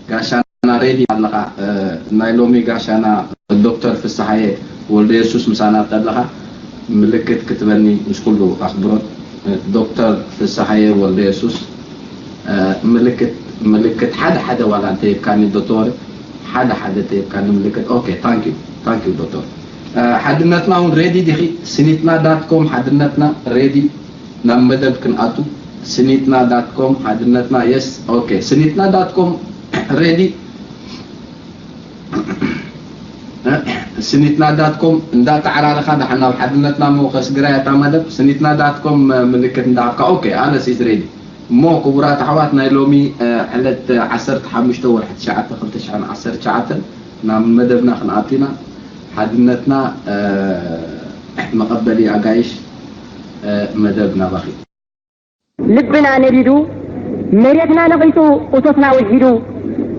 ጋሻና ሬዲ ኣለኻ? እ፣ ናይ ሎሚ ጋሻና ዶክተር ፍስሓየ ወልደ የሱስ ምሳና ኣለኻ? ምልክት ክትበኒ ምስ ኩሉ ኣኽብሮት። እ፣ ዶክተር ፍስሓየ ወልደ የሱስ፣ እ፣ ምልክት፣ ምልክት ሓደ ሓደ ዋላ እንተየብካኒ ዶክተር፣ ሓደ ሓደ እንተየብካኒ ምልክት። ኦኬ፣ ታንክ ዩ፣ ታንክ ዩ ዶክተር። እ፣ ሓድነትና እውን ሬዲ ዲኺ? ስኒትና ዳት ኮም ሓድነትና ሬዲ ናብ መደብ ክንኣቱ። ስኒትና ዳት ኮም ሓድነትና፣ የስ፣ ኦኬ። ስኒትና ዳት ኮም ሬዲ። ስኒትና ዳት ኮም እንዳተዓራረኻ ደሓን ናብ ሓድነትና እሞ ከስግራ እያ እታ መደብ። ስኒትና ዳት ኮም ምልክት እንዳሃብካ፣ ኦኬ፣ ኣለስ ኢዝ ሬዲ። እሞ ክቡራት ኣሕዋት፣ ናይ ሎሚ፣ እ፣ ዕለት ዓሰርተ ሓሙሽተ ወርሒ ትሽዓተ ክልተ ሽሕን ዓሰርተ ትሽዓተን ናብ መደብና ክንኣቱ ኢና። ሓድነትና፣ እ፣ መቐበሊ ኣጋይሽ፣ እ፣ መደብ ናባኺ። ልብና ነዲዱ፣ መሬትና ነቒጹ፣ እቶትና ውሒዱ፣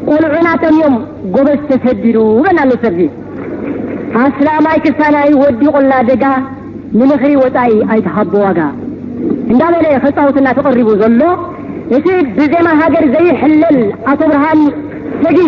ቆልዑና ጠምዮም፣ ጎበዝ ተሰዲዱ፣ በልና ኣሎ ሰብዚ። ኣስላማይ ክሳናይ ወዲቑልና ደጋ፣ ንምኽሪ ወጻኢ ኣይትሃቦ ዋጋ። እንዳበለ ከጻውትና ተቐሪቡ ዘሎ፣ እቲ ብዜማ ሃገር ዘይሕለል ኣቶ ብርሃን ሰጊ።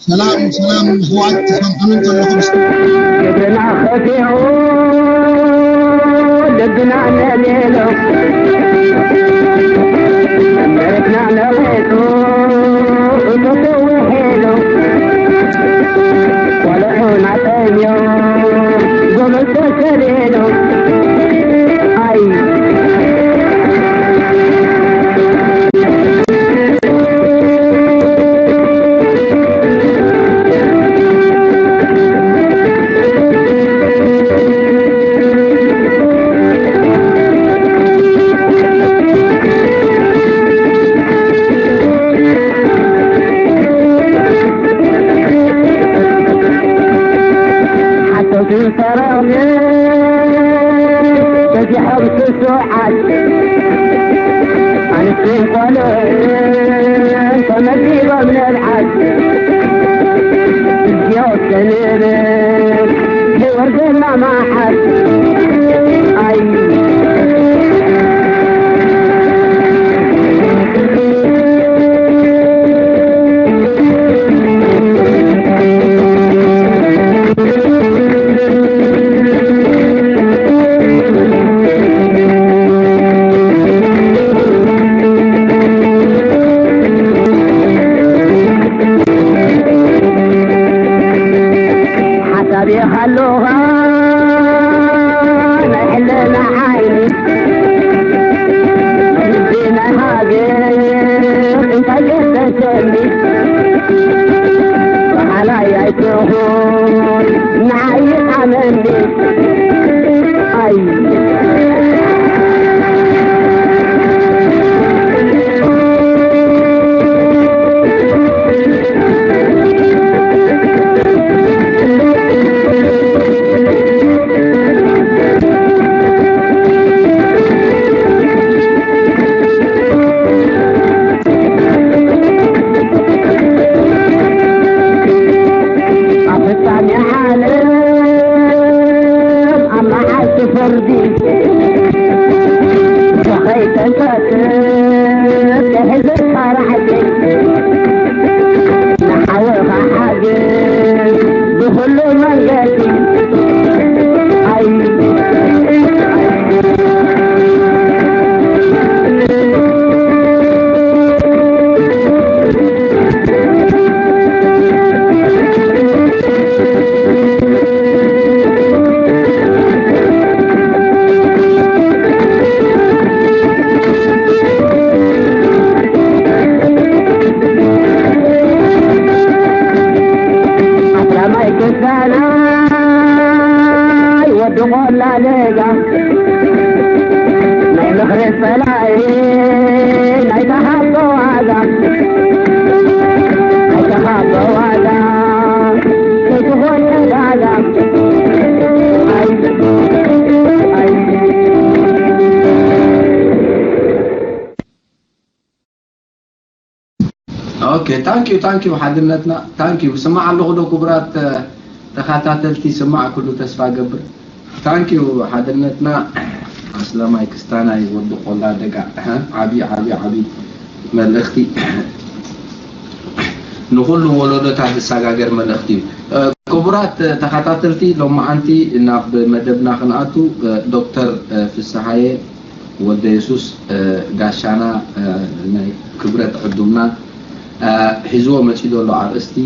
ሰላም ሰላም ኣሕዋት፣ ትሰምዑኒ እንተለኹም እስኪ። ልብና ከፊዑ፣ ልብና ነሊሉ፣ መሬትና ነቒጹ፣ እቶቱ ውሒዱ፣ ቆልዑና ጠምዮም፣ ጎበዝ ተሰዲዱ። ኣይ ሓሶትን ሰረቕን በዚሖም ስሱዓት፣ ኣንስትን ቆልዑን ተመዲቦም ንብዓት። እዚኦስ ከንብል ሕወር ዘማማሓት። ኣይ ሪኻ ኣለኻ ናይ ሕልና ዓይኒ ልቢ ናይ ሃገር እንታይ ገሰሰኒ በሓላይ ኣይትኹን ንዓይ ኣመኒ ኣይ ኣብ ፍጻሜ ዓለም ኣብ መዓልቲ ፍርዲ ከይተንፈት ክሕዝካ ራዕዲ ንሓወኻ ሓግዝ ብኹሉ መንገዲ ኣይ ኣስላማይ ክስታናይ ወዲ ቆላ ደጋ ናይ ምኽሪ ጸላኢ ናይ ተሃቦ ዋጋ ናይ ተሃቦ ዋጋ ከይትኾን ዕዳጋ ኣይ ኣይ ኦኬ ታንኪዩ ታንኪዩ ሓድነትና ታንኪዩ ብስማዕ ኣለኹ ዶ ክቡራት ተኸታተልቲ ስማዕ ኩሉ ተስፋ ገብር ታንኪዩ ሓድነትና ኣስላማይ ክስታናይ ወዲ ቆላ ደጋ ዓቢ ዓቢ ዓቢ መልእኽቲ ንኹሉ ወለዶታት ዝሰጋገር መልእኽቲ እዩ ክቡራት ተኸታተልቲ ሎማዓንቲ ናብ መደብና ክንኣቱ ዶክተር ፍስሃየ ወልደየሱስ ጋሻና ናይ ክብረት ዕዱምና ሒዝዎ መፂኡ ዘሎ ኣርእስቲ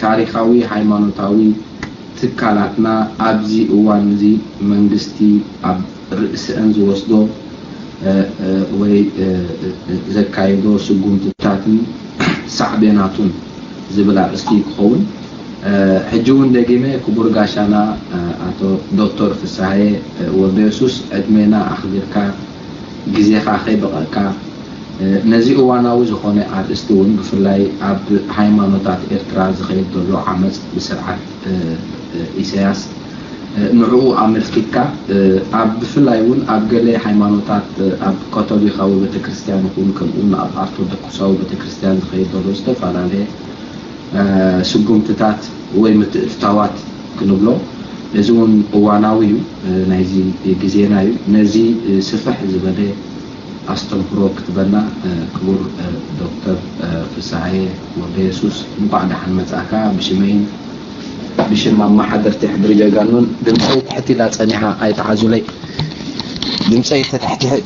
ታሪኻዊ ሃይማኖታዊ ትካላትና ኣብዚ እዋን እዚ መንግስቲ ኣብ ርእስአን ዝወስዶ ወይ ዘካይዶ ስጉምትታትን ሳዕቤናቱን ዝብል ኣርእስቲ ክኸውን ሕጂ እውን ደጊመ ክቡር ጋሻና ኣቶ ዶክተር ፍስሃየ ወልደየሱስ ዕድሜና ኣኽቢርካ ግዜኻ ከይበቐዕካ ነዚ እዋናዊ ዝኾነ ኣርእስቲ እውን ብፍላይ ኣብ ሃይማኖታት ኤርትራ ዝኸይድ ዘሎ ዓመፅ ብስርዓት ኢሳያስ ንዕኡ ኣመልኪትካ ኣብ ብፍላይ እውን ኣብ ገለ ሃይማኖታት ኣብ ካቶሊካዊ ቤተክርስትያን ይኹን ከምኡ እውን ኣብ ኣርቶዶክሳዊ ቤተክርስትያን ዝኸይድ ዘሎ ዝተፈላለየ ስጉምትታት ወይ ምትእትታዋት ክንብሎ እዚ እውን እዋናዊ እዩ ናይዚ ግዜና እዩ ነዚ ስፍሕ ዝበለ ኣስተምህሮ ክትበና ክቡር ዶክተር ፍስሃየ ወልደየሱስ እንኳዕ ደሓን መጻእካ ብሽመይን ብሽም ኣመሓደርቲ ሕድሪ ጀጋኑን ድምፀይ ትሕት ኢላ ፀኒሓ ኣይትሓዙለይ ድምፀይ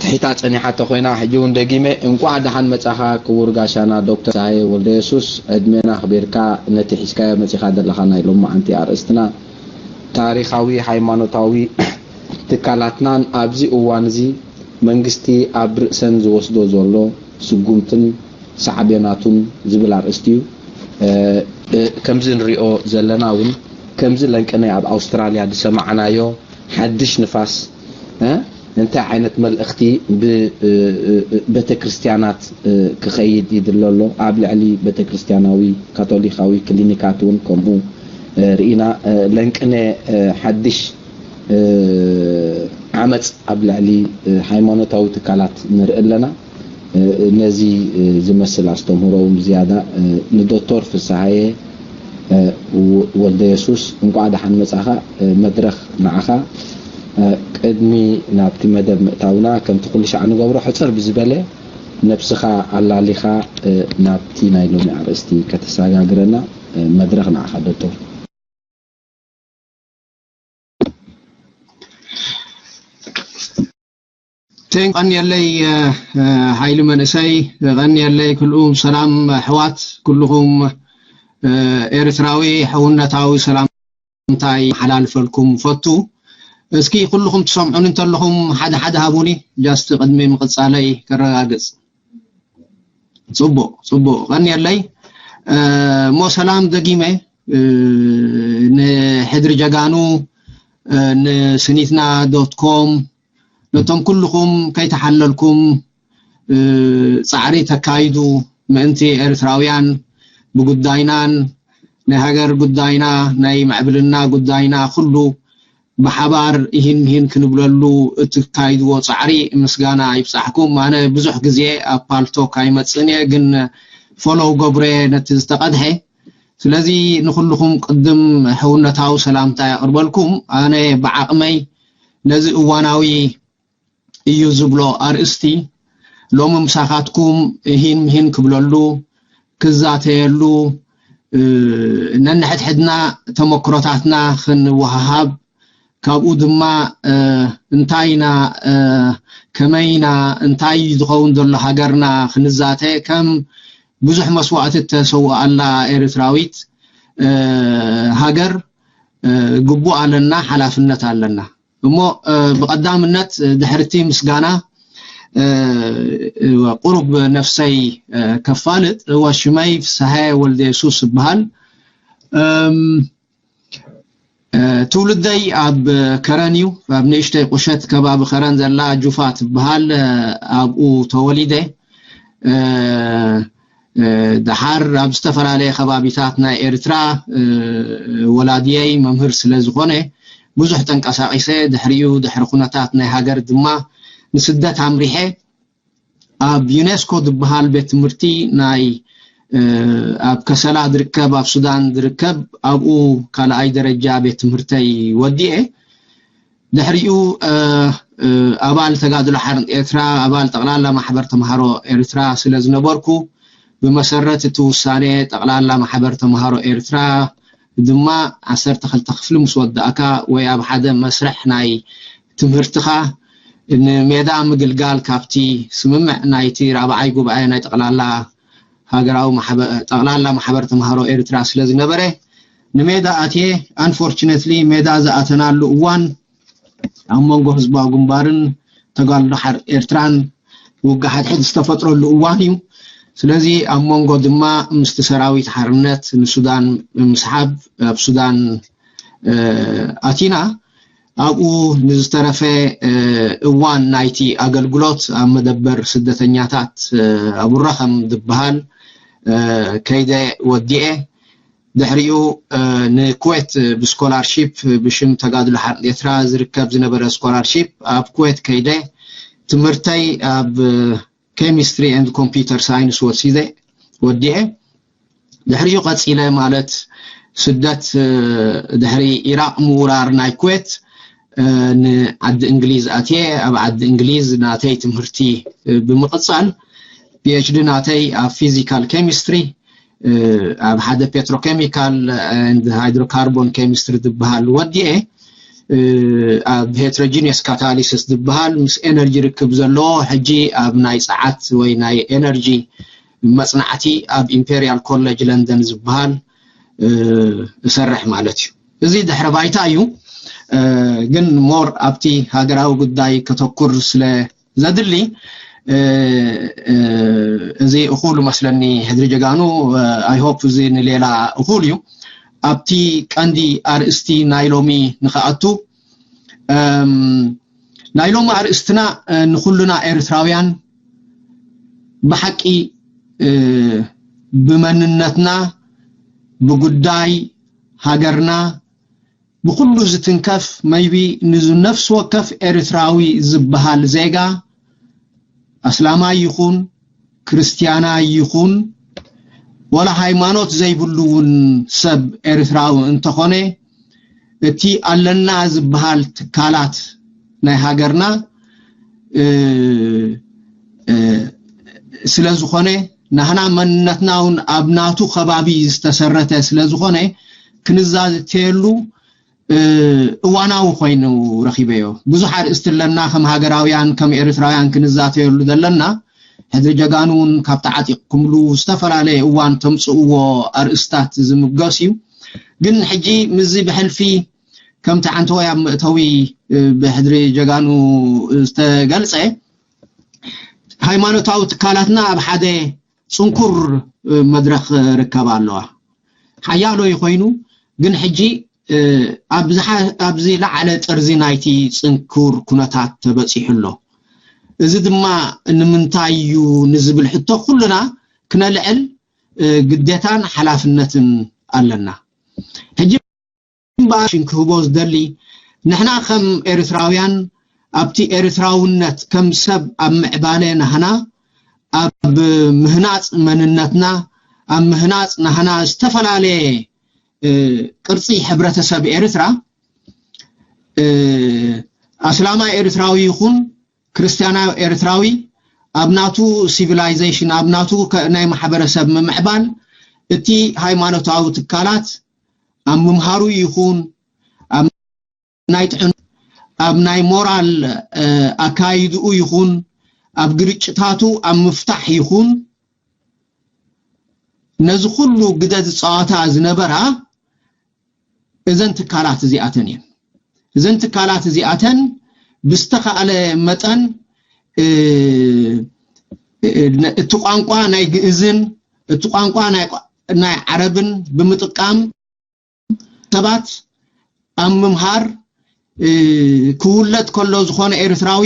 ትሒታ ፀኒሓ ተኮይና ሕጂ እውን ደጊመ እንኳዕ ደሓን መጻኻ ክቡር ጋሻና ዶክተር ፍስሃየ ወልደየሱስ ዕድሜና ኣኽቢርካ ነቲ ሒዝካዮ መጺኻ ዘለኻ ናይ ሎማዓንቲ ኣርእስትና ታሪኻዊ ሃይማኖታዊ ትካላትናን ኣብዚ እዋን እዚ መንግስቲ ኣብ ርእሰን ዝወስዶ ዘሎ ስጉምትን ሳዕቤናቱን ዝብል ኣርእስቲ እዩ። ከምዚ ንሪኦ ዘለና እውን ከምዚ ለንቅነ ኣብ ኣውስትራልያ ዝሰማዕናዮ ሓድሽ ንፋስ እንታይ ዓይነት መልእኽቲ ብቤተ ክርስቲያናት ክኸይድ ይድለ ኣሎ ኣብ ልዕሊ ቤተ ክርስቲያናዊ ካቶሊካዊ ክሊኒካት እውን ከምኡ ርኢና ለንቅነ ሓድሽ ዓመፅ ኣብ ልዕሊ ሃይማኖታዊ ትካላት ንርኢ ኣለና። ነዚ ዝመስል ኣስተምህሮ እውን ብዝያዳ ንዶክተር ፍስሃየ ወልደየሱስ እንቋዕ ደሓን መጻኻ። መድረኽ ንዓኻ። ቅድሚ ናብቲ መደብ ምእታውና ከምቲ ኩሉ ሻዕ ንገብሮ ሕጽር ብዝበለ ነብስኻ ኣላሊኻ ናብቲ ናይ ሎሚ ኣርእስቲ ከተሰጋግረና። መድረኽ ንዓኻ ዶክተር። ቴንክ ቀንየለይ ሓይሊ መንእሰይ ቀንየለይ ክልኡም ሰላም ኣሕዋት ኩልኹም ኤርትራዊ ሕውነታዊ ሰላም እንታይ ሓላልፈልኩም ፈቱ። እስኪ ኩልኹም ትሰምዑኒ እንተለኹም ሓደ ሓደ ሃቡኒ፣ just ቅድሚ ምቕጻለይ ከረጋግጽ። ጽቡቕ፣ ጽቡቕ። ቀንየለይ። እ፣ እሞ ሰላም ደጊመ፣ እ፣ ንሕድሪ ጀጋኑ፣ እ፣ ንስኒትና ዶት ኮም፣ ነቶም ኩልኹም ከይተሓለልኩም፣ እ፣ ጻዕሪ ተካይዱ ምእንቲ ኤርትራውያን ብጉዳይናን ናይ ሃገር ጉዳይና፣ ናይ ምዕብልና ጉዳይና ኩሉ ብሓባር ይህን ምሂን ክንብለሉ እትካይድዎ ጻዕሪ ምስጋና ይብጻሕኩም። ኣነ ብዙሕ ግዜ ኣብ ፓልቶክ ኣይመጽእን እየ፣ ግን ፎሎው ገብረ ነቲ ዝተቐድሐ። ስለዚ ንኹልኹም ቅድም ሕውነታዊ ሰላምታ የቕርበልኩም። ኣነ ብዓቕመይ ነዚ እዋናዊ እዩ ዝብሎ ኣርእስቲ ሎሚ ምሳኻትኩም ሂን ምሂን ክብለሉ፣ ክዛተየሉ፣ እ፣ ነንሕድሕድና ተመክሮታትና ክንወሃሃብ፣ ካብኡ ድማ፣ እ፣ እንታይ ኢና፣ እ፣ ከመይ ኢና፣ እንታይ እዩ ዝኸውን ዘሎ ሃገርና ክንዛተ፣ ከም ብዙሕ መስዋእቲ እተሰውኣላ ኤርትራዊት፣ እ፣ ሃገር፣ እ፣ ግቡእ ኣለና፣ ሓላፍነት ኣለና። እሞ፣ እ፣ ብቐዳምነት፣ እ፣ ድሕርቲ ምስጋና፣ እ፣ እ፣ ቁሩብ ነፍሰይ፣ እ፣ ከፋልጥ፣ እወ፣ ሽመይ ፍስሃየ ወልደ የሱስ እበሃል። እም፣ እ፣ ትውልደይ ኣብ ከረን እዩ። ኣብ ንእሽተይ ቁሸት ከባቢ ከረን ዘላ ጁፋ ትበሃል፣ እ፣ ኣብኡ ተወሊደ። እ፣ እ፣ ደሓር ኣብ ዝተፈላለየ ከባቢታት ናይ ኤርትራ፣ እ፣ ወላዲየይ መምህር ስለ ዝኾነ ብዙሕ ተንቀሳቒሰ፣ ድሕሪኡ ድሕሪ ኩነታት ናይ ሃገር ድማ ንስደት ኣምሪሐ። ኣብ ዩኔስኮ ዝበሃል ቤት ትምህርቲ ናይ፣ እ፣ ኣብ ከሰላ ዝርከብ፣ ኣብ ሱዳን ዝርከብ፣ ኣብኡ ካልኣይ ደረጃ ቤት ትምህርተይ ወዲኤ። ድሕሪኡ፣ እ፣ እ፣ ኣባል ተጋድሎ ሓርነት ኤርትራ፣ ኣባል ጠቕላላ ማሕበር ተምሃሮ ኤርትራ ስለ ዝነበርኩ፣ ብመሰረት እቲ ውሳኔ ጠቕላላ ማሕበር ተምሃሮ ኤርትራ ድማ ዓሰርተ ክልተ ክፍሊ ምስ ወዳእካ ወይ ኣብ ሓደ መስርሕ ናይ ትምህርትኻ ንሜዳ ምግልጋል ካብቲ ስምምዕ ናይቲ ራብዓይ ጉባኤ ናይ ጠቕላላ ሃገራዊ ማሕበ-፣ ጠቕላላ ማሕበር ተምሃሮ ኤርትራ ስለ ዝነበረ ንሜዳ ኣትየ። Unfortunately ሜዳ ዝኣተናሉ እዋን ኣብ መንጎ ህዝባዊ ግንባርን ተጋድሎ ሓር-፣ ኤርትራን ውግእ ሓድሕድ ዝተፈጥረሉ እዋን እዩ። ስለዚ ኣብ መንጎ ድማ ምስቲ ሰራዊት ሓርነት ንሱዳን ብምስሓብ ኣብ ሱዳን፣ እ፣ ኣቲና። ኣብኡ ንዝተረፈ፣ እ፣ እዋን ናይቲ ኣገልግሎት ኣብ መደበር ስደተኛታት፣ እ፣ ኣብ ራኸም ዝበሃል፣ እ፣ ከይደ ወዲኤ። ድሕሪኡ፣ እ፣ ንኩዌት ብስኮላርሺፕ ብሽም ተጋድሎ ሓርነት ኤርትራ ዝርከብ ዝነበረ ስኮላርሺፕ ኣብ ኩዌት ከይደ ትምህርተይ ኣብ ኬሚስትሪ ኤንድ ኮምፒውተር ሳይንስ ወሲደ ወዲኤ። ድሕሪኡ ቀጺለ ማለት ስደት፣ እ፣ ድሕሪ ኢራቕ ምውራር ናይ ኩዌት፣ እ፣ ንዓዲ እንግሊዝ ኣትየ። ኣብ ዓዲ እንግሊዝ ናተይ ትምህርቲ፣ እ፣ ብምቕጻል ፒ ኤች ዲ ናተይ ኣብ ፊዚካል ኬሚስትሪ፣ እ፣ ኣብ ሓደ ፔትሮኬሚካል ኤንድ ሃይድሮካርቦን ኬሚስትሪ ዝበሃል ወዲኤ፣ እ፣ ኣብ ሄትሮጂኒየስ ካታሊሲስ ዝበሃል ምስ ኤነርጂ ርክብ ዘለዎ ሕጂ ኣብ ናይ ጸዓት ወይ ናይ ኤነርጂ መጽናዕቲ ኣብ ኢምፔሪያል ኮሌጅ ለንደን ዝበሃል፣ እ፣ እሰርሕ ማለት እዩ። እዚ ድሕረ ባይታ እዩ። እ፣ ግን ሞር ኣብቲ ሃገራዊ ጉዳይ ከተኩር ስለ ዘድሊ፣ እ፣ እ፣ እዚ እኹል መስለኒ ሕድሪ ጀጋኑ። እ፣ I hope እዚ ንሌላ እኹል እዩ። ኣብቲ ቀንዲ ኣርእስቲ ናይ ሎሚ ንኸኣቱ፣ እም፣ ናይ ሎሚ ኣርእስትና፣ እ፣ ንኹልና ኤርትራውያን ብሓቂ፣ እ፣ ብመንነትና፣ ብጉዳይ ሃገርና፣ ብኹሉ ዝትንከፍ መይቢ ንዚ ነፍሲ ወከፍ ኤርትራዊ ዝበሃል ዜጋ፣ ኣስላማይ ይኹን፣ ክርስትያናይ ይኹን፣ ወላ ሃይማኖት ዘይብሉ እውን ሰብ ኤርትራዊ እንተኾነ፣ እቲ ኣለና ዝበሃል ትካላት ናይ ሃገርና፣ እ፣ እ፣ ስለ ዝኾነ፣ ናህና መንነትና እውን ኣብ ናቱ ከባቢ ዝተሰረተ ስለ ዝኾነ፣ ክንዛተየሉ፣ እ፣ እዋናዊ ኮይኑ ረኺበዮ። ብዙሕ ኣርእስቲ ኣለና፣ ከም ሃገራውያን፣ ከም ኤርትራውያን ክንዛተየሉ ዘለና። ሕድሪ ጀጋኑ እውን ካብ ተዓጢቕኩምሉ ዝተፈላለየ እዋን ተምጽእዎ ኣርእስታት ዝምገስ እዩ። ግን ሕጂ ምስዚ ብሕልፊ ከምቲ ዓንተወይ ኣብ መእተዊ ብሕድሪ ጀጋኑ ዝተገልጸ፣ ሃይማኖታዊ ትካላትና ኣብ ሓደ ጽንኩር መድረኽ ርከባ ኣለዋ። ሓያሎ ይኮይኑ፣ ግን ሕጂ ኣብዚ ላዕለ ጥርዚ ናይቲ ጽንኩር ኩነታት ተበጺሑ ኣሎ። እዚ ድማ ንምንታይ እዩ ንዝብል ሕቶ ኩልና ክነልዕል ግዴታን ሓላፍነትን ኣለና። ሕጂ እምበኣር ክህቦ ዝደሊ፣ ንሕና ከም ኤርትራውያን ኣብቲ ኤርትራውነት ከም ሰብ ኣብ ምዕባለ ናህና፣ ኣብ ምህናጽ መንነትና፣ ኣብ ምህናጽ ናህና ዝተፈላለየ ቅርጺ ሕብረተሰብ ኤርትራ፣ ኣስላማይ ኤርትራዊ ይኹን ክርስትያናዊ ኤርትራዊ ኣብ ናቱ ሲቪላይዜሽን፣ ኣብ ናቱ ናይ ማሕበረሰብ ምምዕባል፣ እቲ ሃይማኖታዊ ትካላት ኣብ ምምሃሩ ይኹን ኣብ ናይ ጥዕና፣ ኣብ ናይ ሞራል ኣካይድኡ ይኹን ኣብ ግርጭታቱ ኣብ ምፍታሕ ይኹን ነዚ ኩሉ ግደ ዝፃወታ ዝነበራ እዘን ትካላት እዚኣተን እየን። እዘን ትካላት እዚኣተን ብዝተኻእለ መጠን እቲ ቋንቋ ናይ ግእዝን እቲ ቋንቋ ናይ ዓረብን ብምጥቃም ሰባት ኣብ ምምሃር ክውለድ ከሎ ዝኾነ ኤርትራዊ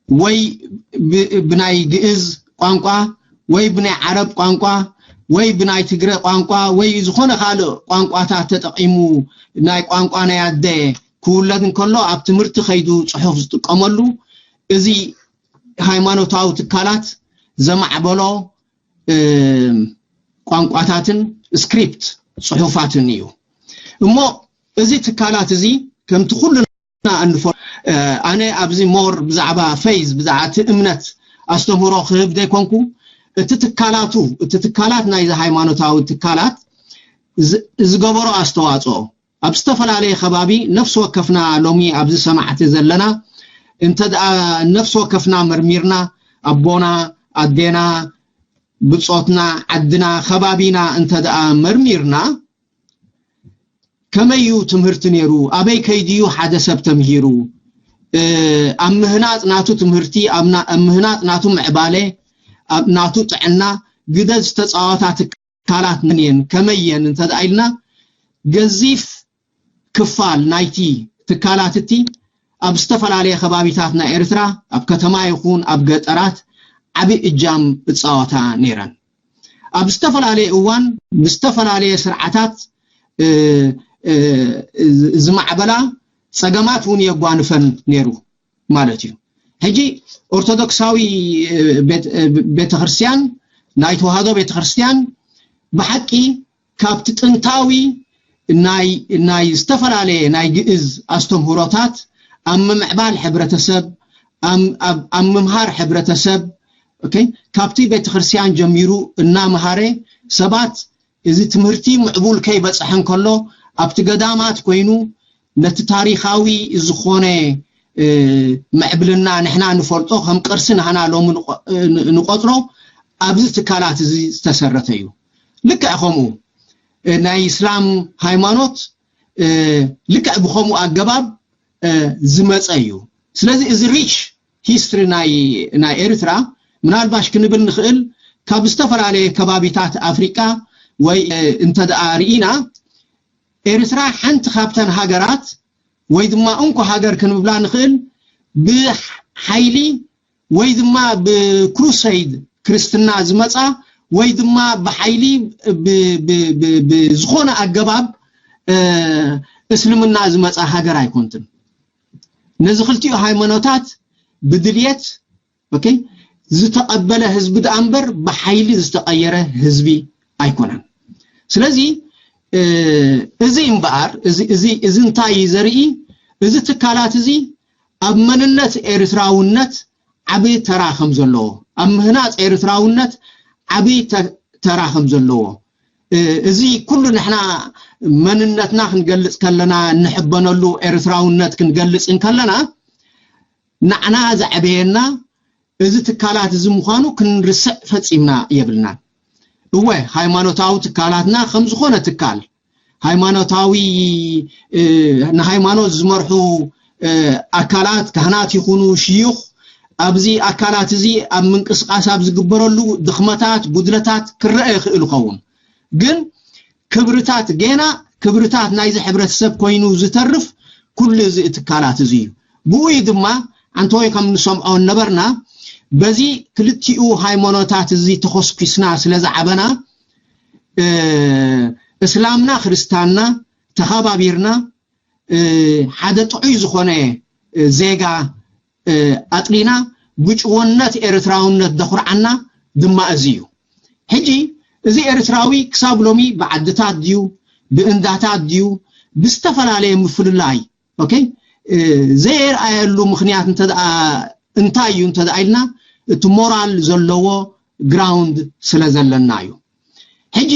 ወይ ብናይ ግእዝ ቋንቋ ወይ ብናይ ዓረብ ቋንቋ ወይ ብናይ ትግረ ቋንቋ ወይ ዝኾነ ካልእ ቋንቋታት ተጠቒሙ ናይ ቋንቋ ናይ ኣደ ክውለድ እንከሎ ኣብ ትምህርቲ ከይዱ ጽሑፍ ዝጥቀመሉ እዚ ሃይማኖታዊ ትካላት ዘማዕበሎ ቋንቋታትን ስክሪፕት ጽሑፋትን እዩ። እሞ እዚ ትካላት እዚ ከምቲ ኩሉ ኣነ ኣብዚ ሞር ብዛዕባ ፌዝ ብዛዕባ እቲ እምነት ኣስተምህሮ ክህብ ዘይኮንኩ እቲ ትካላቱ እቲ ትካላት ናይዚ ሃይማኖታዊ ትካላት ዝገበሮ ኣስተዋፅኦ ኣብ ዝተፈላለየ ከባቢ ነፍሲ ወከፍና ሎሚ ኣብዚ ሰማዕቲ ዘለና እንተ ደኣ ነፍሲ ወከፍና መርሚርና ኣቦና ኣዴና ብጾትና ዓድና ከባቢና እንተ ደኣ መርሚርና ከመይ እዩ ትምህርቲ ነይሩ? ኣበይ ከይድዩ ሓደ ሰብ ተምሂሩ? ኣብ ምህናፅ ናቱ ትምህርቲ ኣብ ምህናፅ ናቱ ምዕባለ ኣብ ናቱ ጥዕና ግደ ዝተፃወታ ትካላት መን እየን ከመይ እየን እንተደኣ ኢልና ገዚፍ ክፋል ናይቲ ትካላት እቲ ኣብ ዝተፈላለየ ከባቢታት ናይ ኤርትራ ኣብ ከተማ ይኹን ኣብ ገጠራት ዓቢ እጃም እፃወታ ነይረን። ኣብ ዝተፈላለየ እዋን ብዝተፈላለየ ስርዓታት ዝማዕበላ ጸገማት እውን የጓንፈን ነይሩ ማለት እዩ። ሕጂ ኦርቶዶክሳዊ ቤተክርስትያን ናይ ተዋህዶ ቤተክርስትያን ብሓቂ ካብቲ ጥንታዊ ናይ ናይ ዝተፈላለየ ናይ ግእዝ ኣስተምህሮታት ኣብ ምምዕባል ሕብረተሰብ ኣብ ምምሃር ሕብረተሰብ ካብቲ ቤተክርስትያን ጀሚሩ እናመሃረ ሰባት እዚ ትምህርቲ ምዕቡል ከይበፅሐ እንከሎ ኣብቲ ገዳማት ኮይኑ ነቲ ታሪኻዊ ዝኾነ ምዕብልና ንሕና ንፈልጦ ከም ቅርሲ ንሕና ሎሚ ንቆፅሮ ኣብዚ ትካላት እዚ ዝተሰረተ እዩ። ልክዕ ከምኡ ናይ እስላም ሃይማኖት ልክዕ ብከምኡ ኣገባብ ዝመፀ እዩ። ስለዚ እዚ ሪች ሂስትሪ ናይ ኤርትራ ምናልባሽ ክንብል ንኽእል ካብ ዝተፈላለየ ከባቢታት ኣፍሪቃ ወይ እንተ ደኣ ርኢና ኤርትራ ሓንቲ ካብተን ሃገራት ወይ ድማ እንኮ ሃገር ክንብላ ንኽእል ብሓይሊ ወይ ድማ ብክሩሰይድ ክርስትና ዝመፃ ወይ ድማ ብሓይሊ ብዝኾነ ኣገባብ እስልምና ዝመፃ ሃገር ኣይኮንትን። ነዚ ክልቲኡ ሃይማኖታት ብድልየት ዝተቐበለ ህዝቢ ደኣ እምበር ብሓይሊ ዝተቐየረ ህዝቢ ኣይኮነን። ስለዚ እዚ እምበኣር እዚ እንታይ እዩ ዘርኢ? እዚ ትካላት እዚ ኣብ መንነት ኤርትራውነት ዓቢ ተራ ከም ዘለዎ ኣብ ምህናጽ ኤርትራውነት ዓቢ ተራ ከም ዘለዎ እዚ ኩሉ ንሕና መንነትና ክንገልጽ ከለና እንሕበነሉ ኤርትራውነት ክንገልጽ እንከለና ንዓና ዘዕበየና እዚ ትካላት እዚ ምዃኑ ክንርስዕ ፈጺምና የብልናን። እወ ሃይማኖታዊ ትካላትና ከም ዝኾነ ትካል ሃይማኖታዊ ንሃይማኖት ዝመርሑ ኣካላት፣ ካህናት ይኹኑ ሽዩኽ፣ ኣብዚ ኣካላት እዚ ኣብ ምንቅስቃስ ኣብ ዝግበረሉ ድኽመታት፣ ጉድለታት ክረአ ይኽእል ይኸውን። ግን ክብርታት፣ ጌና ክብርታት ናይዚ ሕብረተሰብ ኮይኑ ዝተርፍ ኩሉ እዚ ትካላት እዚ እዩ። ብኡ ድማ ኣንተወይ ከም ንሰምዖ ነበርና፣ በዚ ክልቲኡ ሃይማኖታት እዚ ተኾስኲስና ስለ ዝዓበና፣ እስላምና ክርስታንና ተኸባቢርና፣ ሓደ ጥዑይ ዝኾነ ዜጋ ኣጥሪና፣ ብጭወነት ኤርትራውነት ደኹርዓና ድማ እዚ እዩ። ሕጂ እዚ ኤርትራዊ ክሳብ ሎሚ ብዓድታት ድዩ፣ ብእንዳታት ድዩ፣ ብዝተፈላለየ ምፍልላይ፣ ኦኬ፣ ዘየርኣየሉ ምኽንያት እንታይ እዩ እንተ ኢልና፣ እቲ ሞራል ዘለዎ ግራውንድ ስለ ዘለና እዩ። ሕጂ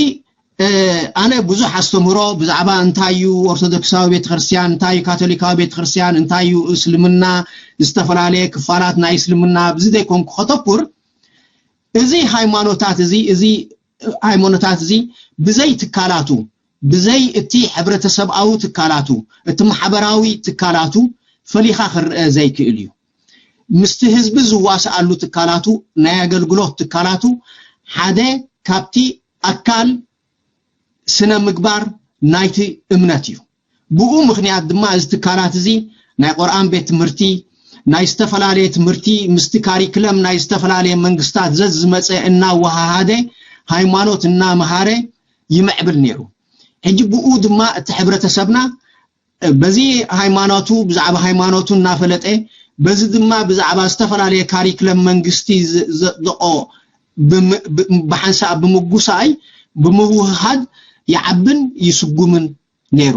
ኣነ ብዙሕ ኣስተምህሮ ብዛዕባ እንታይ እዩ ኦርቶዶክሳዊ ቤተክርስትያን፣ እንታይ እዩ ካቶሊካዊ ቤተክርስትያን፣ እንታይ እዩ እስልምና፣ ዝተፈላለየ ክፋላት ናይ እስልምና ብዚ ዘይኮንኩ ከተኩር፣ እዚ ሃይማኖታት እዚ እዚ ሃይማኖታት እዚ ብዘይ ትካላቱ፣ ብዘይ እቲ ሕብረተሰብኣዊ ትካላቱ፣ እቲ ማሕበራዊ ትካላቱ ፈሊኻ ክረአ ዘይክእል እዩ። ምስቲ ህዝቢ ዝዋስኣሉ ትካላቱ፣ ናይ ኣገልግሎት ትካላቱ ሓደ ካብቲ ኣካል ስነ ምግባር ናይቲ እምነት እዩ። ብኡ ምኽንያት ድማ እዚ ትካላት እዚ ናይ ቁርኣን ቤት ትምህርቲ፣ ናይ ዝተፈላለየ ትምህርቲ ምስቲ ካሪክለም ናይ ዝተፈላለየ መንግስታት ዘዝመፀ እናወሃሃደ ሃይማኖት እናመሃረ ይምዕብል ነይሩ። ሕጂ ብኡ ድማ እቲ ሕብረተሰብና በዚ ሃይማኖቱ፣ ብዛዕባ ሃይማኖቱ እናፈለጠ፣ በዚ ድማ ብዛዕባ ዝተፈላለየ ካሪክለም መንግስቲ ዘጥቆ ብሓንሳእ ብምጉሳይ ብምውህሃድ ይዓብን ይስጉምን ነይሩ።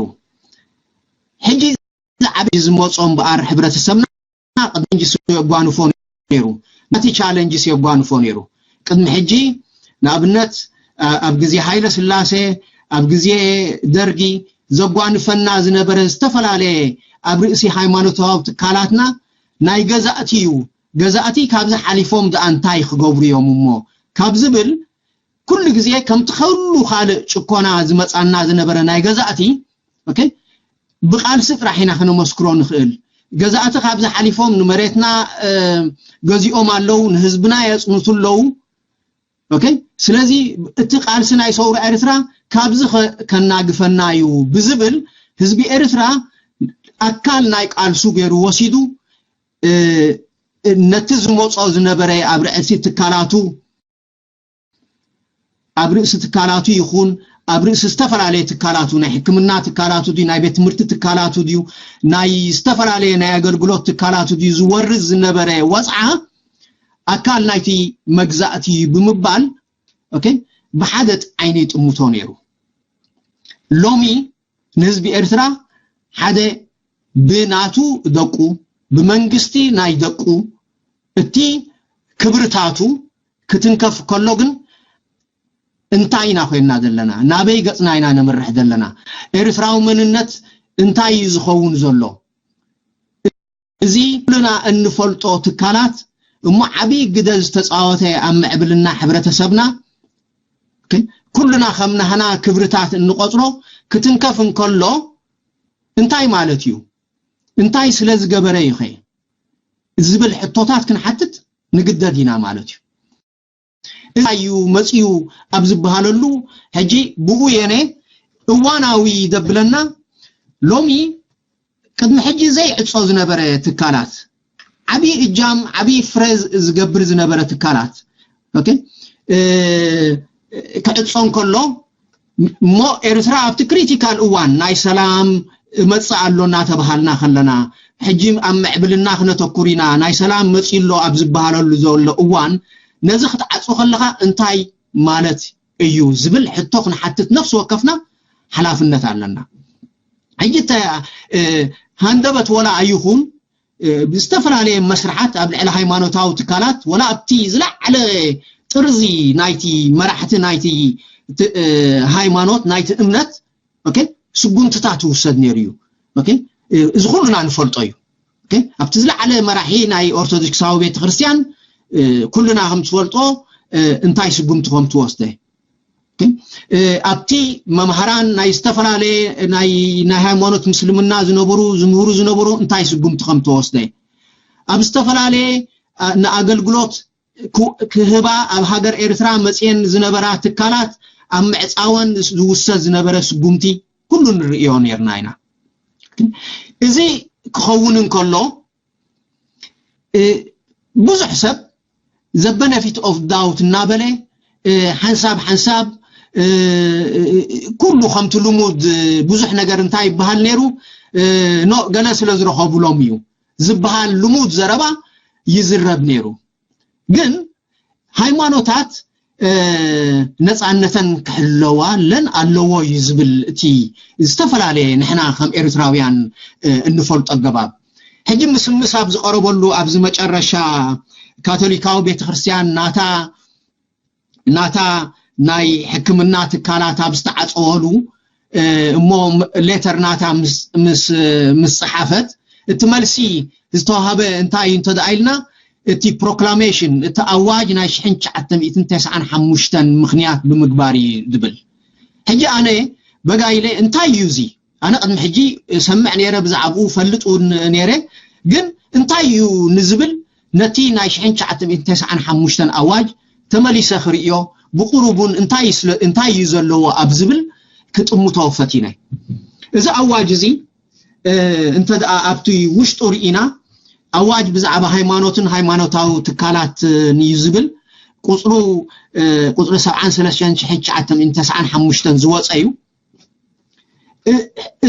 ሕጂ ዝዓቢ ዝመጾ እምበኣር ሕብረተሰብና ቅድሚ ሕጂ የጓንፎ ነይሩ፣ ነቲ ቻለንጅስ የጓንፎ ነይሩ። ቅድሚ ሕጂ ንኣብነት ኣብ ግዜ ሃይለ ስላሴ፣ ኣብ ግዜ ደርጊ ዘጓንፈና ዝነበረ ዝተፈላለየ ኣብ ርእሲ ሃይማኖታዊ ትካላትና ናይ ገዛእቲ እዩ። ገዛእቲ ካብዚ ሓሊፎም ደኣ እንታይ ክገብሩ እዮም እሞ ካብ ዝብል ኩሉ ግዜ ከምቲ ከሉ ካልእ ጭኮና ዝመጻና ዝነበረ ናይ ገዛእቲ፣ ኦኬ፣ ብቃልሲ ጥራሕ ኢና ክነመስክሮ ንኽእል። ገዛእቲ ካብዚ ሓሊፎም ንመሬትና ገዚኦም ኣለዉ፣ ንህዝብና የጽንቱ ኣለዉ። ኦኬ፣ ስለዚ እቲ ቃልሲ ናይ ሰውራ ኤርትራ ካብዚ ከናግፈና እዩ ብዝብል ህዝቢ ኤርትራ ኣካል ናይ ቃልሱ ገይሩ ወሲዱ ነቲ ዝመጾ ዝነበረ ኣብ ርእሲ ትካላቱ ኣብ ርእሲ ትካላቱ ይኹን ኣብ ርእሲ ዝተፈላለየ ትካላቱ፣ ናይ ሕክምና ትካላቱ ድዩ፣ ናይ ቤት ትምህርቲ ትካላቱ ድዩ፣ ናይ ዝተፈላለየ ናይ ኣገልግሎት ትካላቱ ድዩ ዝወርድ ዝነበረ ወፅዓ ኣካል ናይቲ መግዛእቲ ብምባል፣ ኦኬ፣ ብሓደ ዓይኒ ይጥምቶ ነይሩ። ሎሚ ንህዝቢ ኤርትራ ሓደ ብናቱ ደቁ፣ ብመንግስቲ ናይ ደቁ እቲ ክብርታቱ ክትንከፍ ከሎ ግን እንታይ ኢና ኮይንና ዘለና? ናበይ ገጽና ኢና ነምርሕ ዘለና? ኤርትራዊ መንነት እንታይ እዩ ዝኸውን ዘሎ? እዚ ኩልና እንፈልጦ ትካላት እሞ ዓብዪ ግደ ዝተጻወተ ኣብ ምዕብልና ሕብረተሰብና ኩልና ከም ናህና ክብርታት እንቆጽሮ ክትንከፍ እንከሎ እንታይ ማለት እዩ? እንታይ ስለ ዝገበረ እዩ ኸ ዝብል ሕቶታት ክንሓትት ንግደድ ኢና ማለት እዩ። እንታይ እዩ መፅዩ ኣብ ዝበሃለሉ ሕጂ ብኡ የነ እዋናዊ ደብለና ሎሚ ቅድሚ ሕጂ ዘይዕጾ ዝነበረ ትካላት ዓብዪ እጃም ዓብዪ ፍረ ዝገብር ዝነበረ ትካላት ኦኬ ክዕጾ እንከሎ እሞ ኤርትራ ኣብቲ ክሪቲካል እዋን ናይ ሰላም እመጽእ ኣሎ እናተባሃልና ከለና ሕጂ ኣብ ምዕብልና ክነተኩር ኢና ናይ ሰላም መጽኡ ኣሎ ኣብ ዝበሃለሉ ዘሎ እዋን ነዚ ክትዓጹ ከለኻ እንታይ ማለት እዩ ዝብል ሕቶ ክንሓትት ነፍሲ ወከፍና ሓላፍነት ኣለና። ሕጂ ሃንደበት ወላ ኣይኹን ብዝተፈላለየ መስርሓት ኣብ ልዕሊ ሃይማኖታዊ ትካላት ወላ ኣብቲ ዝለዓለ ጥርዚ ናይቲ መራሕቲ ናይቲ ሃይማኖት ናይቲ እምነት ስጉምትታት ይውሰድ ነይሩ እዩ። እዚ ኩሉና ንፈልጦ እዩ። ኣብቲ ዝለዓለ መራሒ ናይ ኦርቶዶክሳዊ ቤተክርስትያን ኩሉና ከም ትፈልጦ እንታይ ስጉምቲ ከም ትወስደ ኣብቲ መምሃራን ናይ ዝተፈላለየ ናይ ናይ ሃይማኖት ምስልምና ዝነበሩ ዝምህሩ ዝነበሩ እንታይ ስጉምቲ ከም ተወስደ ኣብ ዝተፈላለየ ንኣገልግሎት ክህባ ኣብ ሃገር ኤርትራ መፅየን ዝነበራ ትካላት ኣብ ምዕፃወን ዝውሰድ ዝነበረ ስጉምቲ ኩሉ ንርእዮ ነርና ኢና። እዚ ክኸውን እንከሎ ብዙሕ ሰብ the benefit of doubt እናበለ ሓንሳብ ሓንሳብ ኩሉ ከምቲ ልሙድ ብዙሕ ነገር እንታይ ይበሃል ነይሩ ኖ ገለ ስለ ዝረኸቡሎም እዩ ዝበሃል ልሙድ ዘረባ ይዝረብ ነይሩ። ግን ሃይማኖታት ነፃነተን ክሕለዋ ለን ኣለዎ እዩ ዝብል እቲ ዝተፈላለየ ንሕና ከም ኤርትራውያን እንፈልጦ ኣገባብ ሕጂ ምስምስ ኣብ ዝቐረበሉ ኣብዚ መጨረሻ ካቶሊካዊ ቤተክርስትያን ናታ ናታ ናይ ሕክምና ትካላት ኣብ ዝተዓፀወሉ እሞ ሌተር ናታ ምስ ፀሓፈት እቲ መልሲ ዝተዋሃበ እንታይ እዩ እንተደኣ ኢልና እቲ ፕሮክላሜሽን እቲ ኣዋጅ ናይ ሽሕን ትሽዓተ ሚእትን ተስዓን ሓሙሽተን ምክንያት ብምግባር እዩ ዝብል። ሕጂ ኣነ በጋ ኢለ እንታይ እዩ እዚ ኣነ ቅድሚ ሕጂ ሰምዕ ነይረ ብዛዕባኡ ፈልጥ እውን ነይረ ግን እንታይ እዩ ንዝብል ነቲ ናይ ሽሕን ትሽዓተ ሚእትን ተስዓን ሓሙሽተን ኣዋጅ ተመሊሰ ክርእዮ ብቁሩቡን እንታይ እዩ ዘለዎ ኣብ ዝብል ክጥምቶ ፈቲነ። እዚ ኣዋጅ እዚ እንተ ኣብቲ ውሽጡ ርኢና ኣዋጅ ብዛዕባ ሃይማኖትን ሃይማኖታዊ ትካላትን እዩ ዝብል ቁፅሩ ቁፅሪ ሰብዓን ሰለስተን ሽሕን ትሽዓተ ሚእትን ተስዓን ሓሙሽተን ዝወፀ እዩ።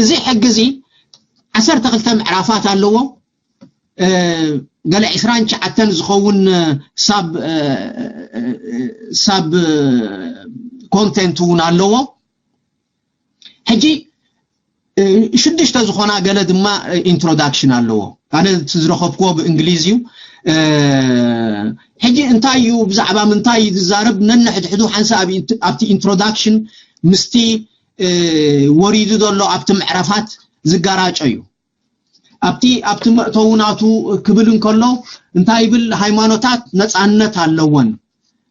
እዚ ሕጊ እዚ ዓሰርተ ክልተ ምዕራፋት ኣለዎ። ገለ ዕስራን ትሽዓተን ዝኸውን ሳብ ሳብ ኮንቴንት እውን ኣለዎ። ሕጂ ሽዱሽተ ዝኾና ገለ ድማ ኢንትሮዳክሽን ኣለዎ። ኣነ እቲ ዝረኸብክዎ ብእንግሊዝ እዩ። ሕጂ እንታይ እዩ ብዛዕባ ምንታይ እዩ ዝዛረብ ነንሕድሕዱ ሓንሳ ኣብቲ ኢንትሮዳክሽን ምስቲ ወሪዱ ዘሎ ኣብቲ ምዕራፋት ዝጋራጮ እዩ። ኣብቲ ኣብቲ መእተዊ ናቱ ክብል እንከሎ እንታይ ይብል? ሃይማኖታት ነፃነት ኣለወን።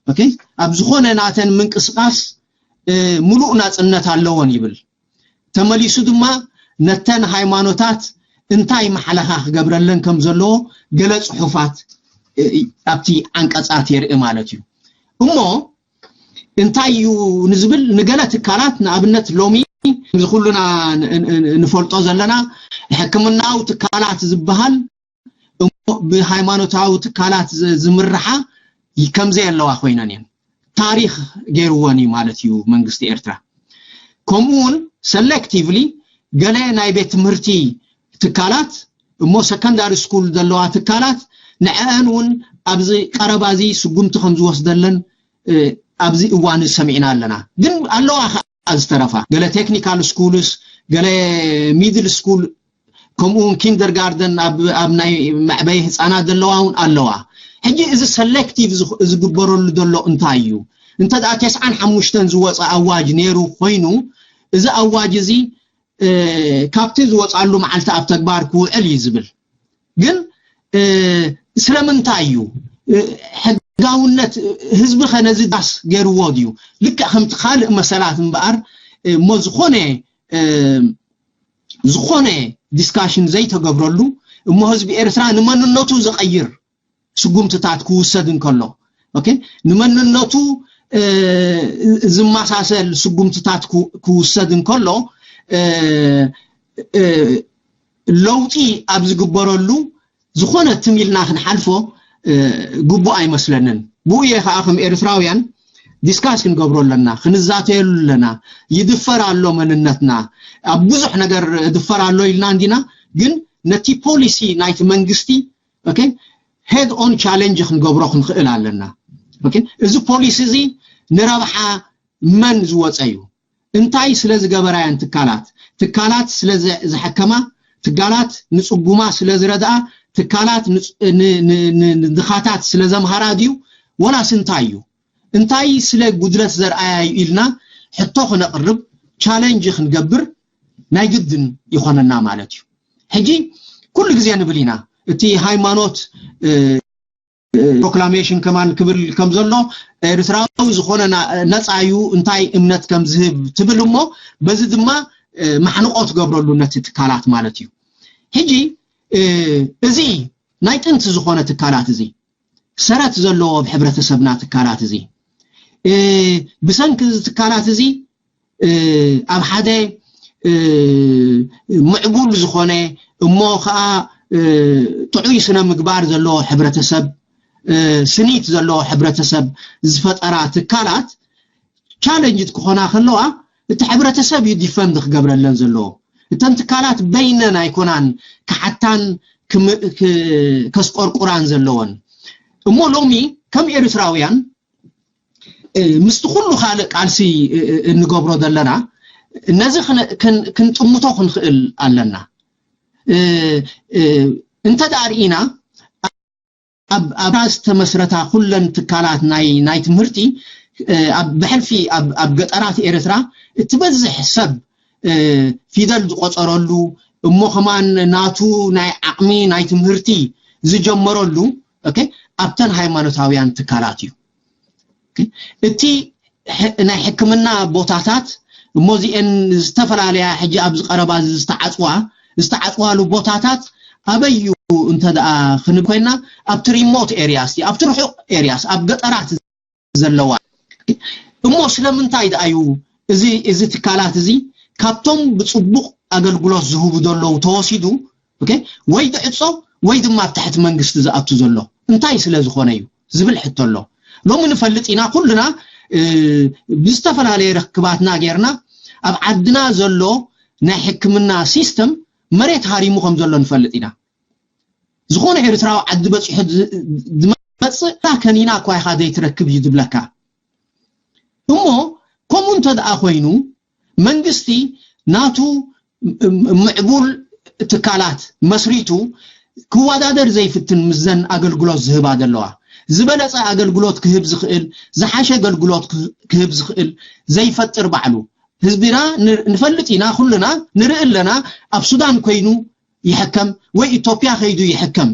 ኦኬ፣ ኣብ ዝኾነ ናተን ምንቅስቃስ ሙሉእ ናፅነት ኣለወን ይብል። ተመሊሱ ድማ ነተን ሃይማኖታት እንታይ ማሕለኻ ክገብረለን ከም ዘለዎ ገለ ፅሑፋት ኣብቲ ዓንቀፃት የርኢ ማለት እዩ። እሞ እንታይ እዩ ንዝብል ንገለ ትካላት ንኣብነት ሎሚ እዚ ኩሉና ንፈልጦ ዘለና ሕክምናዊ ትካላት ዝበሃል እሞ ብሃይማኖታዊ ትካላት ዝምርሓ ከምዘየለዋ ኮይነን እየን። ታሪኽ ገይርወን እዩ ማለት እዩ መንግስቲ ኤርትራ። ከምኡ እውን ሰሌክቲቭሊ ገለ ናይ ቤት ትምህርቲ ትካላት እሞ ሰከንዳሪ ስኩል ዘለዋ ትካላት ንዐአን እውን ኣብዚ ቀረባ እዚ ስጉምቲ ከም ዝወስደለን ኣብዚ እዋን ሰሚዕና ኣለና። ግን ኣለዋ ከዓ ዝተረፋ ገለ ቴክኒካል ስኩልስ ገለ ሚድል ስኩል ከምኡ እውን ኪንደርጋርደን ኣብ ናይ መዕበይ ህፃናት ዘለዋ እውን ኣለዋ። ሕጂ እዚ ሰሌክቲቭ ዝግበረሉ ዘሎ እንታይ እዩ? እንተ ደኣ ተስዓን ሓሙሽተን ዝወፀ ኣዋጅ ነይሩ ኮይኑ እዚ ኣዋጅ እዚ ካብቲ ዝወፃሉ መዓልቲ ኣብ ተግባር ክውዕል እዩ ዝብል። ግን ስለምንታይ እዩ ሕጋውነት ህዝቢ ከ ነዚ ዳስ ገይርዎ ድዩ? ልክዕ ከምቲ ካልእ መሰላት እምበኣር እሞ ዝኾነ ዝኾነ ዲስካሽን ዘይተገብረሉ እሞ ህዝቢ ኤርትራ ንመንነቱ ዝቐይር ስጉምትታት ክውሰድ እንከሎ ኦኬ ንመንነቱ ዝመሳሰል ስጉምትታት ክውሰድ እንከሎ ለውጢ ኣብ ዝግበረሉ ዝኾነ ትም ኢልና ክንሓልፎ ግቡእ ኣይመስለንን። ብኡ እየ ከዓ ከም ኤርትራውያን ዲስካስ ክንገብሮ ኣለና፣ ክንዛተየሉ ኣለና። ይድፈር ኣሎ መንነትና፣ ኣብ ብዙሕ ነገር ድፈር ኣሎ ኢልና እንዲና፣ ግን ነቲ ፖሊሲ ናይቲ መንግስቲ ኦኬ ሄድ ኦን ቻሌንጅ ክንገብሮ ክንክእል ኣለና። ኦኬ እዚ ፖሊሲ እዚ ንረብሓ መን ዝወፀ እዩ? እንታይ ስለ ዝገበራ እየን ትካላት? ትካላት ስለ ዝሐከማ፣ ትካላት ንፅጉማ ስለ ዝረድኣ፣ ትካላት ንድኻታት ስለ ዘምሃራ ድዩ? ወላስ እንታይ እዩ? እንታይ ስለ ጉድለት ዘርኣያ እዩ ኢልና ሕቶ ክነቕርብ ቻለንጅ ክንገብር ናይ ግድን ይኾነና ማለት እዩ። ሕጂ ኩሉ ግዜ ንብል ኢና እቲ ሃይማኖት ፕሮክላሜሽን ከማን ክብል ከም ዘሎ ኤርትራዊ ዝኾነ ነፃ እዩ እንታይ እምነት ከም ዝህብ ትብል እሞ በዚ ድማ ማሕንቆ ትገብረሉ ነቲ ትካላት ማለት እዩ። ሕጂ እዚ ናይ ጥንቲ ዝኾነ ትካላት እዚ ሰረት ዘለዎ ኣብ ሕብረተሰብና ትካላት እዚ ብሰንኪ እዚ ትካላት እዚ ኣብ ሓደ ምዕቡል ዝኾነ እሞ ከዓ ጥዑይ ስነ ምግባር ዘለዎ ሕብረተሰብ ስኒት ዘለዎ ሕብረተሰብ ዝፈጠራ ትካላት ቻለንጅ ክኾና ከለዋ እቲ ሕብረተሰብ እዩ ዲፈንድ ክገብረለን ዘለዎ። እተን ትካላት በይነን ኣይኮናን ክሓታን ከስቆርቁራን ዘለወን። እሞ ሎሚ ከም ኤርትራውያን ምስቲ ኩሉ ካልእ ቃልሲ እንገብሮ ዘለና ነዚ ክንጥምቶ ክንኽእል ኣለና። እንተ ደኣ ርኢና ኣብ ዝተመስረታ ኩለን ትካላት ናይ ናይ ትምህርቲ ብሕልፊ ኣብ ገጠራት ኤርትራ እቲ በዝሕ ሰብ ፊደል ዝቆጸረሉ እሞ ከማን ናቱ ናይ ዓቕሚ ናይ ትምህርቲ ዝጀመረሉ ኣብተን ሃይማኖታውያን ትካላት እዩ። እቲ ናይ ሕክምና ቦታታት እሞ እዚአን ዝተፈላለያ ሕጂ ኣብ ዝቀረባ ዝተዓፅዋ ዝተዓፅዋሉ ቦታታት ኣበዩ እንተ ደኣ ክንብል ኮይና ኣብቲ ሪሞት ኤሪያስ ኣብቲ ርሑቕ ኤሪያስ ኣብ ገጠራት ዘለዋ እሞ ስለምንታይ ደኣዩ እዚ እዚ ትካላት እዚ ካብቶም ብፅቡቕ ኣገልግሎት ዝህቡ ዘለዉ ተወሲዱ ወይ ድዕፆ ወይ ድማ ኣብ ትሕቲ መንግስቲ ዝኣቱ ዘሎ እንታይ ስለ ዝኾነ እዩ ዝብል ሕቶ ኣሎ። ሎሚ ንፈልጥ ኢና ኩልና ብዝተፈላለየ ርክባትና ጌርና ኣብ ዓድና ዘሎ ናይ ሕክምና ሲስተም መሬት ሃሪሙ ከም ዘሎ ንፈልጥ ኢና። ዝኾነ ኤርትራዊ ዓዲ በፂሑ ዝመፅእ ከኒና እኳ ኢኻ ዘይትረክብ እዩ ዝብለካ። እሞ ከምኡ እንተ ደኣ ኮይኑ መንግስቲ ናቱ ምዕቡል ትካላት መስሪቱ ክወዳደር ዘይፍትን ምስዘን ኣገልግሎት ዝህባ ዘለዋ ዝበለፀ ኣገልግሎት ክህብ ዝኽእል ዝሓሸ ኣገልግሎት ክህብ ዝኽእል ዘይፈጥር ባዕሉ ህዝብና ንፈልጥ ኢና ኩልና ንርኢ ኣለና ኣብ ሱዳን ኮይኑ ይሕከም ወይ ኢትዮጵያ ከይዱ ይሕከም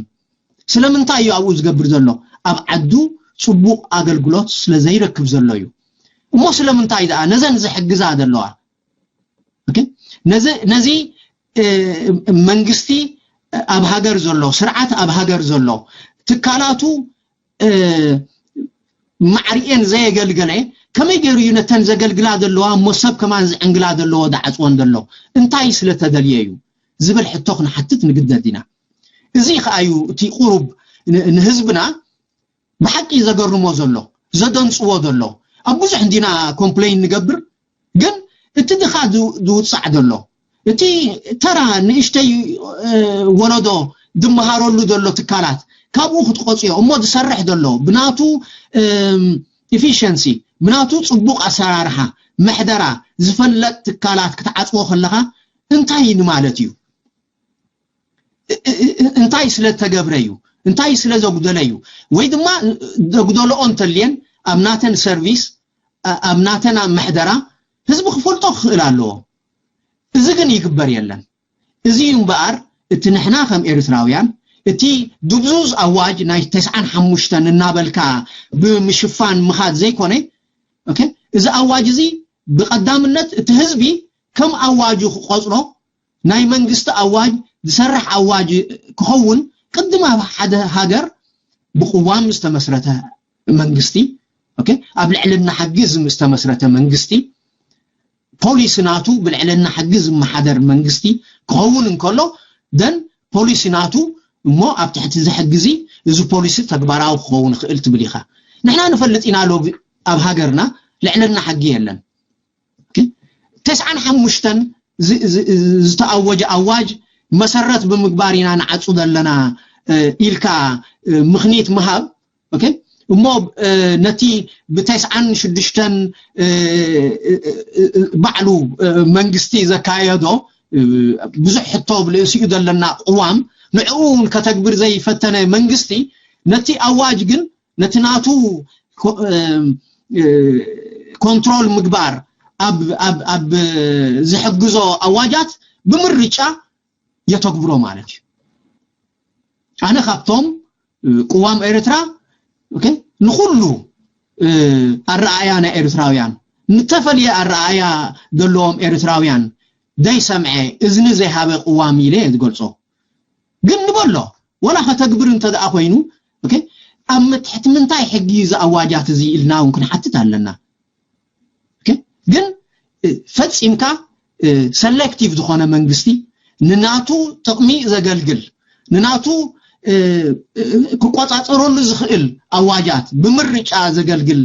ስለምንታይ እዩ ኣብኡ ዝገብር ዘሎ ኣብ ዓዱ ፅቡቕ ኣገልግሎት ስለ ዘይረክብ ዘሎ እዩ እሞ ስለምንታይ ደኣ ነዘን ዝሕግዛ ዘለዋ ነዚ መንግስቲ ኣብ ሃገር ዘሎ ስርዓት ኣብ ሃገር ዘሎ ትካላቱ ማዕሪኤን ዘየገልገለ ከመይ ገይሩ እዩ ነተን ዘገልግላ ዘለዋ እሞ ሰብ ከማን ዝዕንግላ ዘለዎ ዝዓፅወን ዘሎ እንታይ ስለተደልየ እዩ ዝብል ሕቶ ክንሓትት ንግደድ ኢና እዚ ከዓዩ እቲ ቁሩብ ንህዝብና ብሓቂ ዘገርሞ ዘሎ ዘደንፅዎ ዘሎ ኣብ ብዙሕ እንዲና ኮምፕሌን ንገብር ግን እቲ ድኻ ዝውፃዕ ዘሎ እቲ ተራ ንእሽተይ ወለዶ ዝመሃረሉ ዘሎ ትካላት ካብኡ ክትቆፅዮ እሞ ዝሰርሕ ዘሎ ብናቱ ኢፊሽንሲ ብናቱ ፅቡቕ ኣሰራርሓ ምሕደራ ዝፈለጥ ትካላት ክትዓፅዎ ከለኻ እንታይ ንማለት እዩ እንታይ ስለ ተገብረ እዩ እንታይ ስለ ዘጉደለ እዩ ወይ ድማ ዘጉደለኦ እንተልየን ኣብ ናተን ሰርቪስ ኣብ ናተን ኣብ ምሕደራ ህዝቢ ክፈልጦ ክኽእል ኣለዎ እዚ ግን ይግበር የለን እዚ እዩ እምበኣር እቲ ንሕና ከም ኤርትራውያን እቲ ድብዙዝ ኣዋጅ ናይ ተስዓን ሓሙሽተን እናበልካ ብምሽፋን ምኻድ ዘይኮነ እዚ ኣዋጅ እዚ ብቐዳምነት እቲ ህዝቢ ከም ኣዋጁ ክቆፅሮ ናይ መንግስቲ ኣዋጅ ዝሰርሕ ኣዋጅ ክኸውን ቅድም ኣብ ሓደ ሃገር ብቅዋም ዝተመስረተ መንግስቲ ኣብ ልዕልና ሕጊ ዝተመስረተ መንግስቲ ፖሊሲ ናቱ ብልዕልና ሕጊ ዝመሓደር መንግስቲ ክኸውን እንከሎ ደን ፖሊሲ ናቱ እሞ ኣብ ትሕቲ እዚ ሕጊ እዚ እዚ ፖሊሲ ተግባራዊ ክኸውን ይኽእል ትብል ኢኻ ንሕና ንፈልጥ ኢና ሎ ኣብ ሃገርና ልዕልና ሕጊ የለን ተስዓን ሓሙሽተን ዝተኣወጀ ኣዋጅ መሰረት ብምግባር ኢና ንዓፁ ዘለና ኢልካ ምኽኒት ምሃብ እሞ ነቲ ብተስዓን ሽዱሽተን ባዕሉ መንግስቲ ዘካየዶ ብዙሕ ሕቶ ብልእሲኡ ዘለና ቅዋም ንዕኡ እውን ከተግብር ዘይፈተነ መንግስቲ ነቲ ኣዋጅ ግን ነቲ ናቱ ኮንትሮል ምግባር ኣብ ዝሕግዞ ኣዋጃት ብምርጫ የተግብሮ ማለት እዩ ኣነ ካብቶም ቅዋም ኤርትራ okay? ንኹሉ ኣረኣያ ናይ ኤርትራውያን፣ ንተፈልየ ኣረኣያ ዘለዎም ኤርትራውያን ዘይሰምዐ፣ እዝኒ ዘይሃበ ቅዋም ኢለ እየ ዝገልጾ። ግን ንበሎ፣ ወላ ከተግብር እንተ ደኣ ኮይኑ፣ okay? ኣብ ትሕቲ ምንታይ ሕጊ እዚ ኣዋጃት እዚ ኢልና እውን ክንሓትት ኣለና። ግን ፈጺምካ ሰሌክቲቭ ዝኾነ መንግስቲ፣ ንናቱ ጥቕሚ ዘገልግል፣ ንናቱ ክቆጻጸረሉ ዝኽእል ኣዋጃት ብምርጫ ዘገልግል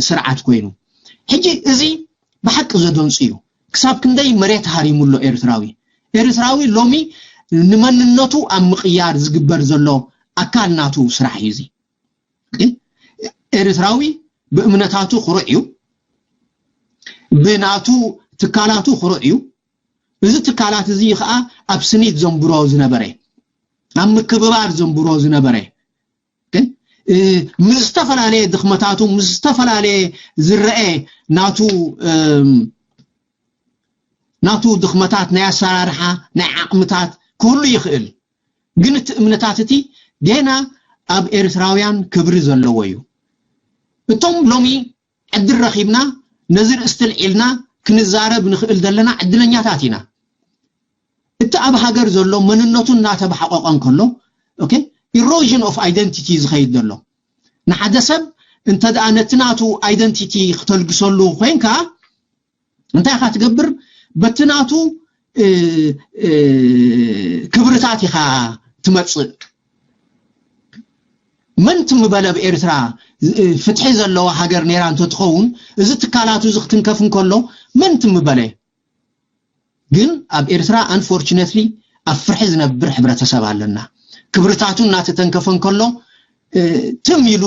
ስርዓት ኮይኑ፣ ሕጂ እዚ ብሓቂ ዘደንጹ እዩ። ክሳብ ክንደይ መሬት ሃሪሙ ኣሎ ኤርትራዊ? ኤርትራዊ ሎሚ ንመንነቱ ኣብ ምቕያር ዝግበር ዘሎ ኣካል ናቱ ስራሕ እዩ እዚ። ኤርትራዊ ብእምነታቱ ክሩዕ እዩ፣ ብናቱ ትካላቱ ክሩዕ እዩ። እዚ ትካላት እዚ ከዓ ኣብ ስኒት ዘንብሮ ዝነበረ፣ ኣብ ምክብባር ዘንብሮ ዝነበረ፣ ምስ ዝተፈላለየ ድኽመታቱ፣ ምስ ዝተፈላለየ ዝረአ ናቱ ናቱ ድኽመታት፣ ናይ ኣሰራርሓ፣ ናይ ዓቕምታት ክህሉ ይኽእል። ግን እቲ እምነታት እቲ ጌና ኣብ ኤርትራውያን ክብሪ ዘለዎ እዩ። እቶም ሎሚ ዕድል ረኺብና ነዚ ርእስቲ ልዒልና ክንዛረብ ንኽእል ዘለና ዕድለኛታት ኢና። እቲ ኣብ ሃገር ዘሎ መንነቱ እናተባሓቆቐ እንከሎ፣ okay? Erosion of identity ዝኸይድ ዘሎ፣ ንሓደ ሰብ እንተ ደኣ ነቲ ናቱ ኣይደንቲቲ ክተልግሰሉ ኮይንካ፣ እንታይ ኢኻ ትገብር? በቲ ናቱ ክብርታት ኢኻ ትመጽእ። መን ትምበለ ኣብ ኤርትራ ፍትሒ ዘለዋ ሃገር ነይራ እንተትኸውን፣ እዚ ትካላቱ እዚ ክትንከፍ እንከሎ መን ትምበለ? ግን ኣብ ኤርትራ፣ ኣንፎርቹነትሊ፣ ኣብ ፍርሒ ዝነብር ሕብረተሰብ ኣለና። ክብርታቱ እናተተንከፈ እንከሎ ትም ኢሉ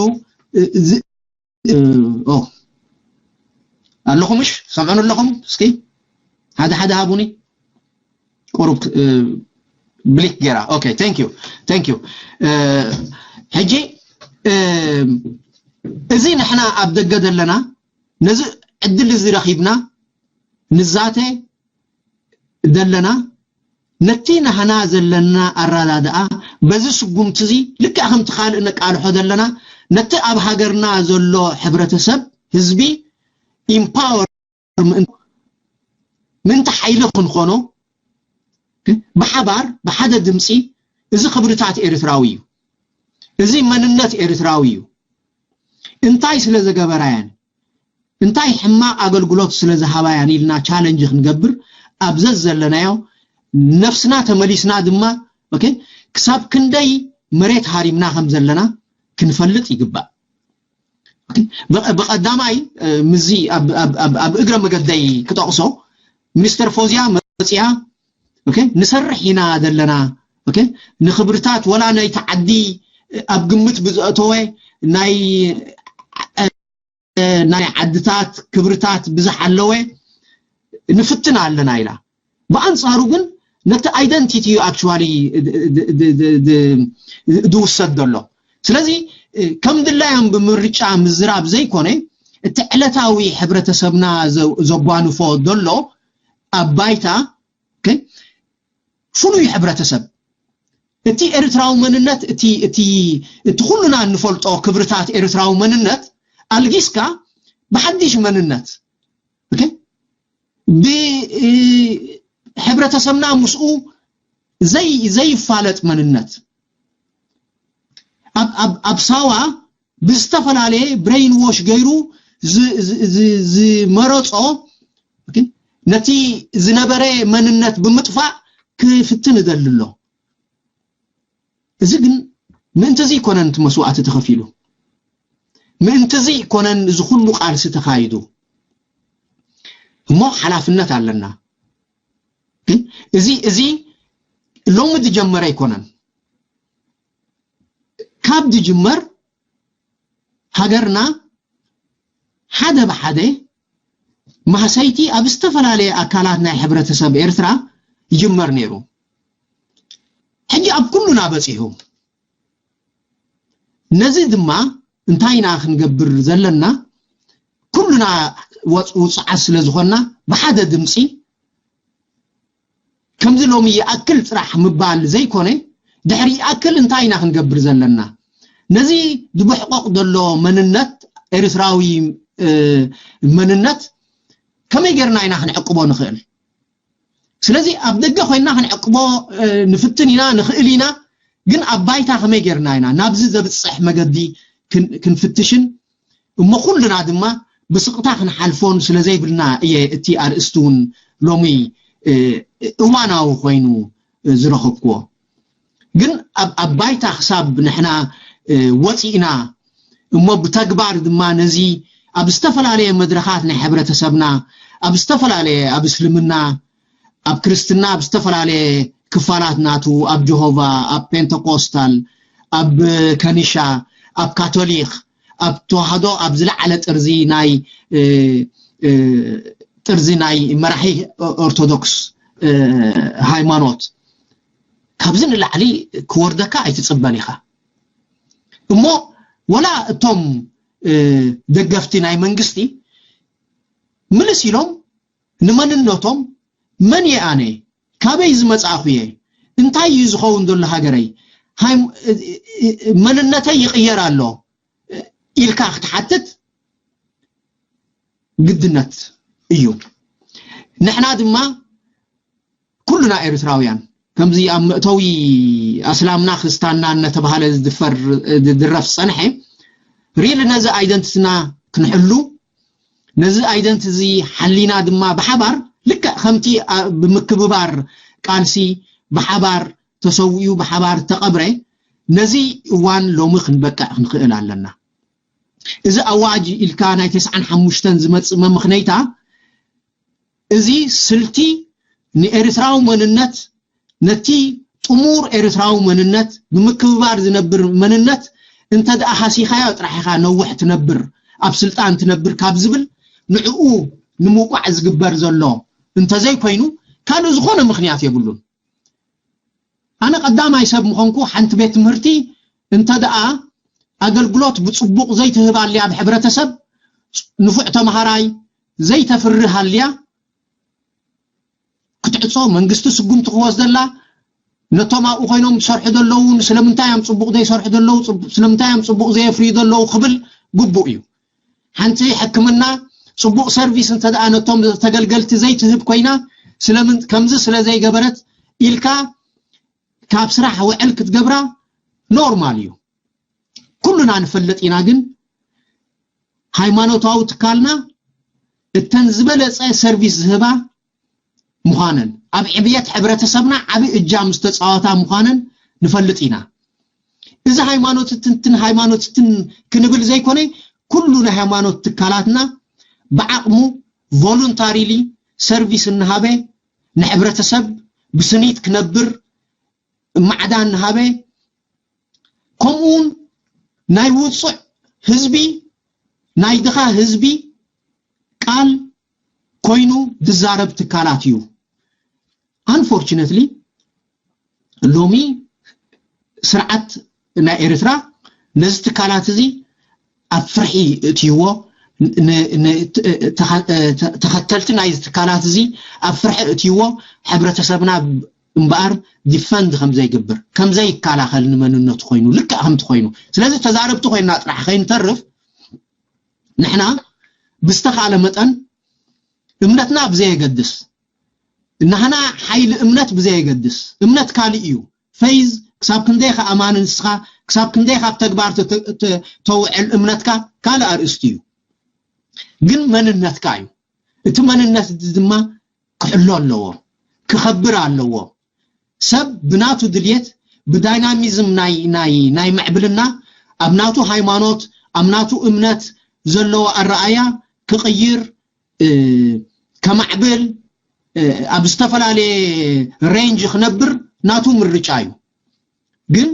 ኣለኹምሽ? ሰምዑን ኣለኹም? እስኪ ሓደ ሓደ ሃቡኒ። ቁሩብ ብሊክ ገራ። Okay, thank you, thank you. ሕጂ እዚ ንሕና ኣብ ደገ ዘለና፣ ነዚ ዕድል እዚ ረኺብና ንዛተ ዘለና፣ ነቲ ናህና ዘለና ኣረዳድኣ በዚ ስጉምቲ እዚ፣ ልክዕ ከምቲ ካልእ ነቃልሖ ዘለና፣ ነቲ ኣብ ሃገርና ዘሎ ሕብረተሰብ፣ ህዝቢ ኢምፓወር ምእንቲ ሓይሊ ክንኾኖ፣ ብሓባር ብሓደ ድምፂ፣ እዚ ክብርታት ኤርትራዊ እዩ፣ እዚ መንነት ኤርትራዊ እዩ፣ እንታይ ስለ ዘገበራያን እንታይ ሕማቕ ኣገልግሎት ስለ ዝሃባያን ኢልና ቻለንጅ ክንገብር ኣብ ዘዘለናዮ፣ ነፍስና ተመሊስና ድማ፣ okay? ክሳብ ክንደይ መሬት ሃሪምና ከም ዘለና ክንፈልጥ ይግባእ። ብቐዳማይ ምዚ ኣብ እግረ መገደይ ክጠቕሶ፣ ሚኒስተር ፎዝያ መፅያ፣ okay? ንሰርሕ ኢና ዘለና፣ okay? ንክብርታት ወላ ናይቲ ዓዲ ኣብ ግምት ብዝእተወ ናይ ናይ ዓድታት ክብርታት ብዝሓለወ ንፍትን ኣለና ኢላ። ብኣንፃሩ ግን ነቲ ኣይደንቲቲ እዩ ኣክቹዋሊ ዝውሰድ ዘሎ። ስለዚ ከም ድላዮም ብምርጫ ምዝራብ ዘይኮነ፣ እቲ ዕለታዊ ሕብረተሰብና ዘጓንፎ ዘሎ ኣብ ባይታ ፍሉይ ሕብረተሰብ፣ እቲ ኤርትራዊ መንነት፣ እቲ እቲ እቲ ኩሉና እንፈልጦ ክብርታት ኤርትራዊ መንነት ኣልጊስካ ብሓድሽ መንነት፣ okay? ብ ሕብረተሰብና ምስኡ ዘይ ዘይፋለጥ መንነት ኣብ ኣብ ኣብ ሳዋ ብዝተፈላለየ ብሬን ዎሽ ገይሩ ዝመረፆ ነቲ ዝነበረ መንነት ብምጥፋእ ክፍትን እደሊ ኣሎ። እዚ ግን ምእንቲ እዚ ይኮነን እቲ መስዋእቲ ተኸፊሉ፣ ምእንቲ እዚ ይኮነን እዚ ኩሉ ቃልሲ ተኻይዱ። እሞ ሓላፍነት ኣለና። ግን እዚ እዚ ሎሚ ዝጀመረ ኣይኮነን። ካብ ዝጅመር ሃገርና ሓደ ብሓደ ማህሰይቲ ኣብ ዝተፈላለየ ኣካላት ናይ ሕብረተሰብ ኤርትራ ይጅመር ነይሩ። ሕጂ ኣብ ኩሉና በፂሑ። ነዚ ድማ እንታይ ኢና ክንገብር ዘለና? ኩሉና ውፅዓት ስለ ዝኾንና ብሓደ ድምፂ ከምዚ ሎሚ ይኣክል ጥራሕ ምባል ዘይኮነ፣ ድሕሪ ይኣክል እንታይ ኢና ክንገብር ዘለና? ነዚ ዝብሕቆቕ ዘሎ መንነት፣ ኤርትራዊ መንነት ከመይ ጌርና ኢና ክንዕቅቦ ንኽእል? ስለዚ ኣብ ደገ ኮይና ክንዕቅቦ ንፍትን ኢና፣ ንኽእል ኢና። ግን ኣብ ባይታ ከመይ ጌርና ኢና ናብዚ ዘብፅሕ መገዲ ክንፍትሽን እሞ ኩልና ድማ ብስቕታ ክንሓልፎን ስለ ዘይብልና እየ እቲ ኣርእስቲ እውን ሎሚ እዋናዊ ኮይኑ ዝረኸብክዎ። ግን ኣብ ባይታ ክሳብ ንሕና ወፂእና እሞ ብተግባር ድማ ነዚ ኣብ ዝተፈላለየ መድረኻት ናይ ሕብረተሰብና፣ ኣብ ዝተፈላለየ፣ ኣብ እስልምና፣ ኣብ ክርስትና፣ ኣብ ዝተፈላለየ ክፋላት ናቱ፣ ኣብ ጀሆቫ፣ ኣብ ፔንተኮስታል፣ ኣብ ከኒሻ፣ ኣብ ካቶሊክ፣ ኣብ ተዋህዶ፣ ኣብ ዝለዓለ ጥርዚ ናይ ጥርዚ ናይ መራሒ ኦርቶዶክስ ሃይማኖት፣ ካብዚ ንላዕሊ ክወርደካ ኣይትፅበን ኢኻ። እሞ ወላ እቶም ደገፍቲ ናይ መንግስቲ ምልስ ኢሎም ንመንነቶም፣ መን እየ ኣነ፣ ካበይ ዝመጻእኩ እየ፣ እንታይ እዩ ዝኸውን ዘሎ ሃገረይ፣ መንነተይ ይቕየር ኣሎ ኢልካ ክትሓትት ግድነት እዩ። ንሕና ድማ ኩልና ኤርትራውያን ከምዚ ኣብ መእተዊ ኣስላምና ክርስታንና እናተባህለ ዝድፈር ዝድረፍ ዝጸንሐ ሪሊ ነዚ ኣይደንቲቲና ክንሕሉ፣ ነዚ ኣይደንቲቲ እዚ ሓሊና ድማ ብሓባር ልክዕ ከምቲ ኣ- ብምክብባር ቃልሲ ብሓባር ተሰዊኡ ብሓባር ተቐብረ ነዚ እዋን ሎሚ ክንበቅዕ ክንኽእል ኣለና። እዚ ኣዋጅ ኢልካ ናይ ተስዓን ሓሙሽተን ዝመጽእ መምኽነይታ እዚ ስልቲ ንኤርትራዊ መንነት ነቲ ጥሙር ኤርትራዊ መንነት ብምክብባር ዝነብር መንነት እንተ ደኣ ሃሲኻዮ ጥራሕ ኢኻ ነውሕ ትነብር ኣብ ስልጣን ትነብር ካብ ዝብል ንዕኡ ንምውቃዕ ዝግበር ዘሎ እንተዘይኮይኑ ካልእ ዝኾነ ምኽንያት የብሉን። ኣነ ቀዳማይ ሰብ ምኾንኩ ሓንቲ ቤት ትምህርቲ እንተ ደኣ ኣገልግሎት ብጽቡቕ ዘይትህብ ኣልያ ኣብ ሕብረተሰብ ንፉዕ ተምሃራይ ዘይተፍርህ ኣልያ ክትዕጾ መንግስቲ ስጉምቲ ክወስደላ ነቶም ኣብኡ ኮይኖም ዝሰርሑ ዘለዉ ስለምንታይ እዮም ጽቡቕ ዘይሰርሑ ዘለዉ ስለምንታይ እዮም ጽቡቕ ዘየፍርዩ ዘለዉ ክብል ግቡእ እዩ። ሓንቲ ሕክምና ጽቡቕ ሰርቪስ እንተ ደኣ ነቶም ተገልገልቲ ዘይትህብ ኮይና ስለምን ከምዚ ስለ ዘይገበረት ኢልካ ካብ ስራሕ ውዕል ክትገብራ ኖርማል እዩ። ኩሉና ንፈልጥ ኢና ግን ሃይማኖታዊ ትካልና እተን ዝበለጸ ሰርቪስ ዝህባ ምዃነን ኣብ ዕብየት ሕብረተሰብና ዓቢ እጃም ዝተጻወታ ምዃነን ንፈልጥ ኢና። እዚ ሃይማኖት ትንትን ሃይማኖት ትን ክንብል ዘይኮነ ኩሉ ናይ ሃይማኖት ትካላትና ብዓቕሙ ቮሉንታሪሊ ሰርቪስ እናሃበ ንሕብረተሰብ ብስኒት ክነብር ማዕዳ እናሃበ ከምኡውን ናይ ውፁዕ ህዝቢ ናይ ድኻ ህዝቢ ቃል ኮይኑ ዝዛረብ ትካላት እዩ። Unfortunately ሎሚ ስርዓት ናይ ኤርትራ ነዚ ትካላት እዚ ኣብ ፍርሒ እትይዎ ተኸተልቲ ናይ ትካላት እዚ ኣብ ፍርሒ እትይዎ ሕብረተሰብና እምበኣር ዲፈንድ ከም ዘይግብር ከም ዘይከላኸል ንመንነቱ ኮይኑ ልክዕ ከምቲ ኮይኑ ስለዚ ተዛረብቲ ኮይና ጥራሕ ከይንተርፍ ንሕና ብዝተኻለ መጠን እምነትና ብዘየገድስ ናህና ሓይሊ እምነት ብዘየገድስ እምነት ካልእ እዩ። ፈይዝ ክሳብ ክንደይ ከኣማኒ ንስኻ ክሳብ ክንደይ ካብ ተግባር ተውዕል እምነትካ ካልእ ኣርእስቲ እዩ። ግን መንነትካ እዩ። እቲ መንነት ድማ ክሕሎ ኣለዎ፣ ክኸብር ኣለዎ። ሰብ ብናቱ ድልየት ብዳይናሚዝም ናይ ናይ ናይ ምዕብልና ኣብ ናቱ ሃይማኖት ኣብ ናቱ እምነት ዘለዎ ኣረኣያ ክቕይር ከማዕብል ኣብ ዝተፈላለየ ሬንጅ ክነብር ናቱ ምርጫ እዩ። ግን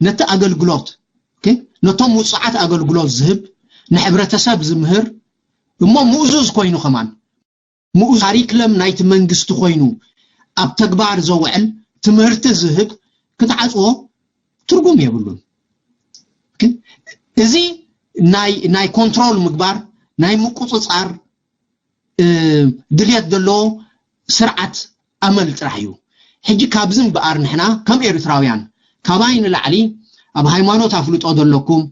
ነቲ ኣገልግሎት ነቶም ውፅዓት ኣገልግሎት ዝህብ ንሕብረተሰብ ዝምህር እሞ ምእዙዝ ኮይኑ ከማን ምኡዝ ካሪክለም ናይቲ መንግስቲ ኮይኑ ኣብ ተግባር ዘውዕል ትምህርቲ ዝህብ ክትዓፅዎ ትርጉም የብሉን። እዚ ናይ ናይ ኮንትሮል ምግባር ናይ ምቁፅፃር ድልየት ዘለዎ ስርዓት ኣመል ጥራሕ እዩ። ሕጂ ካብዚ እምበኣር ንሕና ከም ኤርትራውያን ካባይ ንላዕሊ ኣብ ሃይማኖት ኣፍልጦ ዘለኩም፣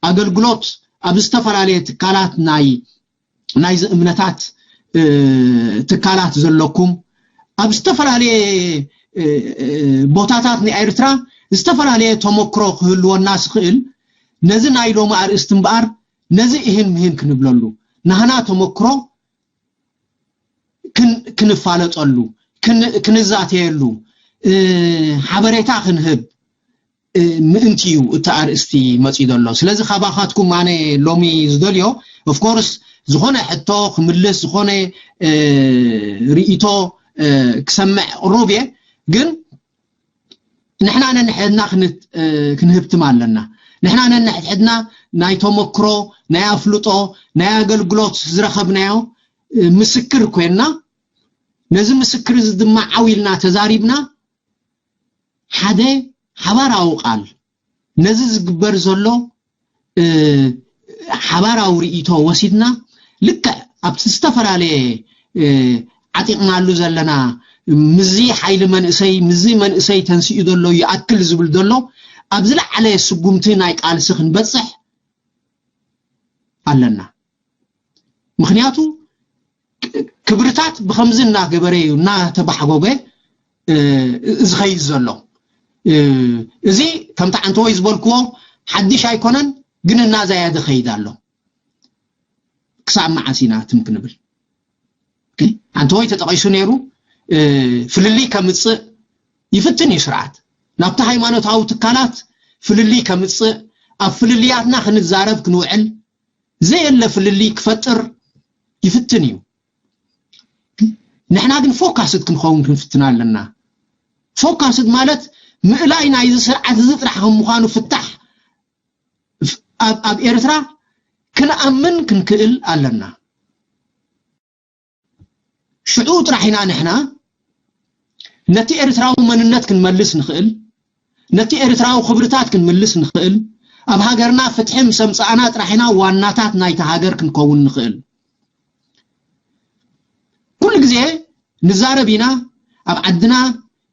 ኣገልግሎት ኣብ ዝተፈላለየ ትካላት ናይ ናይዚ እምነታት ትካላት ዘለኩም፣ ኣብ ዝተፈላለየ ቦታታት ንኤርትራ ዝተፈላለየ ተመክሮ ክህልወና ዝኽእል፣ ነዚ ናይ ሎሚ ኣርእስቲ እምበኣር ነዚ እህን ምህን ክንብለሉ፣ ናህና ተመክሮ ክንፋለጠሉ፣ ክንዛተየሉ፣ ሓበሬታ ክንህብ ምእንቲ እዩ እቲ ኣርእስቲ መፂኡ ዘሎ። ስለዚ ካባኻትኩም ኣነ ሎሚ ዝደልዮ፣ ኦፍኮርስ፣ ዝኾነ ሕቶ ክምልስ፣ ዝኾነ ርእይቶ ክሰምዕ ቅሩብ እየ። ግን ንሕና ነንሕድና ክንህብትም ኣለና። ንሕና ነንሕድና ናይ ተመክሮ፣ ናይ ኣፍልጦ፣ ናይ ኣገልግሎት ዝረኸብናዮ ምስክር ኮይንና፣ ነዚ ምስክር እዚ ድማ ዓው ኢልና ተዛሪብና፣ ሓደ ሓባራዊ ቃል፣ ነዚ ዝግበር ዘሎ ሓባራዊ ርእይቶ ወሲድና፣ ልክዕ ኣብቲ ዝተፈላለየ ዓጢቕናሉ ዘለና፣ ምዚ ሓይሊ መንእሰይ፣ ምዚ መንእሰይ ተንሲኡ ዘሎ ይኣክል ዝብል ዘሎ፣ ኣብ ዝለዓለ ስጉምቲ ናይ ቃልሲ ክንበፅሕ ኣለና። ምኽንያቱ ክብርታት ብኸምዚ እናገበረ እዩ እናተባሕጎገ ዝኸይድ ዘሎ። እዚ ከምቲ ዓንተወይ ዝበልክዎ ሓድሽ ኣይኮነን፣ ግን እናዛየደ ኸይድ ኣሎ። ክሳብ መዓስ ኢና ትም ክንብል? ዓንተወይ ተጠቒሱ ነይሩ። ፍልልይ ከምፅእ ይፍትን እዩ ስርዓት። ናብቲ ሃይማኖታዊ ትካላት ፍልልይ ከምፅእ፣ ኣብ ፍልልያትና ክንዛረብ ክንውዕል፣ ዘየለ ፍልልይ ክፈጥር ይፍትን እዩ። ንሕና ግን ፎካስድ ክንኸውን ክንፍትን ኣለና። ፎካስድ ማለት ምእላይ ናይዚ ስርዓት እዚ ጥራሕ ከም ምዃኑ ፍታሕ ኣብ ኤርትራ ክንኣምን ክንክእል ኣለና። ሽዑ ጥራሕ ኢና ንሕና ነቲ ኤርትራዊ መንነት ክንመልስ ንኽእል፣ ነቲ ኤርትራዊ ክብርታት ክንምልስ ንኽእል፣ ኣብ ሃገርና ፍትሒ ምስ ኣምጻእና ጥራሕ ኢና ዋናታት ናይታ ሃገር ክንከውን ንኽእል። ኩሉ ግዜ ንዛረብ ኢና፣ ኣብ ዓድና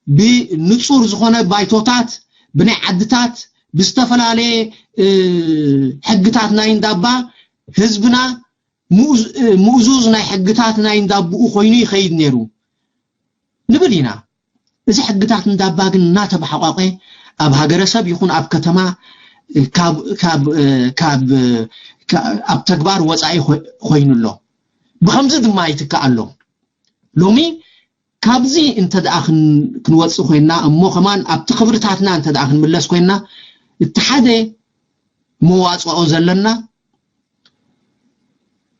ብንጹር ዝኾነ ባይቶታት፣ ብናይ ዓድታት፣ ብዝተፈላለየ ሕግታት ናይ እንዳባ ህዝብና ምኡዙዝ ናይ ሕግታት ናይ እንዳብኡ ኮይኑ ይኸይድ ነይሩ ንብል ኢና። እዚ ሕግታት እንዳባ ግን እናተባሓቋቀ ኣብ ሃገረሰብ ይኹን ኣብ ከተማ ካብ ኣብ ተግባር ወፃኢ ኮይኑ ኣሎ። ብኸምዚ ድማ ይትካእ ኣሎ። ሎሚ ካብዚ እንተ ደኣ ክንወፅእ ኮይና እሞ ከማን ኣብቲ ክብርታትና እንተ ደኣ ክንምለስ ኮይና እቲ ሓደ መዋፅኦ ዘለና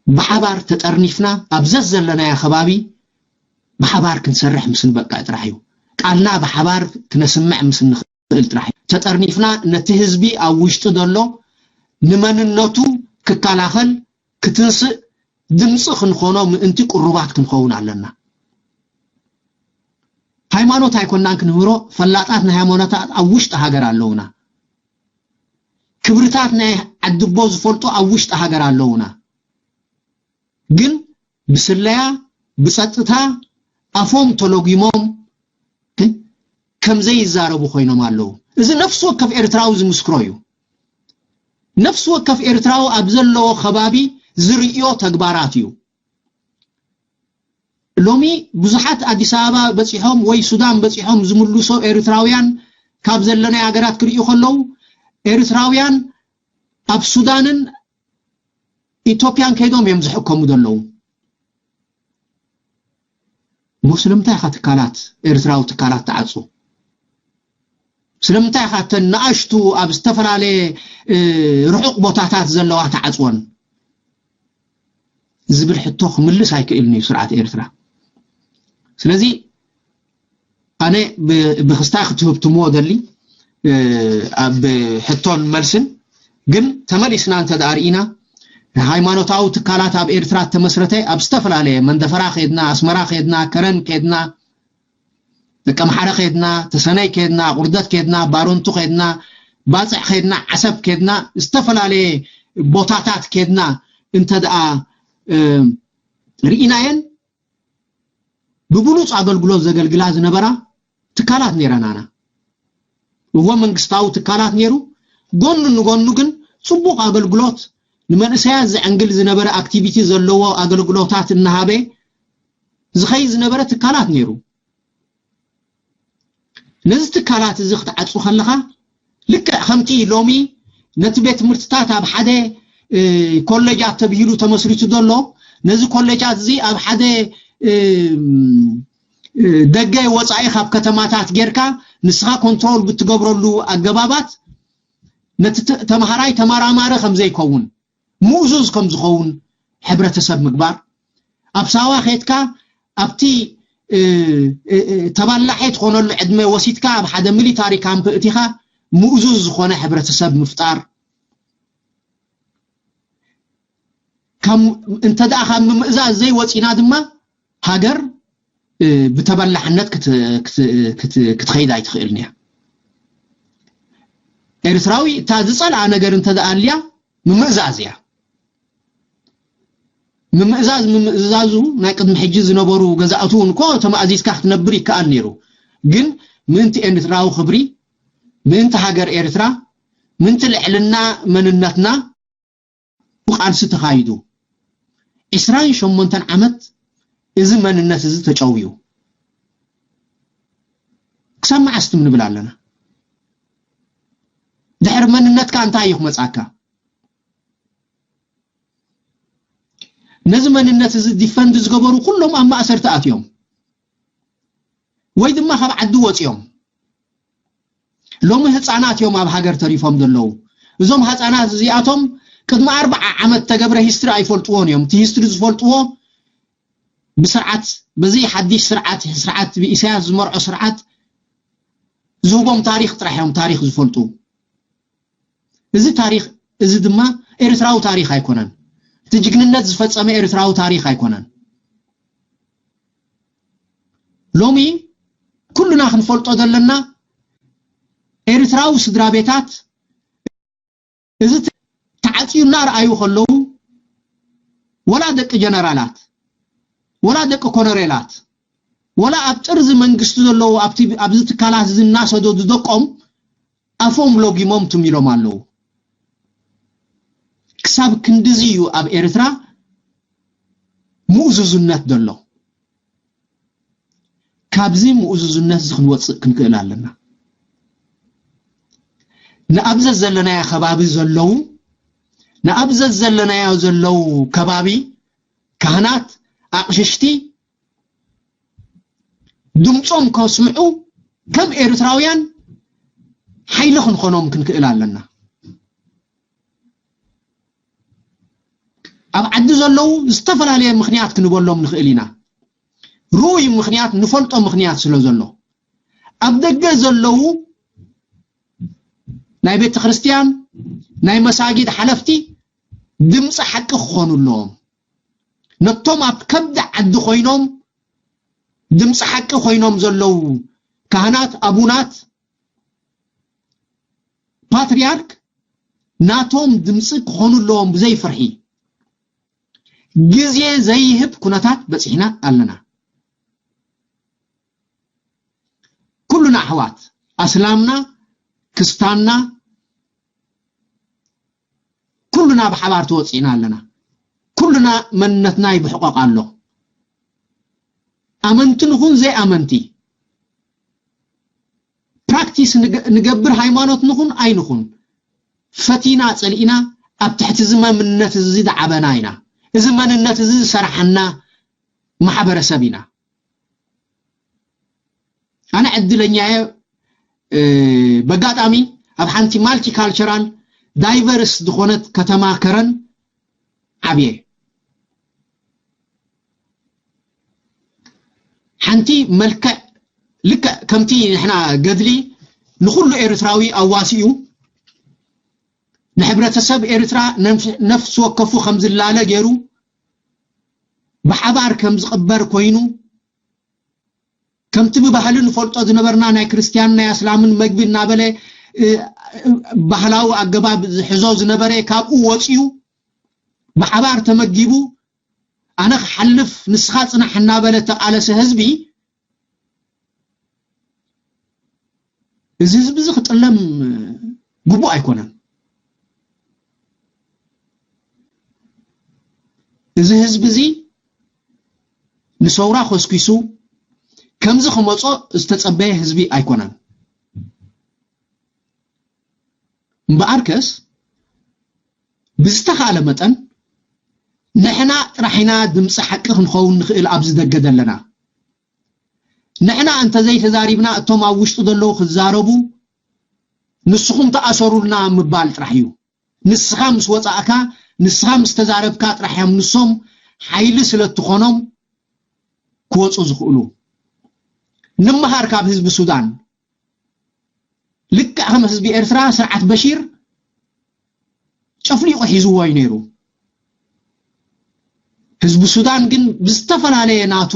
ብሓባር ተጠርኒፍና ኣብ ዘዘለናዮ ከባቢ ብሓባር ክንሰርሕ ምስ ንበቃ ጥራሕ እዩ። ቃልና ብሓባር ክነስምዕ ምስ ንኽእል ጥራሕ እዩ። ተጠርኒፍና ነቲ ህዝቢ ኣብ ውሽጢ ዘሎ ንመንነቱ ክከላኸል ክትንስእ ድምፂ ክንኾኖ ምእንቲ ቅሩባት ክንኸውን ኣለና። ሃይማኖት ኣይኮናን ክንምህሮ፣ ፈላጣት ናይ ሃይማኖታት ኣብ ውሽጢ ሃገር ኣለውና። ክብርታት ናይ ዓድቦ ዝፈልጡ ኣብ ውሽጢ ሃገር ኣለውና። ግን ብስለያ ብፀጥታ ኣፎም ተሎጊሞም ከም ዘይዛረቡ ኮይኖም ኣለዉ። እዚ ነፍሲ ወከፍ ኤርትራዊ ዝምስክሮ እዩ። ነፍሲ ወከፍ ኤርትራዊ ኣብ ዘለዎ ከባቢ ዝርእዮ ተግባራት እዩ። ሎሚ ብዙሓት ኣዲስ ኣበባ በፂሖም ወይ ሱዳን በፂሖም ዝምልሶ ኤርትራውያን ካብ ዘለናይ ሃገራት ክርእዩ ከለዉ ኤርትራውያን ኣብ ሱዳንን ኢትዮጵያን ከይዶም እዮም ዝሕከሙ ዘለዉ። እሞ ስለምንታይ ኢኻ ትካላት ኤርትራዊ ትካላት ትዓጹ? ስለምንታይ ኢኻ እተን ንኣሽቱ ኣብ ዝተፈላለየ ርሑቕ ቦታታት ዘለዋ ትዓጽወን ዝብል ሕቶ ክምልስ ኣይክእልን እዩ ስርዓት ኤርትራ። ስለዚ ኣነ ብክስታይ ክትህብትምዎ ደሊ ኣብ ሕቶን መልስን ግን ተመሊስና እንተ ደኣ ርኢና ሃይማኖታዊ ትካላት ኣብ ኤርትራ ተመስረተ ኣብ ዝተፈላለየ መንደፈራ ከድና ኣስመራ ከድና ከረን ከድና ደቀምሓረ ከድና ተሰነይ ከድና ቁርደት ከድና ባረንቱ ከድና ባፅዕ ከድና ዓሰብ ከድና ዝተፈላለየ ቦታታት ከድና እንተ ደኣ ርኢናየን ብብሉፅ ኣገልግሎት ዘገልግላ ዝነበራ ትካላት ነይረናና። እዎ መንግስታዊ ትካላት ነይሩ፣ ጎኑ ንጎኑ ግን ጽቡቕ ኣገልግሎት፣ ንመንእሰያት ዘዕንግል ዝነበረ ኣክቲቪቲ ዘለዎ ኣገልግሎታት እናሃበ ዝኸይድ ዝነበረ ትካላት ነይሩ። ነዚ ትካላት እዚ ክትዓጹ ከለኻ፣ ልክዕ ከምቲ ሎሚ ነቲ ቤት ትምህርትታት ኣብ ሓደ ኮሌጃት ተብሂሉ ተመስሪቱ ዘሎ፣ ነዚ ኮሌጃት እዚ ኣብ ሓደ ደገ ወፃኢ ካብ ከተማታት ጌርካ ንስኻ ኮንትሮል ብትገብረሉ ኣገባባት፣ ነቲ ተምሃራይ ተመራማሪ ከም ዘይከውን፣ ምእዙዝ ከም ዝኸውን ሕብረተሰብ ምግባር። ኣብ ሳዋ ኬድካ ኣብቲ ተባላሐ ትኾነሉ ዕድመ ወሲድካ ኣብ ሓደ ሚሊታሪ ካምፕ እቲኻ ምእዙዝ ዝኾነ ሕብረተሰብ ምፍጣር። እንተ ደኣ ካብ ምምእዛዝ ዘይወፂና ድማ ሃገር ብተበላሕነት ክትኸይድ ኣይትኽእልን እያ። ኤርትራዊ እታ ዝፀልኣ ነገር እንተ ደኣ ኣልያ ምምእዛዝ እያ። ምምእዛዝ ምምእዛዙ ናይ ቅድሚ ሕጂ ዝነበሩ ገዛእቱ እውን እኮ ተማእዚዝካ ክትነብር ይከኣል ነይሩ። ግን ምእንቲ ኤርትራዊ ክብሪ፣ ምእንቲ ሃገር ኤርትራ፣ ምእንቲ ልዕልና መንነትና ብቃልሲ ተኻይዱ። ዕስራን ሸሞንተን ዓመት እዚ መንነት እዚ ተጨውዩ። ክሳብ መዓስ ትም ንብል ኣለና? ድሕሪ መንነትካ እንታይ እዩ ክመጻካ? ነዚ መንነት እዚ ዲፈንድ ዝገበሩ ኩሎም ኣብ ማእሰርቲ ኣትዮም ወይ ድማ ካብ ዓዲ ወፂኦም። ሎሚ ህፃናት እዮም ኣብ ሃገር ተሪፎም ዘለዉ። እዞም ህፃናት እዚኣቶም ቅድሚ ኣርባዓ ዓመት ተገብረ ሂስትሪ ኣይፈልጥዎን እዮም። እቲ ሂስትሪ ዝፈልጥዎ ብስርዓት፣ በዚ ሓድሽ ስርዓት፣ ስርዓት ብኢሳያስ ዝመርዖ ስርዓት ዝህቦም ታሪኽ ጥራሕ እዮም ታሪኽ ዝፈልጡ። እዚ ታሪኽ እዚ ድማ ኤርትራዊ ታሪኽ ኣይኮነን። እቲ ጅግንነት ዝፈጸመ ኤርትራዊ ታሪኽ ኣይኮነን። ሎሚ ኩልና ክንፈልጦ ዘለና ኤርትራዊ ስድራ ቤታት እዚ ተዓጽዩ እናረኣዩ ከለዉ ወላ ደቂ ጀነራላት ወላ ደቂ ኮነሬላት ወላ ኣብ ጥርዚ መንግስቲ ዘለዉ ኣብቲ ኣብዚ ትካላት እዚ እናሰደዱ ደቆም ኣፎም ሎጊሞም ትም ኢሎም ኣለዉ። ክሳብ ክንድዚ እዩ ኣብ ኤርትራ ምእዙዝነት ዘሎ። ካብዚ ምእዙዝነት እዚ ክንወፅእ ክንክእል ኣለና። ንኣብዘ ዘለናዮ ከባቢ ዘለዉ ንኣብዘ ዘለናዮ ዘለዉ ከባቢ ካህናት ኣቕሽሽቲ ድምፆም ከስምዑ ከም ኤርትራውያን ሓይሊ ክንኾኖም ክንክእል ኣለና። ኣብ ዓዲ ዘለዉ ዝተፈላለየ ምክንያት ክንበሎም ንኽእል ኢና። ርኡይ ምክንያት ንፈልጦ ምክንያት ስለ ዘሎ ኣብ ደገ ዘለዉ ናይ ቤተ ክርስቲያን ናይ መሳጊድ ሓለፍቲ ድምፂ ሓቂ ክኾኑ ኣለዎም። ነቶም ኣብ ከብዲ ዓዲ ኮይኖም ድምፂ ሓቂ ኮይኖም ዘለዉ ካህናት ኣቡናት ፓትርያርክ ናቶም ድምፂ ክኾኑ ኣለዎም ብዘይ ፍርሒ። ግዜ ዘይህብ ኩነታት በፂሕና ኣለና። ኩሉና ኣሕዋት ኣስላምና ክስታንና ኩሉና ብሓባር ተወፂእና ኣለና። ኩሉና መንነትና ይብሕቆቕ ኣሎ። ኣመንቲ ንኹን ዘይኣመንቲ ፕራክቲስ ንገብር ሃይማኖት ንኹን ኣይንኹን ፈቲና ፀሊእና ኣብ ትሕቲ እዚ መንነት እዚ ዝዓበና ኢና። እዚ መንነት እዚ ዝሰራሓና ማሕበረሰብ ኢና። ኣነ ዕድለኛ እየ። በጋጣሚ ኣብ ሓንቲ ማልቲካልቸራል ዳይቨርስ ዝኾነት ከተማ ከረን ዓብየ። ሓንቲ መልክዕ ልክዕ ከምቲ ንሕና ገድሊ ንኩሉ ኤርትራዊ ኣዋሲኡ ንሕብረተሰብ ኤርትራ ነፍሲ ወከፉ ከም ዝላለ ገይሩ ብሓባር ከም ዝቕበር ኮይኑ ከምቲ ብባህሊ ንፈልጦ ዝነበርና ናይ ክርስትያን ናይ ኣስላምን መግቢ እናበለ ባህላዊ ኣገባብ ዝሕዞ ዝነበረ ካብኡ ወፂኡ ብሓባር ተመጊቡ ኣነ ክሓልፍ ንስኻ ፅናሕ እናበለ ተቃለሰ ህዝቢ እዚ ህዝቢ እዚ ክጥለም ግቡእ ኣይኮነን። እዚ ህዝቢ እዚ ንሰውራ ኮስኪሱ ከምዚ ክመጾ ዝተጸበየ ህዝቢ ኣይኮነን። እምበኣርከስ ብዝተኻለ መጠን ንሕና ጥራሕ ኢና ድምፂ ሓቂ ክንኸውን ንኽእል ኣብዚ ደገ ዘለና። ንሕና እንተዘይተዛሪብና እቶም ኣብ ውሽጢ ዘለዉ ክዛረቡ፣ ንስኹም ተኣሰሩልና ምባል ጥራሕ እዩ። ንስኻ ምስ ወፃእካ፣ ንስኻ ምስ ተዛረብካ ጥራሕ እዮም ንሶም ሓይሊ ስለ እትኾኖም ክወፁ ዝኽእሉ። ንምሃር ካብ ህዝቢ ሱዳን። ልክዕ ከም ህዝቢ ኤርትራ ስርዓት በሺር ጨፍሊቑ ሒዝዎ እዩ ነይሩ። ህዝቢ ሱዳን ግን ብዝተፈላለየ ናቱ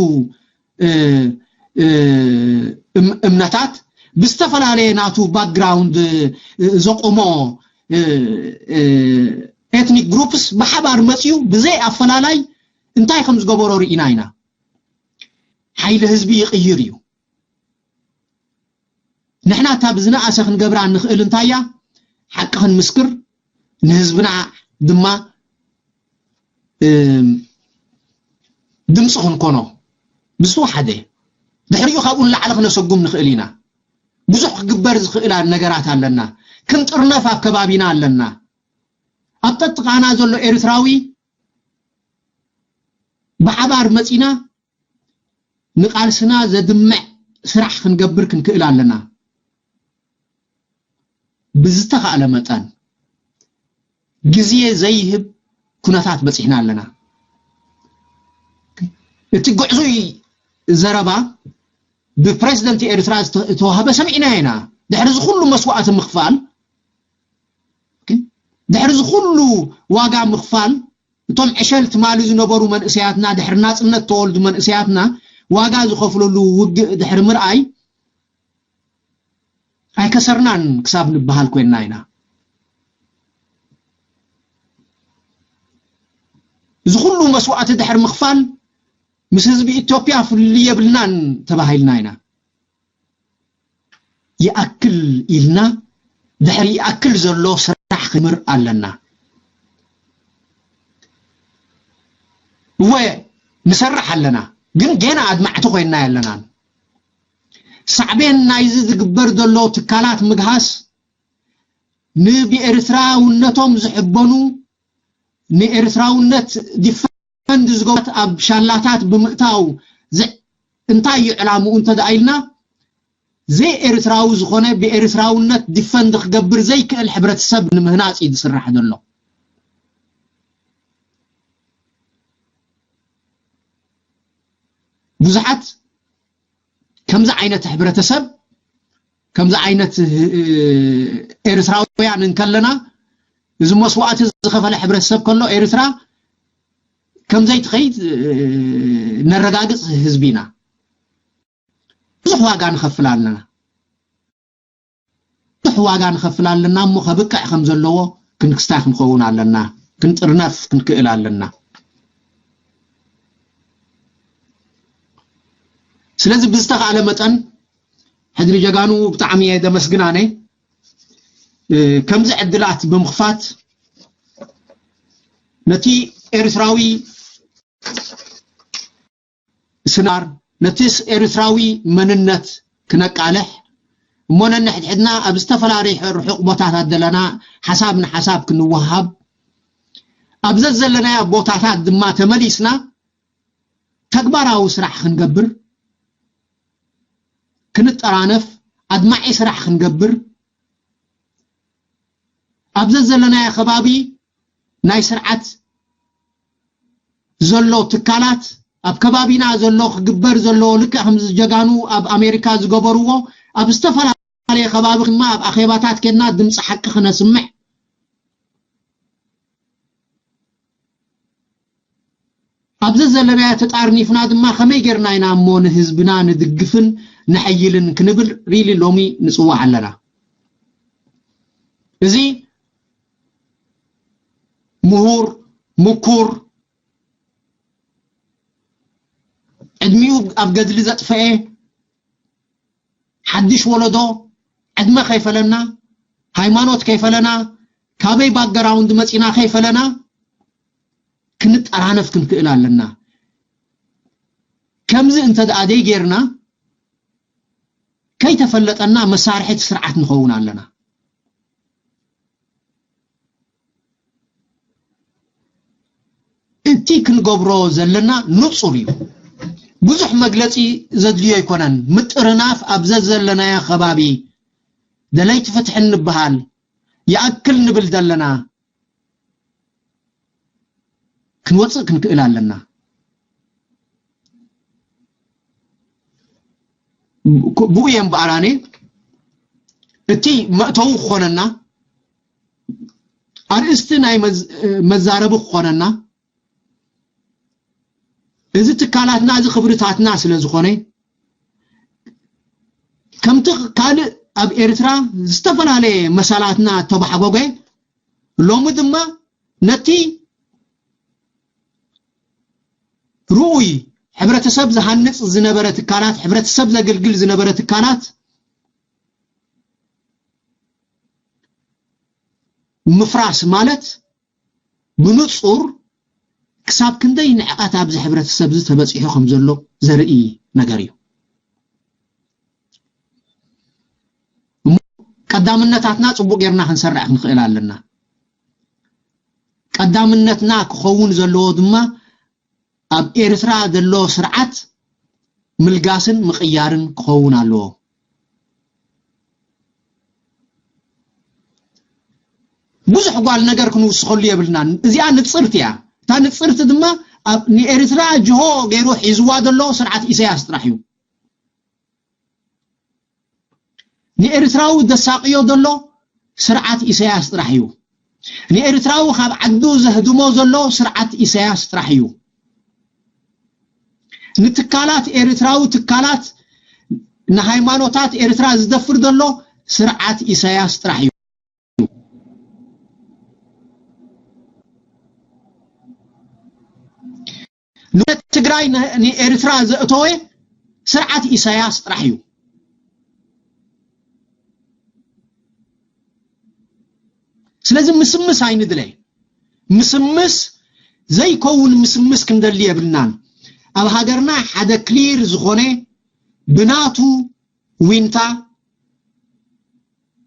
እምነታት፣ ብዝተፈላለየ ናቱ ባክግራውንድ ዘቆሞ ኤትኒክ ግሩፕስ ብሓባር መፅዩ ብዘይ ኣፈላላይ እንታይ ከም ዝገበሮ ርኢና ኢና። ሓይሊ ህዝቢ ይቕይር እዩ። ንሕና እታ ብዝነኣሰ ክንገብራ እንኽእል እንታይ እያ? ሓቂ ክንምስክር፣ ንህዝብና ድማ ድምፂ ክንኮኖ ብዝተወሓደ፣ ድሕሪኡ ካብኡ ንላዕሊ ክነሰጉም ንኽእል ኢና። ብዙሕ ክግበር ዝኽእል ነገራት ኣለና። ክንጥርነፍ ኣብ ከባቢና ኣለና። ኣብ ጠጥቓና ዘሎ ኤርትራዊ ብሓባር መፂና ንቃልስና ዘድምዕ ስራሕ ክንገብር ክንክእል ኣለና። ብዝተኻእለ መጠን ግዜ ዘይህብ ኩነታት በፂሕና ኣለና። እቲ ግዕዙይ ዘረባ ብፕሬዝደንት ኤርትራ ዝተዋሃበ ሰሚዕና ኢና። ድሕሪ እዚ ኩሉ መስዋእቲ ምኽፋል፣ ድሕሪ እዚ ኩሉ ዋጋ ምኽፋል፣ እቶም ዕሸል ትማሊ ዝነበሩ መንእሰያትና፣ ድሕሪ ናጽነት ተወልዱ መንእሰያትና ዋጋ ዝኸፍለሉ ውግእ ድሕሪ ምርኣይ፣ ኣይከሰርናን ክሳብ ንበሃል ኮይንና ኢና። እዚ ኩሉ መስዋእቲ ድሕሪ ምኽፋል ምስ ህዝቢ ኢትዮጵያ ፍልልይ የብልናን ተባሂልና ኢና። ይኣክል ኢልና ድሕሪ ይኣክል ዘሎ ስራሕ ክምር ኣለና። እወ ንሰርሕ ኣለና፣ ግን ጌና ኣድማዕቲ ኮይንና የለናን። ሳዕቤን ናይዚ ዝግበር ዘሎ ትካላት ምግሃስ ንብኤርትራውነቶም ዝሕበኑ፣ ንኤርትራውነት ዲፈንድ ዝገብሩ ኣብ ሻላታት ብምእታው እንታይ እዩ ዕላምኡ እንተደኣ ኢልና፣ ዘይኤርትራዊ ዝኾነ ብኤርትራውነት ዲፈንድ ክገብር ዘይክእል ሕብረተሰብ ንምህናፅ እዩ ዝስራሕ ዘሎ። ብዙሓት ከምዚ ዓይነት ሕብረተሰብ፣ ከምዚ ዓይነት ኤርትራውያን እንከለና፣ እዚ መስዋእቲ ዝኸፈለ ሕብረተሰብ ከሎ ኤርትራ ከምዘይትኸይድ ነረጋግፅ ህዝቢ ኢና። ብዙሕ ዋጋ ንኸፍል ኣለና። ብዙሕ ዋጋ ንኸፍል ኣለና እሞ ከብቅዕ ከም ዘለዎ ክንክስታይ ክንኸውን ኣለና። ክንጥርነፍ ክንክእል ኣለና። ስለዚ ብዝተኻእለ መጠን ሕድሪ ጀጋኑ ብጣዕሚ እየ ደመስግን ኣነ። ከምዚ ዕድላት ብምኽፋት ነቲ ኤርትራዊ ስናር ነቲ ኤርትራዊ መንነት ክነቃልሕ እሞ ነንሕድሕድና ኣብ ዝተፈላለዩ ርሑቕ ቦታታት ዘለና ሓሳብ ንሓሳብ ክንወሃብ ኣብ ዘዘለናዮ ቦታታት ድማ ተመሊስና ተግባራዊ ስራሕ ክንገብር ክንጠራነፍ ኣድማዒ ስራሕ ክንገብር ኣብ ዘዘለናዮ ከባቢ ናይ ስርዓት ዘሎ ትካላት ኣብ ከባቢና ዘሎ ክግበር ዘለዎ ልክዕ ከምዚ ጀጋኑ ኣብ ኣሜሪካ ዝገበርዎ ኣብ ዝተፈላለየ ከባቢ ድማ ኣብ ኣኼባታት ኬድና ድምፂ ሓቂ ክነስምዕ ኣብዚ ዘለናዮ ተጣርኒፍና ድማ ከመይ ጌርና ኢና እሞ ንህዝብና ንድግፍን ንሐይልን ክንብል ሪሊ ሎሚ ንፅዋዕ ኣለና። እዚ ምሁር ምኩር ዕድሚኡ ኣብ ገድሊ ዘጥፈኤ ሓድሽ ወለዶ ዕድመ ከይፈለና ሃይማኖት ከይፈለና ካበይ ባክግራውንድ መፂና ከይፈለና ክንጠራነፍ ክንክእል ኣለና። ከምዚ እንተ ደኣ ደይ ጌርና፣ ከይተፈለጠና መሳርሒ እቲ ስርዓት ንኸውን ኣለና። እቲ ክንገብሮ ዘለና ንጹር እዩ። ብዙሕ መግለጺ ዘድልዮ ኣይኮነን። ምጥርናፍ ኣብ ዘዘለናዮ ከባቢ ደለይቲ ፍትሒ እንበሃል ይኣክል ንብል ዘለና፣ ክንወጽእ ክንክእል ኣለና። ብኡ እየ እምበኣር ኣነ እቲ መእተዊ ክኾነና፣ ኣርእስቲ ናይ መዝ-፣ መዛረቢ ክኾነና፣ እዚ ትካላትና፣ እዚ ክብርታትና ስለ ዝኾነ፣ ከምቲ ካልእ ኣብ ኤርትራ ዝተፈላለየ መሰላትና ተባሕጎገ፣ ሎሚ ድማ ነቲ ርኡይ ሕብረተሰብ ዝሃንጽ ዝነበረ ትካላት፣ ሕብረተሰብ ዘገልግል ዝነበረ ትካላት ምፍራስ ማለት ብንጹር ክሳብ ክንደይ ንዕቀት ኣብዚ ሕብረተሰብ እዚ ተበጺሑ ከም ዘሎ ዘርኢ ነገር እዩ። እሞ ቀዳምነታትና ጽቡቕ ጌርና ክንሰርዕ ክንክእል ኣለና። ቀዳምነትና ክኸውን ዘለዎ ድማ ኣብ ኤርትራ ዘሎ ስርዓት ምልጋስን ምቕያርን ክኸውን ኣለዎ። ብዙሕ ጓል ነገር ክንውስኸሉ የብልናን። እዚኣ ንጽርቲ እያ። እታ ንጽርቲ ድማ ኣብ ንኤርትራ ጅሆ ገይሩ ሒዝዋ ዘሎ ስርዓት ኢሳያስ ጥራሕ እዩ። ንኤርትራዊ ዘሳቕዮ ዘሎ ስርዓት ኢሳያስ ጥራሕ እዩ። ንኤርትራዊ ካብ ዓዱ ዘህድሞ ዘሎ ስርዓት ኢሳያስ ጥራሕ እዩ። ንትካላት ኤርትራዊ ትካላት፣ ንሃይማኖታት ኤርትራ ዝደፍር ዘሎ ስርዓት ኢሳያስ ጥራሕ እዩ። ንትግራይ ን-፣ ንኤርትራ ዘእተወ ስርዓት ኢሳያስ ጥራሕ እዩ። ስለዚ ምስምስ ኣይንድለ። ምስምስ ዘይከውን ምስምስ ክንደሊ የብልናን። ኣብ ሃገርና ሓደ ክሊር ዝኾነ ብናቱ ዊንታ፣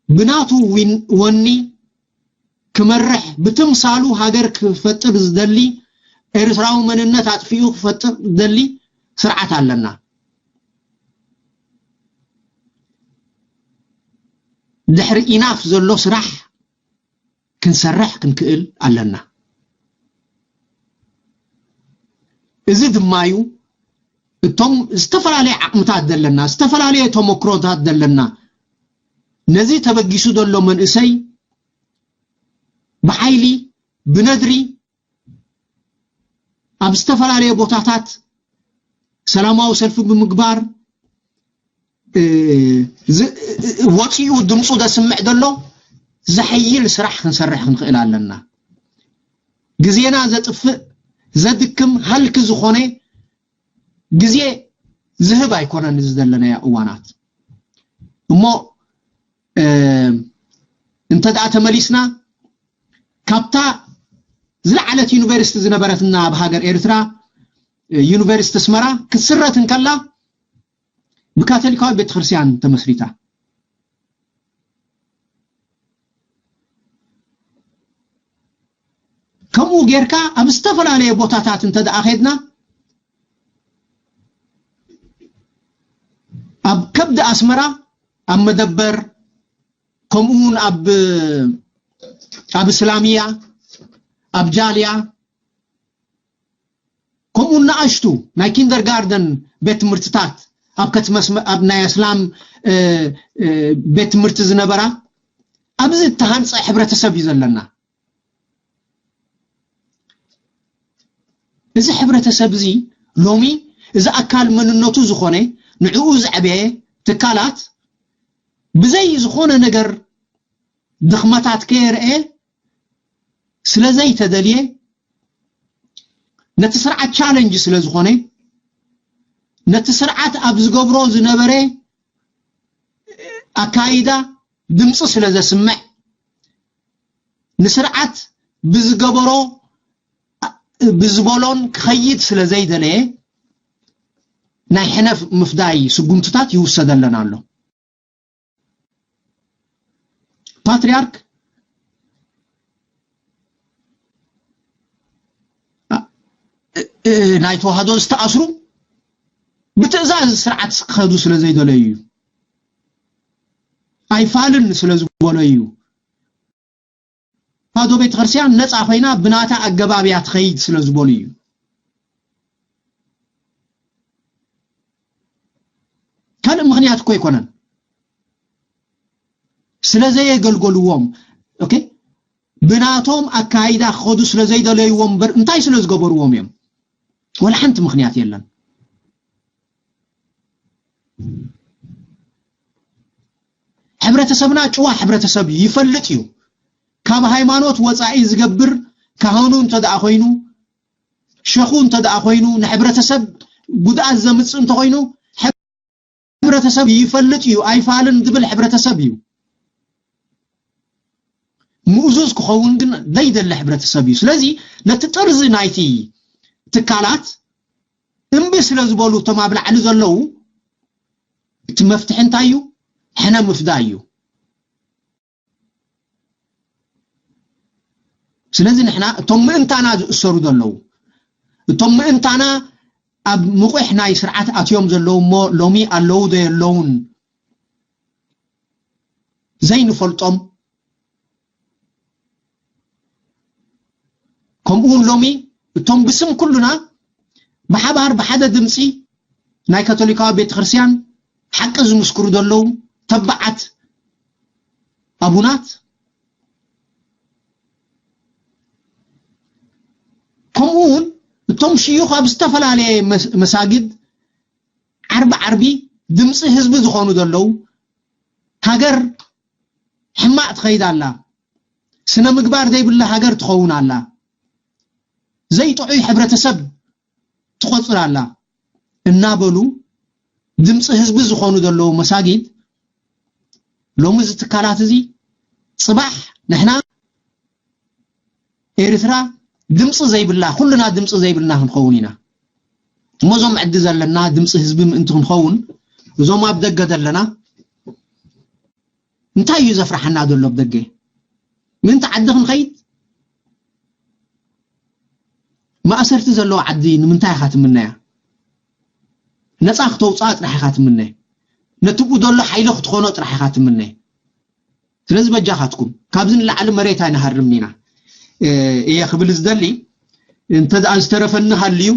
ብናቱ ዊን-፣ ወኒ ክመርሕ፣ ብትምሳሉ ሃገር ክፈጥር ዝደሊ፣ ኤርትራዊ መንነት ኣጥፊኡ ክፈጥር ዝደሊ ስርዓት ኣለና። ድሕሪ ኢናፍ ዘሎ ስራሕ ክንሰርሕ ክንክእል ኣለና። እዚ ድማ እዩ እቶም ዝተፈላለየ ዓቕምታት ዘለና፣ ዝተፈላለየ ተመክሮታት ዘለና፣ ነዚ ተበጊሱ ዘሎ መንእሰይ ብሓይሊ፣ ብነድሪ፣ ኣብ ዝተፈላለየ ቦታታት ሰላማዊ ሰልፊ ብምግባር፣ እ፣ ዝ-፣ እ፣ ወፂኡ ድምፁ ዘስምዕ ዘሎ ዘሐይል ስራሕ ክንሰርሕ ክንክእል ኣለና። ግዜና ዘጥፍእ፣ ዘድክም፣ ሃልኪ ዝኾነ ግዜ ዝህብ ኣይኮነን እዚ ዘለናዮ እዋናት። እሞ፣ እ፣ እንተ ደኣ ተመሊስና፣ ካብታ ዝለዓለት ዩኒቨርሲቲ ዝነበረትና ኣብ ሃገር ኤርትራ፣ እ፣ ዩኒቨርሲቲ ኣስመራ ክትስረት እንከላ ብካቶሊካዊ ቤተክርስትያን ተመስሪታ። ከምኡ ጌርካ ኣብ ዝተፈላለየ ቦታታት እንተ ደኣ ኸድና፣ ኣብ ከብዲ ኣስመራ፣ ኣብ መደበር፣ ከምኡ እውን ኣብ፣ ኣብ እስላሚያ፣ ኣብ ጃልያ፣ ከምኡ ንኣሽቱ ናይ ኪንደርጋርደን ቤት ትምህርትታት፣ ኣብ ከተማ ኣስመ-፣ ኣብ ናይ ኣስላም፣ እ፣ እ፣ ቤት ትምህርቲ ዝነበራ፣ ኣብዚ እተሃንጸ ሕብረተሰብ እዩ ዘለና። እዚ ሕብረተሰብ እዚ ሎሚ እዚ ኣካል መንነቱ ዝኾነ ንዕኡ ዘዕበየ ትካላት ብዘይ ዝኾነ ነገር ድኽመታት ከየርኤ ስለ ዘይተደልየ፣ ነቲ ስርዓት ቻለንጅ ስለ ዝኾነ፣ ነቲ ስርዓት ኣብ ዝገብሮ ዝነበረ ኣካይዳ ድምፂ ስለ ዘስምዕ፣ ንስርዓት ብዝገበሮ ኣ-፣ ብዝበሎን ክኸይድ ስለ ዘይደለየ ናይ ሕነ ምፍዳይ ስጉምትታት ይውሰደለን ኣሎ። ፓትርያርክ እ- እ- ናይ ተዋህዶ ዝተኣስሩ ብትእዛዝ ስርዓት ክኸዱ ስለ ዘይደለዩ እዩ። ኣይፋልን ስለ ዝበሎ እዩ። ተዋህዶ ቤተክርስትያን ነፃ ኮይና ብናታ ኣገባብ እያ ትኸይድ ስለ ዝበሉ እዩ። ካልእ ምኽንያት እኮ ኣይኮነን። ስለ ዘየገልገልዎም፣ ኦኬ፣ ብናቶም ኣካይዳ ክኸዱ ስለ ዘይደለይዎም እምበር እንታይ ስለ ዝገበርዎም እዮም? ወላ ሓንቲ ምኽንያት የለን። ሕብረተሰብና ጭዋ ሕብረተሰብ እዩ፣ ይፈልጥ እዩ። ካብ ሃይማኖት ወፃኢ ዝገብር ካህኑ እንተ ደኣ ኮይኑ፣ ሸኹ እንተ ደኣ ኮይኑ፣ ንሕብረተሰብ ጉድኣት ዘምፅእ እንተኾይኑ፣ ሕብረተሰብ ይፈልጥ እዩ፣ ኣይፋልን ዝብል ሕብረተሰብ እዩ። ምእዙዝ ክኸውን ግን ዘይደሊ ሕብረተሰብ እዩ። ስለዚ ነቲ ጥርዚ ናይቲ ትካላት እምቢ ስለ ዝበሉ እቶም ኣብ ላዕሊ ዘለዉ፣ እቲ መፍትሒ እንታይ እዩ? ሕነ ምፍዳይ እዩ። ስለዚ ንሕና እቶም ምእንታና ዝእሰሩ ዘለዉ፣ እቶም ምእንታና ኣብ ምቑሕ ናይ ስርዓት ኣትዮም ዘለዉ እሞ ሎሚ ኣለዉ ዶ የለዉን ዘይንፈልጦም፣ ከምኡ እውን ሎሚ እቶም ብስም ኩሉና ብሓባር ብሓደ ድምፂ ናይ ካቶሊካዊ ቤተክርስትያን ሓቂ ዝምስክሩ ዘለዉ ተባዓት ኣቡናት፣ ከምኡ እውን እቶም ሽዩኽ ኣብ ዝተፈላለየ መስ- መሳግድ ዓርቢ ዓርቢ ድምፂ ህዝቢ ዝኾኑ ዘለዉ፣ ሃገር ሕማቕ ትኸይድ ኣላ፣ ስነ ምግባር ዘይብላ ሃገር ትኸውን ኣላ፣ ዘይጥዑይ ሕብረተሰብ ትቆፅር ኣላ እናበሉ ድምፂ ህዝቢ ዝኾኑ ዘለዉ መሳጊድ፣ ሎሚ እዚ ትካላት እዚ ፅባሕ ንሕና ኤርትራ ድምፂ ዘይብላ፣ ኩልና ድምፂ ዘይብልና ክንኸውን ኢና። እሞ እዞም ዕዲ ዘለና ድምፂ ህዝቢ ምእንቲ ክንኸውን፣ እዞም ኣብ ደገ ዘለና እንታይ እዩ ዘፍርሓና ዘሎ? ኣብ ደገ ምእንቲ ዓዲ ክንኸይድ? ማእሰርቲ ዘለዎ ዓዲ ንምንታይ ኢኻ ትምነያ? ነፃ ክተውፅኣ ጥራሕ ኢኻ ትምነ። ነቲ ብኡ ዘሎ ሓይሊ ክትኾኖ ጥራሕ ኢኻ ትምነ። ስለዚ በጃኻትኩም ካብዚ ንላዕሊ መሬት ኣይንሃርምን ኢና፣ እ፣ እየ ክብል ዝደሊ። እንተ ደኣ ዝተረፈኒ ሃልዩ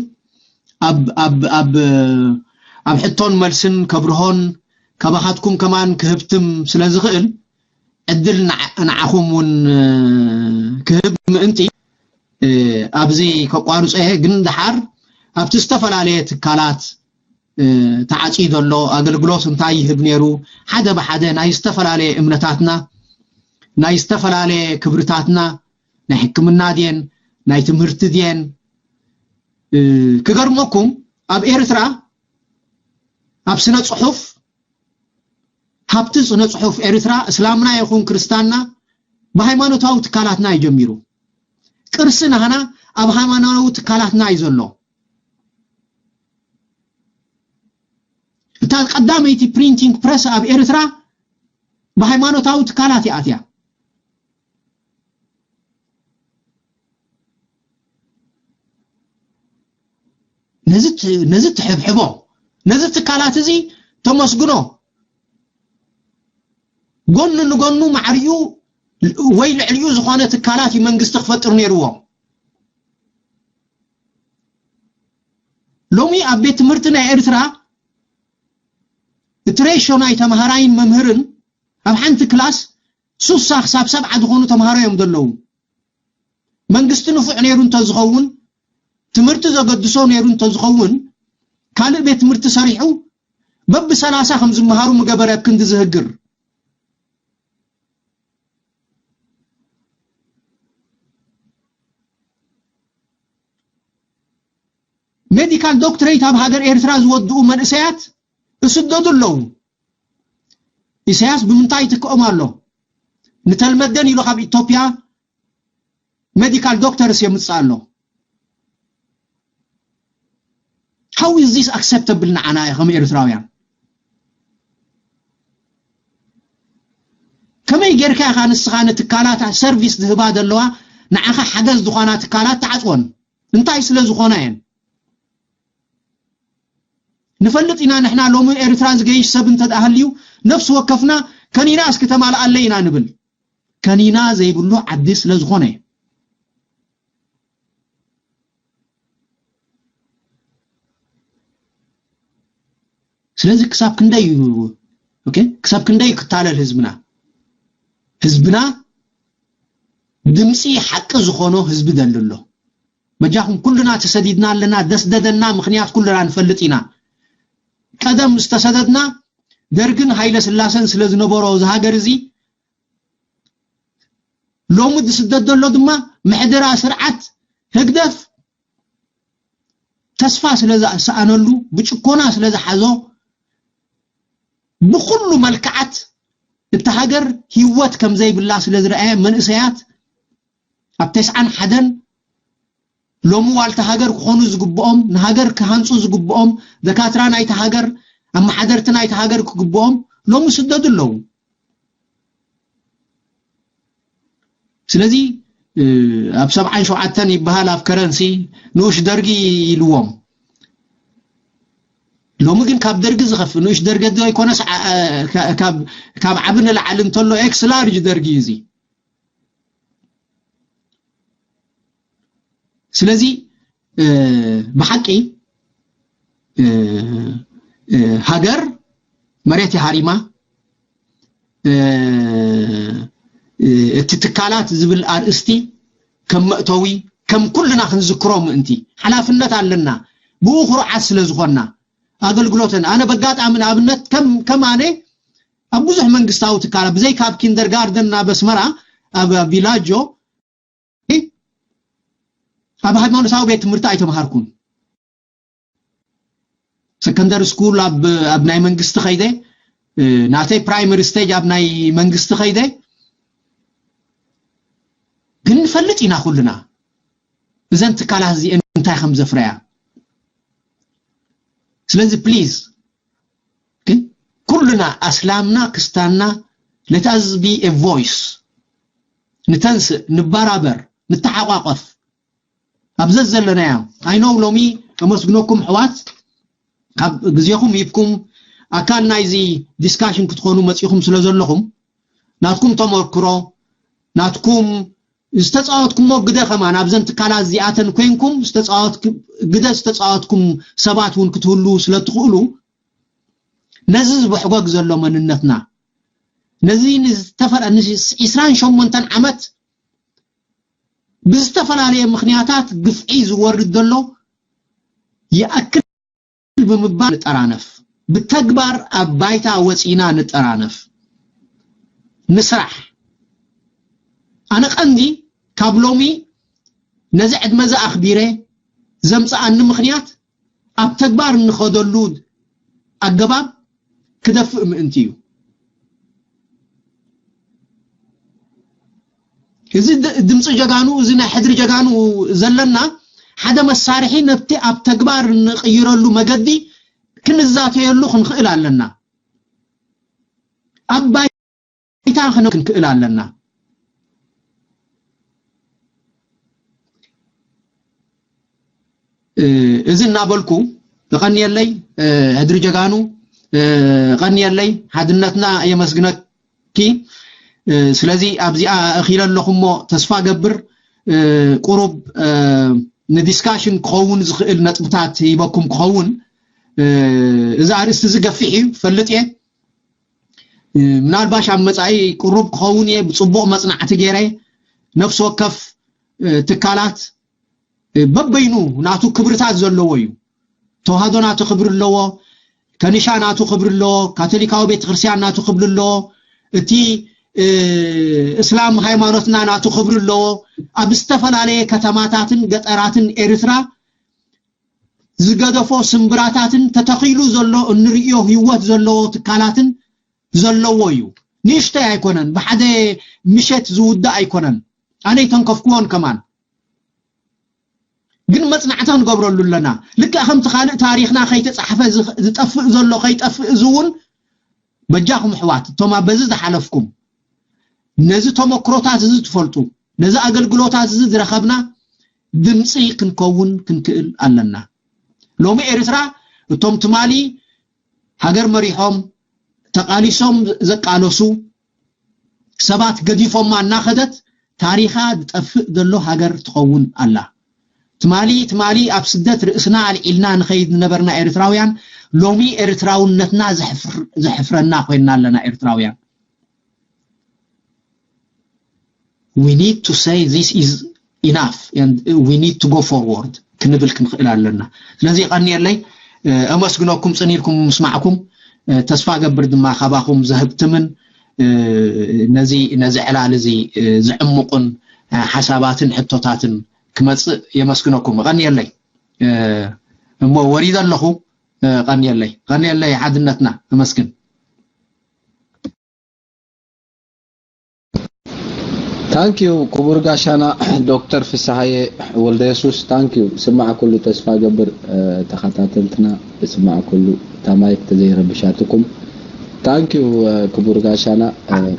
ኣብ ኣብ ኣብ ኣብ ሕቶን መልስን ከብርሆን ካባኻትኩም ከማን ክህብትም ስለ ዝኽእል ዕድል ንዓ- ንዓኹም እውን፣ እ፣ ክህብ ምእንቲ፣ እ፣ ኣብዚ ከቋርጾ እየ። ግን ደሓር ኣብቲ ዝተፈላለየ ትካላት እ፣ ተዓጽዩ ዘሎ ኣገልግሎት እንታይ ይህብ ነይሩ? ሓደ ብሓደ ናይ ዝተፈላለየ እምነታትና፣ ናይ ዝተፈላለየ ክብርታትና፣ ናይ ሕክምና ድየን፣ ናይ ትምህርቲ ድየን፣ እ፣ ክገርመኩም ኣብ ኤርትራ ኣብ ስነ ጽሑፍ፣ ሃብቲ ስነ ጽሑፍ ኤርትራ እስላምና ይኹን ክርስታንና ብሃይማኖታዊ ትካላትና እዩ ጀሚሩ። ቅርሲ ናህና ኣብ ሃይማኖታዊ ትካላትና እዩ ዘሎ። እታ ቀዳመይቲ ፕሪንቲንግ ፕረስ ኣብ ኤርትራ ብሃይማኖታዊ ትካላት እያ ኣትያ። ነዚ ት- ነዚ ትሕብሕቦ፣ ነዚ ትካላት እዚ ተመስግኖ። ጎኑ ንጎኑ ማዕሪኡ ወይ ልዕሊኡ ዝኾነ ትካላት እዩ መንግስቲ ክፈጥር ነይርዎ። ሎሚ ኣብ ቤት ትምህርቲ ናይ ኤርትራ እቲ ሬሾ ናይ ተምሃራይን መምህርን ኣብ ሓንቲ ክላስ ሱሳ ክሳብ ሰብዓ ዝኾኑ ተምሃሮ እዮም ዘለዉ። መንግስቲ ንፉዕ ነይሩ እንተዝኸውን፣ ትምህርቲ ዘገድሶ ነይሩ እንተዝኸውን፣ ካልእ ቤት ትምህርቲ ሰሪሑ በብሰላሳ ከም ዝመሃሩ ምገበረ፣ ኣብ ክንዲ ዝህግር። ሜዲካል ዶክትሬት ኣብ ሃገር ኤርትራ ዝወድኡ መንእሰያት ይስደዱ ኣለዉ። ኢሳያስ ብምንታይ ይትክኦም ኣሎ? ንተልመደን ኢሉ ካብ ኢትዮጵያ ሜዲካል ዶክተርስ የምጽእ ኣሎ። How is this acceptable ንዓና ከም ኤርትራውያን? ከመይ ጌርካ ኢኻ ንስኻ ንትካላት ሰርቪስ ዝህባ ዘለዋ ንዓኻ ሓገዝ ዝኾና ትካላት ትዓጽወን? እንታይ ስለ ዝኾና እየን? ንፈልጥ ኢና ንሕና ሎሚ ኤርትራ ዝገይሽ ሰብ እንተ ደኣ ሃልዩ ነፍሲ ወከፍና ከኒና እስኪ ተማልኣለይ ኢና ንብል። ከኒና ዘይብሉ ዓዲ ስለ ዝኾነ እዩ። ስለዚ ክሳብ ክንደይ እዩ ኦኬ፣ ክሳብ ክንደይ ክታለል ህዝብና? ህዝብና ድምፂ ሓቂ ዝኾኖ ህዝቢ ደሊ ኣሎ። በጃኹም ኩልና ተሰዲድና ኣለና። ደስደደና ምኽንያት ኩልና ንፈልጥ ኢና። ቀደም ዝተሰደድና ደርግን ሃይለ ስላሰን ስለ ዝነበሮ እዚ ሃገር እዚ ሎሚ ዝስደድ ዘሎ ድማ ምሕደራ ስርዓት ህግደፍ ተስፋ ስለ ዝሰኣነሉ ብጭኮና ስለ ዝሓዞ ብኩሉ መልክዓት እታ ሃገር ህይወት ከም ዘይብላ ስለ ዝረኣየ መንእሰያት ኣብ ተስዓን ሓደን ሎሚ ዋልታ ሃገር ክኾኑ ዝግብኦም ንሃገር ክሃንፁ ዝግብኦም ደካትራ ናይቲ ሃገር ኣመሓደርቲ ናይቲ ሃገር ክግብኦም ሎሚ ስደዱ ኣለዉ። ስለዚ ኣብ ሰብዓን ሸውዓተን ይበሃል ኣብ ከረንሲ ንኡሽ ደርጊ ኢልዎም። ሎሚ ግን ካብ ደርጊ ዝኸፍ ንኡሽ ደርጊ ዶ ኣይኮነስ ካብ ዓቢ ንላዕሊ እንተሎ ኤክስ ላርጅ ደርጊ እዩ እዚ። ስለዚ ብሓቂ ሃገር መሬት ይሃሪማ እቲ ትካላት ዝብል ኣርእስቲ ከም መእተዊ ከም ኩልና ክንዝክሮ ምእንቲ ሓላፍነት ኣለና። ብኡ ኩሩዓት ስለ ዝኾንና ኣገልግሎትን ኣነ በጋጣሚ ንኣብነት ከም ከም ኣነ ኣብ ብዙሕ መንግስታዊ ትካላት ብዘይካ ኣብ ኪንደርጋርደን ናብ ኣስመራ ኣብ ቪላጆ ኣብ ሃይማኖታዊ ቤት ትምህርቲ ኣይተምሃርኩን። ሰከንደሪ ስኩል ኣብ ኣብ ናይ መንግስቲ ከይደ ናተይ ፕራይመሪ ስቴጅ ኣብ ናይ መንግስቲ ከይደ ግን ንፈልጥ ኢና ኩልና እዘን ትካላት እዚአን እንታይ ከም ዘፍረያ። ስለዚ ፕሊዝ ግን ኩልና ኣስላምና ክስታንና let us be a voice ንተንስእ ንበራበር ንተሓቋቆፍ ኣብ ዘዘለናዮ ኣይነው ሎሚ ከመስግነኩም ሕዋት ካብ ግዜኹም ሂብኩም ኣካል ናይዚ ዲስካሽን ክትኾኑ መፂኹም ስለ ዘለኹም ናትኩም ተመክሮ ናትኩም ዝተፃወትኩሞ ግደ ከማን ኣብዘን ትካላት እዚኣተን ኮይንኩም ግደ ዝተፃወትኩም ሰባት እውን ክትህሉ ስለ ትኽእሉ ነዚ ዝበሕጎግ ዘሎ መንነትና ነዚ ንዝተፈረ ዒስራን ሸሞንተን ዓመት ብዝተፈላለየ ምኽንያታት ግፍዒ ዝወርድ ዘሎ ይኣክል ብምባል ንጠራነፍ ብተግባር ኣብ ባይታ ወፂና ንጠራነፍ ንስራሕ ኣነ ቀንዲ ካብ ሎሚ ነዚ ዕድመ እዚ ኣኽቢረ ዘምፀኣኒ ምኽንያት ኣብ ተግባር እንኸደሉ ኣገባብ ክደፍእ ምእንቲ እዩ። እዚ ድምፂ ጀጋኑ እዚ ናይ ሕድሪ ጀጋኑ ዘለና ሓደ መሳርሒ ነብቲ ኣብ ተግባር እንቕይረሉ መገዲ ክንዛተየሉ ክንኽእል ኣለና። ኣብ ባይታ ክንክእል ኣለና። እዚ እናበልኩ እቐንየለይ ሕድሪ ጀጋኑ እቐንየለይ ሓድነትና የመስግነኪ። ስለዚ ኣብዚኣ እኺለ ኣለኹ እሞ ተስፋ ገብር ቁሩብ ንዲስካሽን ክኸውን ዝኽእል ነጥብታት ሂበኩም ክኸውን። እዚ ኣርእስቲ እዚ ገፊሕ እዩ ፈልጥ እየ። ምናልባሽ ኣብ መጻኢ ቅሩብ ክኸውን እየ ብጽቡቕ መጽናዕቲ ገይረ ነፍሲ ወከፍ ትካላት በበይኑ ናቱ ክብርታት ዘለዎ እዩ። ተዋህዶ ናቱ ክብሪ ኣለዎ፣ ከኒሻ ናቱ ክብሪ ኣለዎ፣ ካቶሊካዊ ቤተክርስትያን ናቱ ክብሪ ኣለዎ፣ እቲ እስላም ሃይማኖትና ናቱ ክብሪ ኣለዎ። ኣብ ዝተፈላለየ ከተማታትን ገጠራትን ኤርትራ ዝገደፎ ስምብራታትን ተተኺሉ ዘሎ እንርእዮ ህይወት ዘለዎ ትካላትን ዘለዎ እዩ። ንእሽተይ ኣይኮነን፣ ብሓደ ምሸት ዝውዳእ ኣይኮነን። ኣነ ይተንከፍኩዎን ከማን ግን መጽናዕቲ ክንገብረሉ ኣለና። ልክዕ ከምቲ ካልእ ታሪኽና ከይተጻሕፈ ዝጠፍእ ዘሎ ከይጠፍእ፣ እዚ እውን በጃኹም ኣሕዋት፣ እቶም ኣብ በዚ ዝሓለፍኩም፣ ነዚ ተመክሮታት እዚ ትፈልጡ፣ ነዚ ኣገልግሎታት እዚ ዝረኸብና ድምፂ ክንከውን ክንክእል ኣለና። ሎሚ ኤርትራ፣ እቶም ትማሊ ሃገር መሪሖም ተቃሊሶም ዘቃለሱ ሰባት ገዲፎማ እናኸደት፣ ታሪኻ ዝጠፍእ ዘሎ ሃገር ትኸውን ኣላ። ትማሊ ትማሊ ኣብ ስደት ርእስና ኣልዒልና ንኸይድ ዝነበርና ኤርትራውያን፣ ሎሚ ኤርትራውነትና ዘሕፍረና ኮይና ኣለና። ኤርትራውያን፣ we need to say this is enough and we need to go forward ክንብል ክንኽእል ኣለና። ስለዚ ቀንየለይ፣ እመስግነኩም ጽኒልኩም ምስማዕኩም። ተስፋ ገብር ድማ ካባኹም ዘህብትምን ነዚ ነዚ ዕላል እዚ ዝዕምቑን ሓሳባትን ሕቶታትን ክመጽእ የመስግነኩም። ቀንየለይ። እሞ ወሪደ ኣለኹ። ቀንየለይ፣ ቀንየለይ ሓድነትና። እመስግን። ታንኪዩ ክቡር ጋሻና ዶክተር ፍስሃየ ወልደየሱስ። ታንኪዩ። ስማዕ ኩሉ ተስፋ ገብር። ተኸታተልትና ስማዕ ኩሉ። ታማይክ ተዘይረብሻትኩም። ታንኪዩ ክቡር ጋሻና።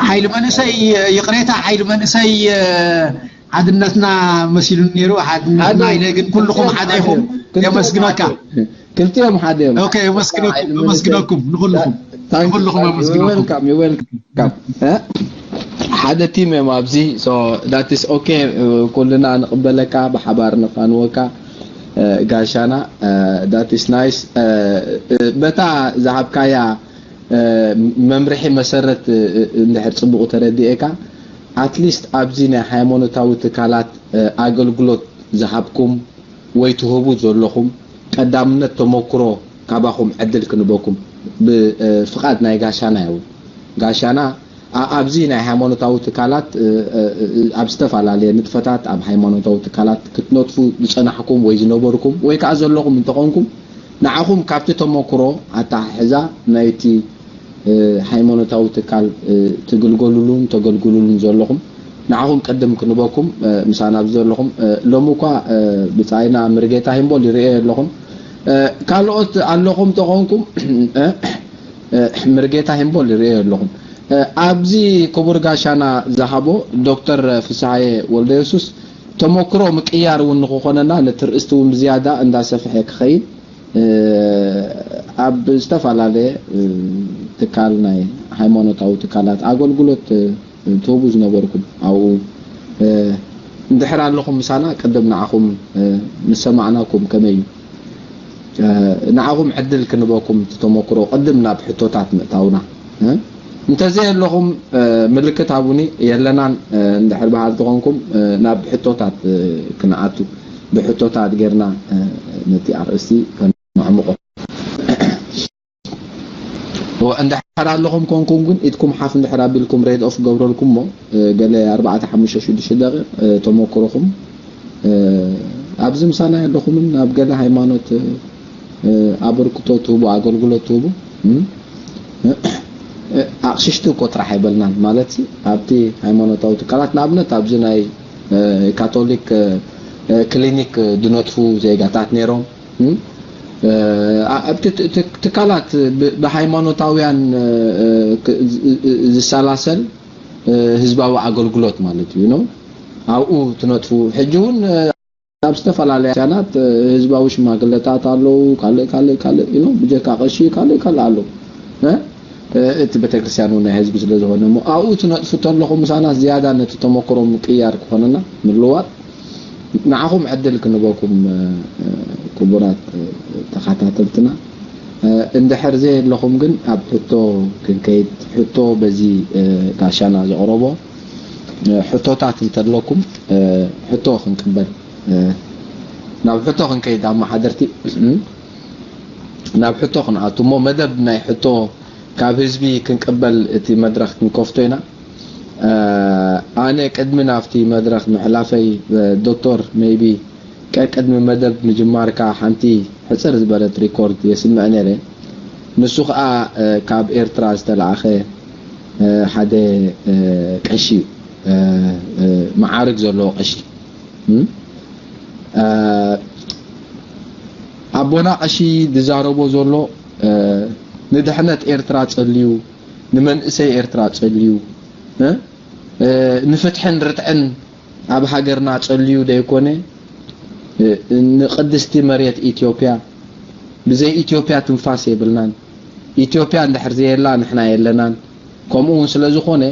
ሓይሊ መንእሰይ፣ ይቕሬታ፣ ሓይሊ መንእሰይ ሓድነትና መሲሉኒ ነይሩ። ሓድነትና ኢለ ግን ኩልኹም ሓደ ኢኹም። የመስግነካ። ክልቲኦም ሓደ እዮም። ኦኬ፣ የመስግነኩም፣ የመስግነኩም ንኹልኹም። ንኹልኹም የመስግነኩም። Welcome, welcome። ሓደ ቲም እዮም ኣብዚ። So that is okay። ኩልና ንቕበለካ፣ ብሓባር ነፋንወካ። ጋሻና፣ that is nice። በታ ዝሃብካያ መምርሒ መሰረት እንድሕር ጽቡቕ ተረዲኤካ፣ at least ኣብዚ ናይ ሃይማኖታዊ ትካላት ኣገልግሎት ዝሃብኩም ወይ ትህቡ ዘለኹም፣ ቀዳምነት ተመክሮ ካባኹም ዕድል ክንበኩም ብፍቓድ ናይ ጋሻና እዩ። ጋሻና፣ ኣብዚ ናይ ሃይማኖታዊ ትካላት፣ ኣብ ዝተፈላለየ ንጥፈታት ኣብ ሃይማኖታዊ ትካላት ክትነጥፉ ዝጸናሕኩም ወይ ዝነበርኩም ወይ ከዓ ዘለኹም እንተኾንኩም፣ ንዓኹም ካብቲ ተመክሮ ኣተሓሕዛ ናይቲ ሃይማኖታዊ ትካል ትግልገሉሉን ተገልግሉሉን ዘለኹም፣ ንዓኹም ቅድም ክንበኩም፣ ምሳና ኣብዚ ዘለኹም። ሎሚ እኳ ብጻይና ምርጌታ ሂምቦል ይርእዮ ኣለኹም። ካልኦት ኣለኹም ተኾንኩም፣ ምርጌታ ሂምቦል ይርእዮ ኣለኹም። ኣብዚ ክቡር ጋሻና ዝሃቦ ዶክተር ፍስሃየ ወልደየሱስ ተመክሮ ምቅያር እውን ንክኾነና ነቲ ርእስቲ እውን ብዝያዳ እንዳሰፍሐ ክኸይድ ኣብ ዝተፈላለየ ትካል ናይ ሃይማኖታዊ ትካላት ኣገልግሎት ትህቡ ዝነበርኩም ኣብኡ እንድሕር ኣለኹም ምሳና ቅድም ንዓኹም ምስ ሰማዕናኩም ከመይ እዩ ንዓኹም ዕድል ክንበኩም እቲ ተመክሮ ቅድም ናብ ሕቶታት ምእታውና እንተዘየለኹም ምልክት ሃቡኒ የለናን እንድሕር በሃልቲ ኮንኩም ናብ ሕቶታት ክንኣቱ ብሕቶታት ጌርና ነቲ ኣርእስቲ ከነዕምቆ እንድሕር ኣለኹም ኮንኩም ግን ኢድኩም ሓፍ እንድሕር ኣቢልኩም ሬድ ኦፍ ገብረልኩም ሞ ገለ ኣርባዕተ ሓሙሽተ ሽዱሽተ ደቂቕ ተመክሮኹም ኣብዚ ምሳና የለኹምን ኣብ ገለ ሃይማኖት ኣበርክቶ ትህቡ ኣገልግሎት ትህቡ ኣቕሽሽቲ እኮ ጥራሕ ኣይበልናን ማለት ኣብቲ ሃይማኖታዊ ትካላት ንኣብነት ኣብዚ ናይ ካቶሊክ ክሊኒክ ዝነጥፉ ዜጋታት ነይሮም ኣብቲ ትካላት ብሃይማኖታውያን ዝሰላሰል ህዝባዊ ኣገልግሎት ማለት እዩ ነው ኣብኡ ትነጥፉ ሕጂ እውን ኣብ ዝተፈላለያ ስያናት ህዝባዊ ሽማግለታት ኣለዉ ካልእ ካልእ ካልእ ኢሎም ብጀካ ቀሺ ካልእ ካልእ ኣለዉ እቲ ቤተክርስትያን እውን ናይ ህዝቢ ስለ ዝኾነ እሞ ኣብኡ ትነጥፉ ተለኹም ምሳና ዝያዳ ነቲ ተመክሮ ምቅያር ክኾነና ምልዋጥ ንዓኹም ዕድል ክንበኩም ክቡራት ተኸታተልትና እንድሕር ዘየለኹም ግን ኣብ ሕቶ ክንከይድ ሕቶ በዚ ጋሻና ዘቕረቦ ሕቶታት እንተለኩም ሕቶ ክንቅበል ናብ ሕቶ ክንከይድ ኣመሓደርቲ ናብ ሕቶ ክንኣቱ እሞ መደብ ናይ ሕቶ ካብ ህዝቢ ክንቅበል እቲ መድረኽ ክንከፍቶ ኢና ኣነ ቅድሚ ናብቲ መድረኽ ምሕላፈይ ዶክተር maybe ቀቅድሚ መደብ ምጅማርካ ሓንቲ ሕፅር ዝበለት ሪኮርድ የስምዕ ነይረ ንሱ ከዓ ካብ ኤርትራ ዝተለኣኸ ሓደ ቀሺ እዩ መዓርግ ዘለዎ ቀሺ ኣቦና ቀሺ ዝዛረቦ ዘሎ ንድሕነት ኤርትራ ጸልዩ፣ ንመንእሰይ ኤርትራ ጸልዩ፣ ንፍትሕን ርትዕን ኣብ ሃገርና ጸልዩ ዘይኮነ፣ ንቅድስቲ መሬት ኢትዮጵያ፣ ብዘይ ኢትዮጵያ ትንፋስ የብልናን። ኢትዮጵያ እንድሕር ዘየላ ንሕና የለናን። ከምኡ እውን ስለ ዝኾነ፣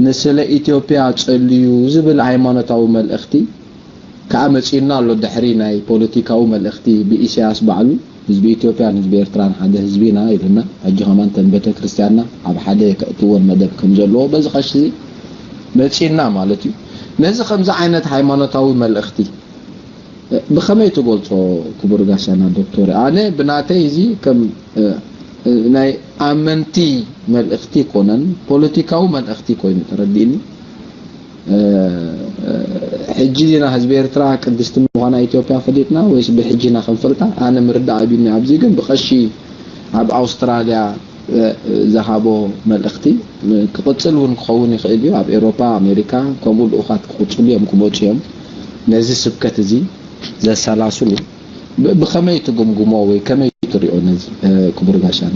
ንስለ ኢትዮጵያ ጸልዩ ዝብል ሃይማኖታዊ መልእኽቲ ከኣ መጺኡና ኣሎ። ድሕሪ ናይ ፖለቲካዊ መልእኽቲ ብኢሳያስ ባዕሉ፣ ህዝቢ ኢትዮጵያን ህዝቢ ኤርትራን ሓደ ህዝቢ ኢና ኢሉና። ሕጂ ከማን ተን ቤተ ክርስቲያንና ኣብ ሓደ ከእትወን መደብ ከም ዘለዎ በዚ ቀሺ መጺኡና ማለት እዩ። ነዚ ከምዚ ዓይነት ሃይማኖታዊ መልእኽቲ ብኸመይ ትገልጾ ክቡር ጋሻና ዶክተር? ኣነ ብናተይ እዚ ከም ናይ ኣመንቲ መልእኽቲ ኣይኮነን፣ ፖለቲካዊ መልእኽቲ ኮይኑ ተረዲእኒ። ሕጂ ዲና ህዝቢ ኤርትራ ቅድስቲ ምዃና ኢትዮጵያ ፈሊጥና ወይስ ብሕጂ ኢና ክንፈልጣ? ኣነ ምርዳእ ኣቢኒ። ኣብዚ ግን ብቐሺ ኣብ ኣውስትራልያ ዝሃቦ መልእኽቲ ክቕጽል እውን ክኸውን ይኽእል እዩ። ኣብ ኤውሮፓ፣ ኣሜሪካ ከምኡ ልኡኻት ክቕጽሉ እዮም፣ ክመጹ እዮም። ነዚ ስብከት እዚ ዘሰላስሉ ብ-፣ ብኸመይ ትግምግሞ ወይ ከመይ ትሪኦ ነዚ፣ እ፣ ክቡር ጋሻና?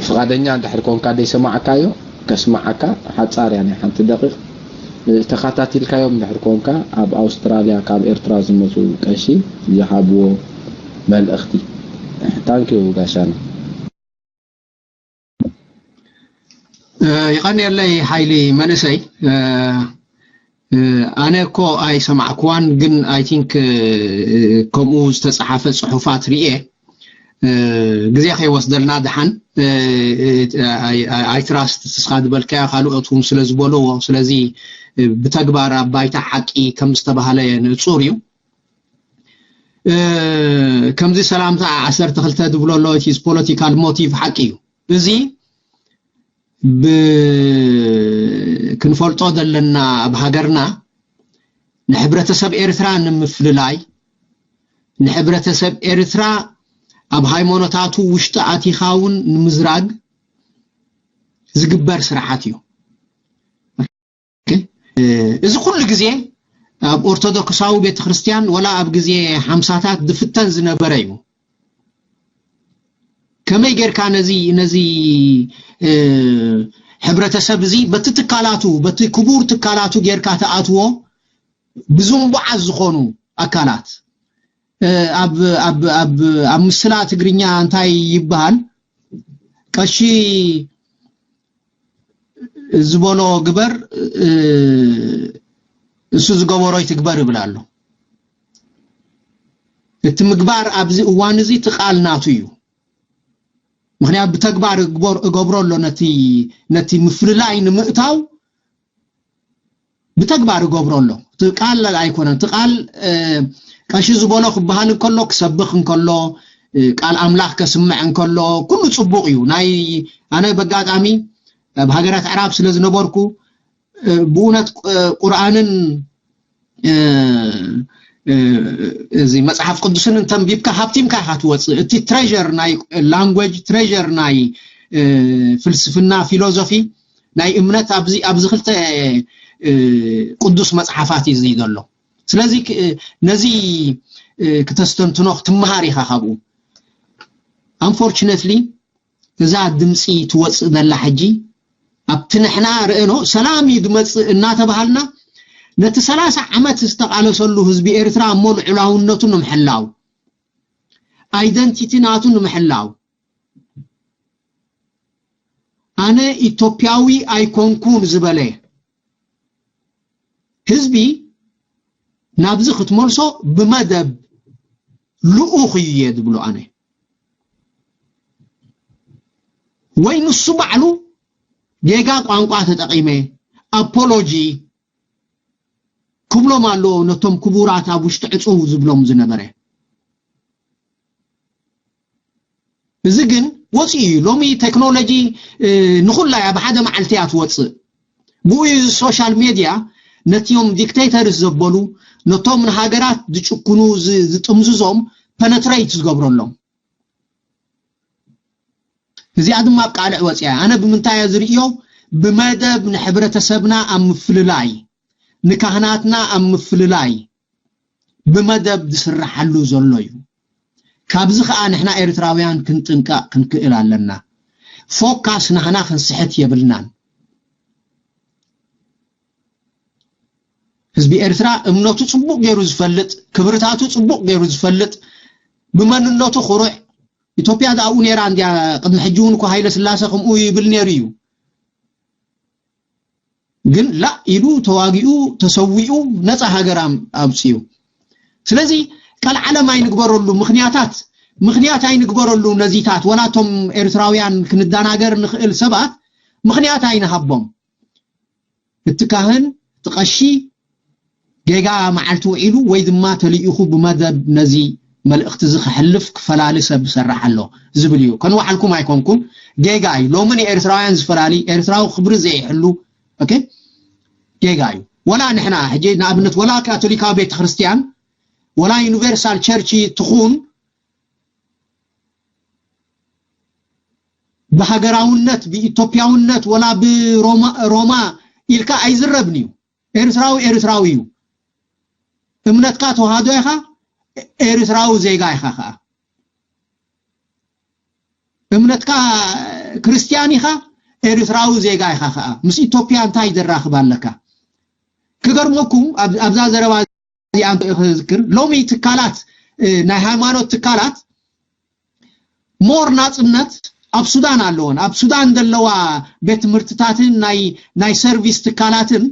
ፍቓደኛ እንድሕር ኮንካ ደይሰማዕካዮ፣ ከስማዓካ ሓጻር እያ ናይ ሓንቲ ደቂቕ። እ፣ ተኸታቲልካዮም እንድሕር ኮንካ ኣብ ኣውስትራልያ ካብ ኤርትራ ዝመጹ ቀሺ ዝሃብዎ መልእኽቲ። ታንኪዩ ጋሻና። እ፣ ይቐንየለይ ሓይሊ መንእሰይ። እ፣ እ፣ ኣነ እኮ ኣይሰማዕኩዋን፣ ግን I think፣ እ፣ ከምኡ ዝተጻሓፈ ጽሑፋት ርኤ። እ፣ ግዜ ከይወስደልና ደሓን፣ እ፣ እ፣ ኣይ-፣ ኣይ-፣ ኣይትራስት እስኻ ዝበልካዮ ካልኦት እውን ስለ ዝበልዎ፣ ስለዚ፣ እ፣ ብተግባር ኣብ ባይታ ሓቂ ከም ዝተባህለ ንጹር እዩ። እ፣ ከምዚ ሰላምታ ዓሰርተ ክልተ ዝብሎ ኣሎ፣ it is political motive ሓቂ እዩ። እዚ ብ-፣ ክንፈልጦ ዘለና ኣብ ሃገርና ንሕብረተሰብ ኤርትራ ንምፍልላይ፣ ንሕብረተሰብ ኤርትራ ኣብ ሃይማኖታቱ ውሽጢ ኣቲኻ እውን ንምዝራግ ዝግበር ስራሓት እዩ። ኦኬ? እ፣ እዚ ኩሉ ግዜ ኣብ ኦርቶዶክሳዊ ቤተክርስትያን ወላ ኣብ ግዜ ሓምሳታት ዝፍተን ዝነበረ እዩ። ከመይ ጌርካ ነዚ፣ ነዚ፣ እ፣ ሕብረተሰብ እዚ በቲ ትካላቱ፣ በቲ ክቡር ትካላቱ ጌርካ ትኣትዎ ብዝንቡዓት ዝኾኑ ኣካላት፣ እ፣ ኣብ፣ ኣብ፣ ኣብ፣ ኣብ ምስላ ትግርኛ እንታይ ይበሃል? ቀሺ ዝበሎ ግበር፣ እ፣ እሱ ዝገበሮ ይትግበር ይብል ኣሎ። እቲ ምግባር ኣብዚ እዋን እዚ እቲ ቃል ናቱ እዩ። ምኽንያቱ ብተግባር እግቦር-፣ እገብሮ ኣሎ ነቲ፣ ነቲ ምፍልላይ ንምእታው ብተግባር እገብሮ ኣሎ። እቲ ቃል ኣይኮነን። እቲ ቃል፣ እ፣ ቀሺ ዝበሎ ክበሃል እንከሎ፣ ክሰብኽ እንከሎ፣ እ፣ ቃል ኣምላኽ ከስምዕ እንከሎ፣ ኩሉ ጽቡቕ እዩ። ናይ፣ ኣነ በጋጣሚ ኣብ ሃገራት ኣዕራብ ስለ ዝነበርኩ፣ እ፣ ብእውነት፣ እ፣ ቁርኣንን፣ እ፣ እ፣ እዚ መጽሓፍ ቅዱስን እንተንቢብካ ሃብቲምካ ኢኻ ትወጽእ። እቲ ትሬዠር ናይ ላንጉጅ፣ ትሬዠር ናይ፣ እ፣ ፍልስፍና፣ ፊሎዞፊ፣ ናይ እምነት ኣብዚ፣ ኣብዚ ክልተ፣ እ፣ ቅዱስ መጽሓፋት እዩ እዚ ዘሎ። ስለዚ ክ-፣ ነዚ፣ እ፣ ክተስተንትኖ ክትመሃር ኢኻ ካብኡ። Unfortunately፣ እዛ ድምፂ ትወፅእ ዘላ ሕጂ ኣብቲ ንሕና ርእኖ ሰላም እዩ ዝመፅእ እናተባሃልና ነቲ ሰላሳ ዓመት ዝተቓለሰሉ ህዝቢ ኤርትራ እሞ ልዑላውነቱ ንምሕላው፣ ኣይደንቲቲ ናቱ ንምሕላው፣ ኣነ ኢትዮጵያዊ ኣይኮንኩን ዝበለ ህዝቢ ናብዚ ክትመልሶ ብመደብ ልኡኽ እዩ እየ ዝብሎ ኣነ። ወይ ንሱ ባዕሉ ጌጋ ቋንቋ ተጠቒመ ኣፖሎጂ ክብሎም ኣለዎ ነቶም ክቡራት ኣብ ውሽጢ ዕጹው ዝብሎም ዝነበረ። እዚ ግን ወፂኡ እዩ። ሎሚ ቴክኖሎጂ፣ እ፣ ንኹላ እያ ብሓደ መዓልቲ እያ ትወፅእ። ብኡ እዩ እዚ ሶሻል ሜድያ ነቲኦም ዲክቴተርስ ዘበሉ፣ ነቶም ንሃገራት ዝጭክኑ፣ ዝ-፣ ዝጥምዝዞም ፐነትሬት ዝገብረሎም። እዚኣ ድማ ኣብ ቃልዕ ወፂኣ። ኣነ ብምንታይ እየ ዝርእዮ? ብመደብ ንሕብረተሰብና ኣብ ምፍልላይ፣ ንካህናትና ኣብ ምፍልላይ ብመደብ ዝስራሓሉ ዘሎ እዩ። ካብዚ ከዓ ንሕና ኤርትራውያን ክንጥንቀቕ ክንክእል ኣለና። ፎካስ ናህና ክንስሕት የብልናን። ህዝቢ ኤርትራ እምነቱ ጽቡቕ ገይሩ ዝፈልጥ፣ ክብርታቱ ጽቡቕ ገይሩ ዝፈልጥ፣ ብመንነቱ ኩሩዕ፣ ኢትዮጵያ ኣብኡ ነይራ እንዲያ። ቅድሚ ሕጂ እውን እኮ ሃይለ ስላሰ ከምኡ ይብል ነይሩ እዩ። ግን ላእ ኢሉ ተዋጊኡ ተሰዊኡ ነፃ ሃገር ኣም- ኣምፅኡ። ስለዚ ቀልዓለም ኣይንግበረሉ ምክንያታት፣ ምክንያት ኣይንግበረሉ ነዚታት። ወላቶም ኤርትራውያን ክንደናገር ንኽእል ሰባት ምክንያት ኣይንሃቦም። እቲ ካህን፣ እቲ ቀሺ ጌጋ መዓልቲ ውዒሉ ወይ ድማ ተልኢኹ ብመደብ ነዚ መልእኽቲ እዚ ከሕልፍ ክፈላሊ ሰብ ዝሰርሕ ኣሎ ዝብል እዩ። ከንዋዓልኩም ኣይኮንኩን፣ ጌጋ እዩ። ሎሚ ንኤርትራውያን ዝፈላሊ፣ ኤርትራዊ ክብሪ ዘይሕሉ፣ ኦኬ፣ ጌጋ እዩ። ወላ ንሕና ሕጂ ንኣብነት ወላ ካቶሊካዊ ቤተክርስትያን ወላ ዩኒቨርሳል ቸርች ትኹን ብሃገራውነት ብኢትዮጵያውነት ወላ ብሮማ ሮማ ኢልካ ኣይዝረብን እዩ። ኤርትራዊ ኤርትራዊ እዩ። እምነትካ ተዋህዶ ኢኻ፣ ኤርትራዊ ዜጋ ኢኻ። ከዓ እምነትካ ክርስትያን ኢኻ፣ ኤርትራዊ ዜጋ ኢኻ። ከዓ ምስ ኢትዮጵያ እንታይ ዘራኽብ ኣለካ? ክገርመኩም፣ ኣብ- ኣብዛ ዘረባ እዚኣ እንተ ክዝክር፣ ሎሚ ትካላት እ፣ ናይ ሃይማኖት ትካላት ሞር ናጽነት ኣብ ሱዳን ኣለወን። ኣብ ሱዳን ዘለዋ ቤት ትምህርትታትን ናይ ናይ ሰርቪስ ትካላትን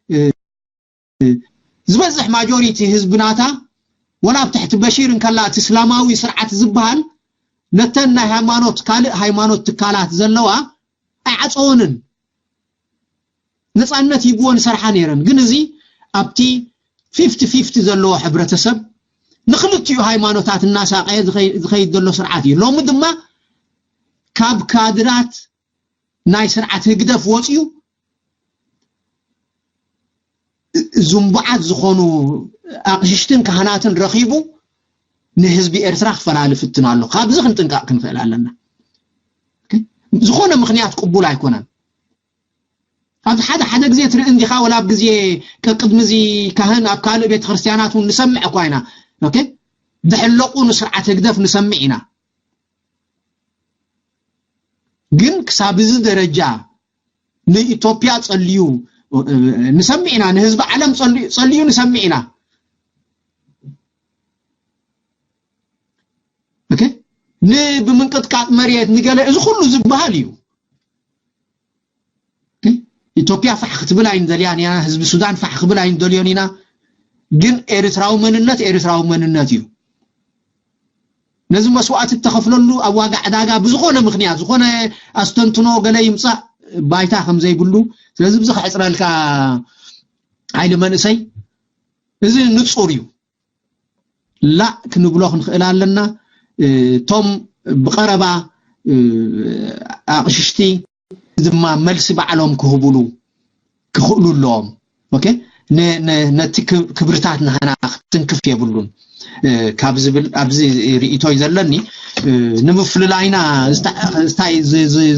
እ፣ ዝበዝሕ ማጆሪቲ ህዝቢ ናታ፣ ወላ ኣብ ትሕቲ በሺር እንከላ እቲ እስላማዊ ስርዓት ዝበሃል፣ ነተን ናይ ሃይማኖት ካልእ ሃይማኖት ትካላት ዘለዋ ኣይዓፀወንን። ነፃነት ይብወን ሰርሓ ነይረን። ግን እዚ ኣብቲ ፊፍቲ ፊፍቲ ዘለዎ ሕብረተሰብ ንክልቲኡ ሃይማኖታት እናሳቀየ ዝኸይ- ዝኸይድ ዘሎ ስርዓት እዩ። ሎሚ ድማ ካብ ካድራት ናይ ስርዓት ህግደፍ ወፅዩ ዝንቡዓት ዝኾኑ ኣቕሽሽትን ካህናትን ረኺቡ ንህዝቢ ኤርትራ ክፈላሊ ፍትን ኣሎ። ካብዚ ክንጥንቀቕ ክንኽእል ኣለና። ኦኬ? ዝኾነ ምኽንያት ቅቡል ኣይኮነን። ኣብ ሓደ ሓደ ግዜ ትርኢ እንዲኻ፣ ወላ ኣብ ግዜ ቀቅድሚ እዚ ካህን ኣብ ካልእ ቤተ ክርስቲያናት እውን ንሰምዕ እኳ ኢና። ኦኬ? ዝሕለቑ ንስርዓት ህግደፍ ንሰምዕ ኢና። ግን ክሳብ እዚ ደረጃ ንኢትዮጵያ ጸልዩ ንሰምዕ ኢና፣ ንህዝቢ ዓለም ጸልዩ ንሰምዕ ኢና። ኦኬ? ንብምንቅጥቃጥ መሬት ንገለ፣ እዚ ኩሉ ዝበሃል እዩ። ኦኬ? ኢትዮጵያ ፋሕ ክትብል ኣይንደልያን ኢና፣ ህዝቢ ሱዳን ፋሕ ክብል ኣይንደልዮን ኢና። ግን ኤርትራዊ መንነት ኤርትራዊ መንነት እዩ። ነዚ መስዋእቲ እተኸፍለሉ ኣብ ዋጋ ዕዳጋ ብዝኾነ ምኽንያት ዝኾነ ኣስተንትኖ ገለ ይምጻእ ባይታ ከም ዘይብሉ፣ ስለዚ ብዚ ክሕጽረልካ ሓይሊ መንእሰይ እዚ ንጹር እዩ። ላእ ክንብሎ ክንኽእል ኣለና። እቶም ብቐረባ ኣቕሽሽቲ ድማ መልሲ ባዕሎም ክህቡሉ ክኽእሉ ኣለዎም። ኦኬ፣ ነቲ ክብርታት ናህና ክትንክፍ የብሉን ካብ ዝብል ኣብዚ ርእይቶ እዩ ዘለኒ። ንምፍልላይና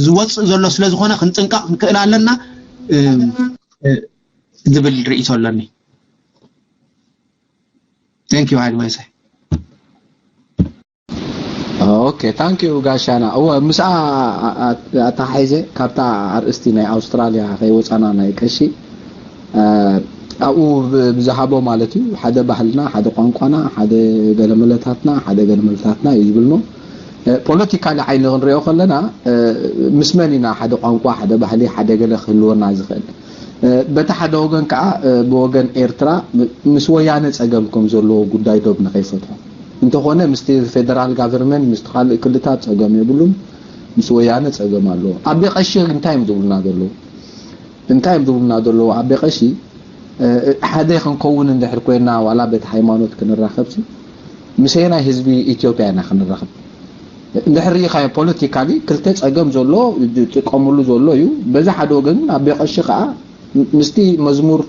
ዝወፅእ ዘሎ ስለ ዝኾነ ክንጥንቀቕ ክንክእል ኣለና ዝብል ርእይቶ ኣለኒ። Thank you ሃይለ መንእሰይ። ኦኬ፣ thank you ጋሻና። እወ፣ ምስኣ ኣተሓሒዘ ካብታ ኣርእስቲ ናይ ኣውስትራልያ ከይወፃና ናይ ቀሺ ኣብኡ ብዝሃቦ ማለት እዩ። ሓደ ባህልና፣ ሓደ ቋንቋና፣ ሓደ ገለመለታትና፣ ሓደ ገለመለታትና እዩ ዝብል እሞ ፖለቲካሊ ዓይኒ ክንሪኦ ከለና ምስ መን ኢና ሓደ ቋንቋ፣ ሓደ ባህሊ፣ ሓደ ገለ ክህልወና ዝኽእል? በቲ ሓደ ወገን ከዓ ብወገን ኤርትራ ምስ ወያነ ፀገም ከም ዘለዎ ጉዳይ ዶብ ንኸይፈትሖ እንተኾነ ምስቲ ፌደራል ጋቨርንመንት ምስቲ ካልእ ክልታት ፀገም የብሉን። ምስ ወያነ ፀገም ኣለዎ። ኣቤ ቀሺ እንታይ እዮም ዝብሉና ዘለዉ? እንታይ እዮም ዝብሉና ዘለዉ? ኣቤ ቀሺ ሓደ ክንከውን እንድሕር ኮይና ዋላ በቲ ሃይማኖት ክንራኸብሲ ምስ ኣየናይ ህዝቢ ኢትዮጵያ ኢና ክንራኸብ? እንድሕር ርኢኻዮ ፖለቲካሊ ክልተ ፀገም ዘሎ ዝጥቀምሉ ዘሎ እዩ። በዚ ሓደ ወገን ኣቤ ቀሺ ከዓ ምስቲ መዝሙር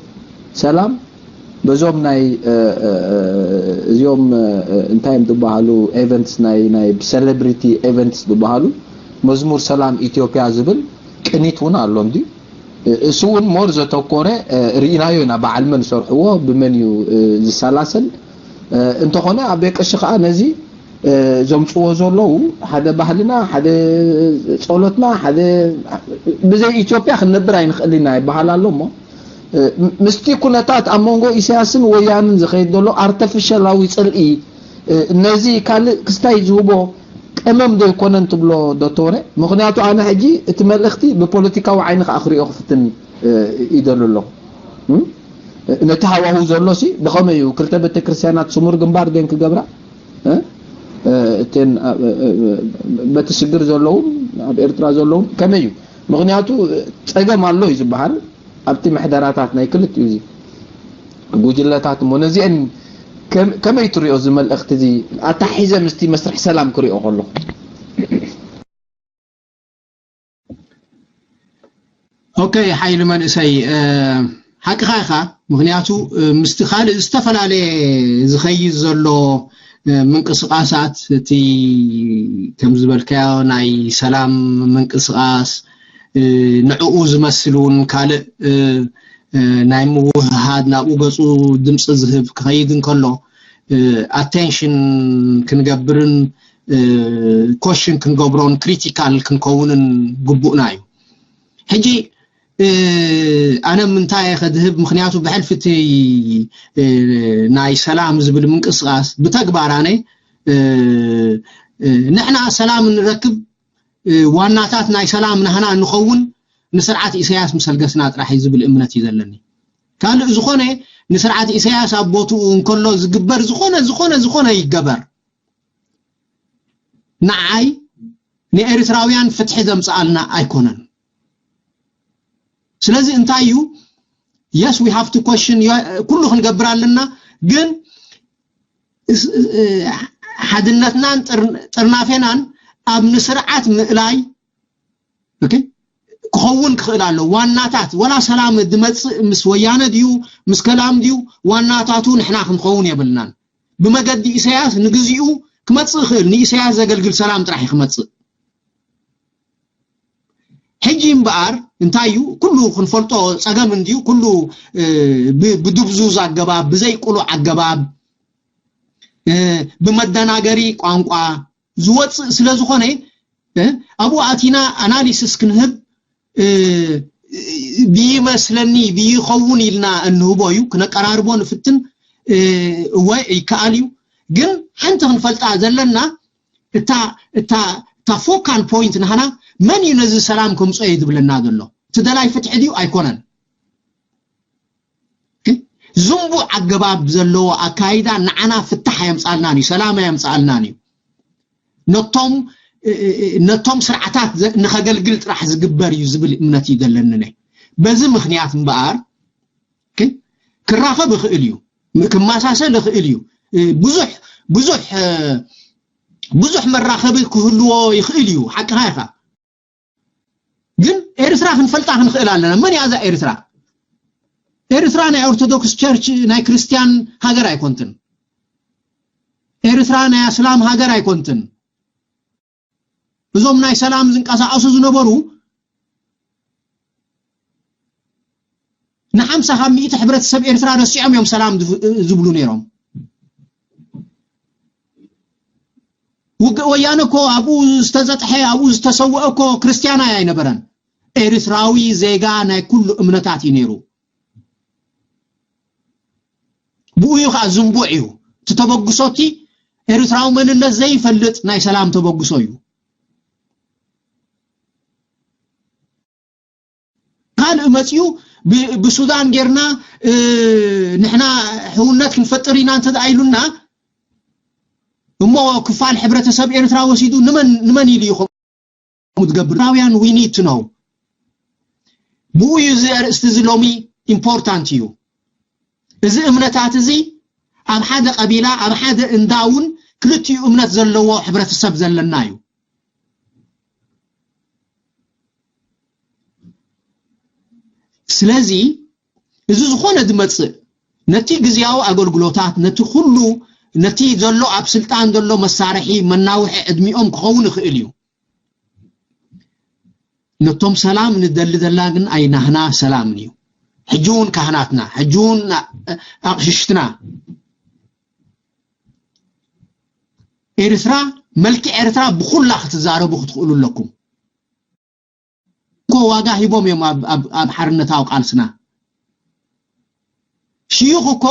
ሰላም በዞም ናይ እዚኦም እንታይ እዮም ዝበሃሉ ኤቨንትስ ናይ ናይ ሴሌብሪቲ ኤቨንትስ ዝበሃሉ መዝሙር ሰላም ኢትዮጵያ ዝብል ቅኒት እውን ኣሎ እንዲ እሱ እውን ሞር ዘተኮረ ርኢናዮ ኢና በዓል መን ሰርሕዎ ብመን እዩ ዝሰላሰል እንተኾነ ኣቤ ቀሺ ከዓ ነዚ ዘምፅዎ ዘለዉ ሓደ ባህልና፣ ሓደ ፀሎትና፣ ሓደ ብዘይ ኢትዮጵያ ክንነብር ኣይንኽእል ኢና ይበሃል ኣሎ። እሞ ምስቲ ኩነታት ኣብ መንጎ ኢሳያስን ወያንን ዝኸይድ ዘሎ ኣርተፊሻላዊ ፅልኢ፣ ነዚ ካልእ ክስታይ ዝህቦ ቀመም ዶ ይኮነን ትብሎ ዶክተር? ምክንያቱ ኣነ ሕጂ እቲ መልእኽቲ ብፖለቲካዊ ዓይኒ ከዓ ክሪኦ ክፍትን ይደሉ ኣለኹ። ነቲ ሃዋሁ ዘሎ ሲ ብኸመይ እዩ? ክልተ ቤተክርስትያናት ስሙር ግንባር ደን ክገብራ እተን በቲ ሽግር ዘለውን ኣብ ኤርትራ ዘለውን ከመይ እዩ? ምክንያቱ ፀገም ኣሎ እዩ ዝበሃል ኣብቲ ምሕደራታት ናይ ክልቲኡ እዚ ጉጅለታት እሞ ነዚአን ከመይ ትሪኦ? እዚ መልእኽቲ እዚ ኣታሒዘ ምስቲ መስርሕ ሰላም ክሪኦ ከለኹ። ኦኬ፣ ሓይሊ መንእሰይ፣ ሓቅኻ ኢኻ። ምክንያቱ ምስቲ ካልእ ዝተፈላለየ ዝኸይድ ዘሎ ምንቅስቃሳት፣ እቲ ከም ዝበልካዮ ናይ ሰላም ምንቅስቃስ፣ ንዕኡ ዝመስል እውን ካልእ ናይ ምውህሃድ፣ ናብኡ ገፁ ድምፂ ዝህብ ክኸይድ እንከሎ፣ ኣቴንሽን ክንገብርን ኮሽን ክንገብሮን ክሪቲካል ክንከውንን ግቡእና እዩ። ሕጂ ኣነ ምንታይ እየ ከድህብ? ምክንያቱ ብሕልፊ እቲ ናይ ሰላም ዝብል ምንቅስቃስ ብተግባር ኣነ ንሕና ሰላም ንረክብ፣ ዋናታት ናይ ሰላም ናህና ንኸውን፣ ንስርዓት ኢሳያስ ምሰልገስና ጥራሕ እዩ ዝብል እምነት እዩ ዘለኒ። ካልእ ዝኾነ ንስርዓት ኢሳያስ ኣብ ቦትኡ እንከሎ ዝግበር ዝኾነ ዝኾነ ዝኾነ ይገበር፣ ንዓይ ንኤርትራውያን ፍትሒ ዘምጽኣልና ኣይኮነን። ስለዚ እንታይ እዩ? Yes, we have to question, ኩሉ ክንገብር ኣለና። ግን ሓድነትናን ጥርናፌናን ኣብ ንስርዓት ምእላይ ክኸውን ክኽእል ኣሎ። ዋናታት ወላ ሰላም ድመፅእ ምስ ወያነ ድዩ ምስ ከላም ድዩ፣ ዋናታቱ ንሕና ክንኸውን የብልናን። ብመገዲ ኢሳያስ ንግዚኡ ክመፅእ ይኽእል፣ ንኢሳያስ ዘገልግል ሰላም ጥራሕ እዩ ክመፅእ። ሕጂ እምበኣር እንታይ እዩ ኩሉ ክንፈልጦ ፀገም እንድዩ። ኩሉ ብድብዙዝ ኣገባብ፣ ብዘይቅሉዕ ኣገባብ፣ ብመደናገሪ ቋንቋ ዝወፅእ ስለ ዝኾነ፣ ኣብኡ ኣቲና ኣናሊስስ ክንህብ ብይመስለኒ ብይኸውን ኢልና እንህቦ እዩ። ክነቀራርቦ ንፍትን፣ እወ ይከኣል እዩ። ግን ሓንቲ ክንፈልጣ ዘለና እታ እታ እታ ፎካል ፖይንት ናህና መን እዩ ነዚ ሰላም ከምፅኦ እዩ ዝብለና ዘሎ? እቲ ደላይ ፍትሒ ድዩ ኣይኮነን? ዝንቡዕ ኣገባብ ዘለዎ ኣካይዳ ንዓና ፍታሕ ኣየምፃልናን እዩ፣ ሰላም ኣየምፃልናን እዩ። ነቶም ነቶም ስርዓታት ንኸገልግል ጥራሕ ዝግበር እዩ ዝብል እምነት እዩ ዘለኒ። በዚ ምክንያት እምበኣር ክራኸብ ይኽእል እዩ፣ ክመሳሰል ይኽእል እዩ። ብዙሕ ብዙሕ ብዙሕ መራኸቢ ክህልዎ ይኽእል እዩ። ሓቅኻ ኢኻ። ግን ኤርትራ ክንፈልጣ ክንኽእል ኣለና። መን እያ እዛ ኤርትራ? ኤርትራ ናይ ኦርቶዶክስ ቸርች ናይ ክርስቲያን ሃገር ኣይኮንትን። ኤርትራ ናይ ኣስላም ሃገር ኣይኮንትን። እዞም ናይ ሰላም ዝንቀሳቐሱ ዝነበሩ ንሓምሳ ካብ ሚእቲ ሕብረተሰብ ኤርትራ ረሲዖም እዮም ሰላም ዝብ- ዝብሉ ነይሮም። ውግእ ወያነ እኮ ኣብኡ ዝተዘጥሐ ኣብኡ ዝተሰወአ እኮ ክርስቲያናይ ኣይነበረን። ኤርትራዊ ዜጋ ናይ ኩሉ እምነታት እዩ ነይሩ። ብኡ እዩ ከዓ ዝንቡዕ እዩ። እቲ ተበግሶ እቲ ኤርትራዊ መንነት ዘይፈልጥ ናይ ሰላም ተበግሶ እዩ። ካልእ መፅዩ ብ- ብሱዳን ጌርና እ፣ ንሕና ሕውነት ክንፈጥር ኢና እንተ ደኣ ኢሉና እሞ ክፋል ሕብረተሰብ ኤርትራ ወሲዱ ንመን ንመን ኢሉ እዩ ከምኡ ዝገብር? ኤርትራውያን we need to know። ብኡ እዩ እዚ ኣርእስቲ እዚ ሎሚ ኢምፖርታንት እዩ። እዚ እምነታት እዚ ኣብ ሓደ ቀቢላ ኣብ ሓደ እንዳ እውን ክልቲኡ እምነት ዘለዎ ሕብረተሰብ ዘለና እዩ። ስለዚ እዚ ዝኾነ ዝመፅእ ነቲ ግዝያዊ ኣገልግሎታት ነቲ ኩሉ ነቲ ዘሎ ኣብ ስልጣን ዘሎ መሳርሒ መናውሒ ዕድሚኦም ክኸውን ይኽእል እዩ። ነቶም ሰላም ንደሊ ዘለና ግን ኣይናህና ሰላምን እዩ። ሕጂ እውን ካህናትና ሕጂ እውን ኣቕሽሽትና ኤርትራ፣ መልክዕ ኤርትራ ብኹላ ክትዛረቡ ክትኽእሉ ኣለኩም። እኮ ዋጋ ሂቦም እዮም ኣብ ኣብ ኣብ ሓርነታዊ ቃልስና። ሽዩኽ እኮ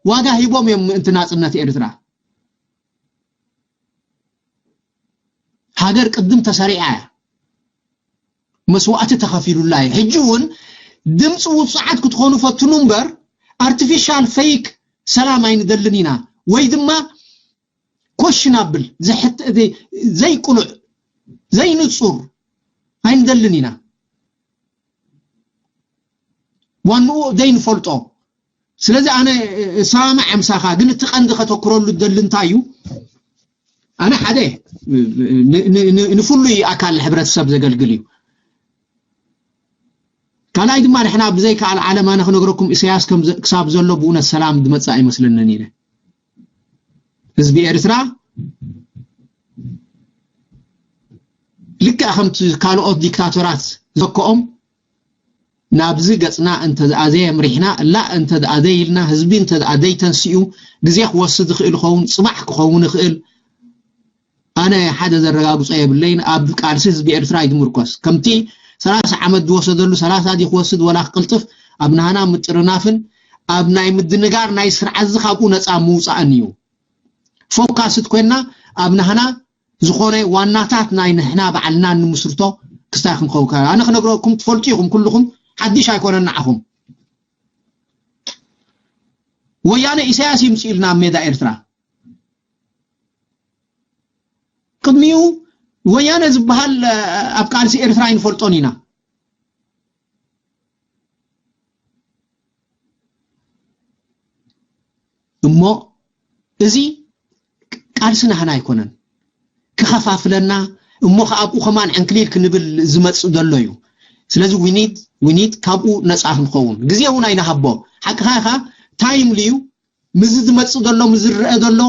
ዋጋ ሂቦም እዮም ምእንቲ ናጽነት ኤርትራ። ሃገር ቅድም ተሰሪዓ እያ፣ መስዋእቲ ተኸፊሉላ እዩ። ሕጂ እውን ድምፂ ውፅዓት ክትኾኑ ፈትኑ እምበር፣ ኣርቲፊሻል ፌክ ሰላም ኣይንደልን ኢና፣ ወይ ድማ ኮሽናብል ዘይቅሉዕ ዘይንፁር ኣይንደልን ኢና። ዋንኡ ዘይንፈልጦ። ስለዚ ኣነ እሰማማዕ ምሳኻ፣ ግን እቲ ቀንዲ ከተኩረሉ ደሊ እንታይ እዩ? ኣነ ሓደ ንፍሉይ ኣካል ሕብረተሰብ ዘገልግል እዩ። ካልኣይ ድማ ንሕና ብዘይከኣል ዓለም ኣነ ክነግረኩም፣ ኢሳያስ ክሳብ ዘሎ ብእውነት ሰላም ዝመፅእ ኣይመስለንን ኢለ። ህዝቢ ኤርትራ ልክዕ ከምቲ ካልኦት ዲክታቶራት ዘከኦም ናብዚ ገፅና እንተ ደኣ ዘየምሪሕና፣ እላ እንተ ደኣ ዘይልና፣ ህዝቢ እንተ ደኣ ዘይተንሲኡ፣ ግዜ ክወስድ ይኽእል ይኸውን፣ ጽባሕ ክኸውን ይኽእል። ኣነ ሓደ ዘረጋግጾ የብለይን። ኣብ ቃልሲ ህዝቢ ኤርትራ እዩ ዝምርኮስ። ከምቲ ሰላሳ ዓመት ዝወሰደሉ ሰላሳ ድዩ ክወስድ ወላ ክቅልጥፍ፣ ኣብ ናህና ምጥርናፍን ኣብ ናይ ምድንጋር ናይ ስርዓት እዚ ካብኡ ነጻ ምውጻእን እዩ። ፎካስት ኮይና ኣብ ናህና ዝኾነ ዋናታት ናይ ንሕና ባዕልና ንምስርቶ ክስታይ ክንኸውን ከ-፣ ኣነ ክነግረኩም ትፈልጡ ኢኹም ኩልኹም፣ ሓድሽ ኣይኮነን ንዓኹም። ወያነ ኢሳያስ ይምጽእ ኢልና ኣብ ሜዳ ኤርትራ። ቅድሚኡ ወያነ ዝበሃል፣ እ፣ ኣብ ቃልሲ ኤርትራ ኣይንፈልጦን ኢና። እሞ እዚ ቃልሲ ናህና ኣይኮነን። ክኸፋፍለና፣ እሞ ከኣብኡ ከማን ዕንክሊል ክንብል ዝመጽእ ዘሎ እዩ። ስለዚ we need፣ we need ካብኡ ነጻ ክንኸውን። ግዜ እውን ኣይንሃቦ። ሓቅኻ ኢኻ፣ ታይምሊ እዩ። ምስዚ ዝመጽእ ዘሎ፣ ምስ ዝረአ ዘሎ፣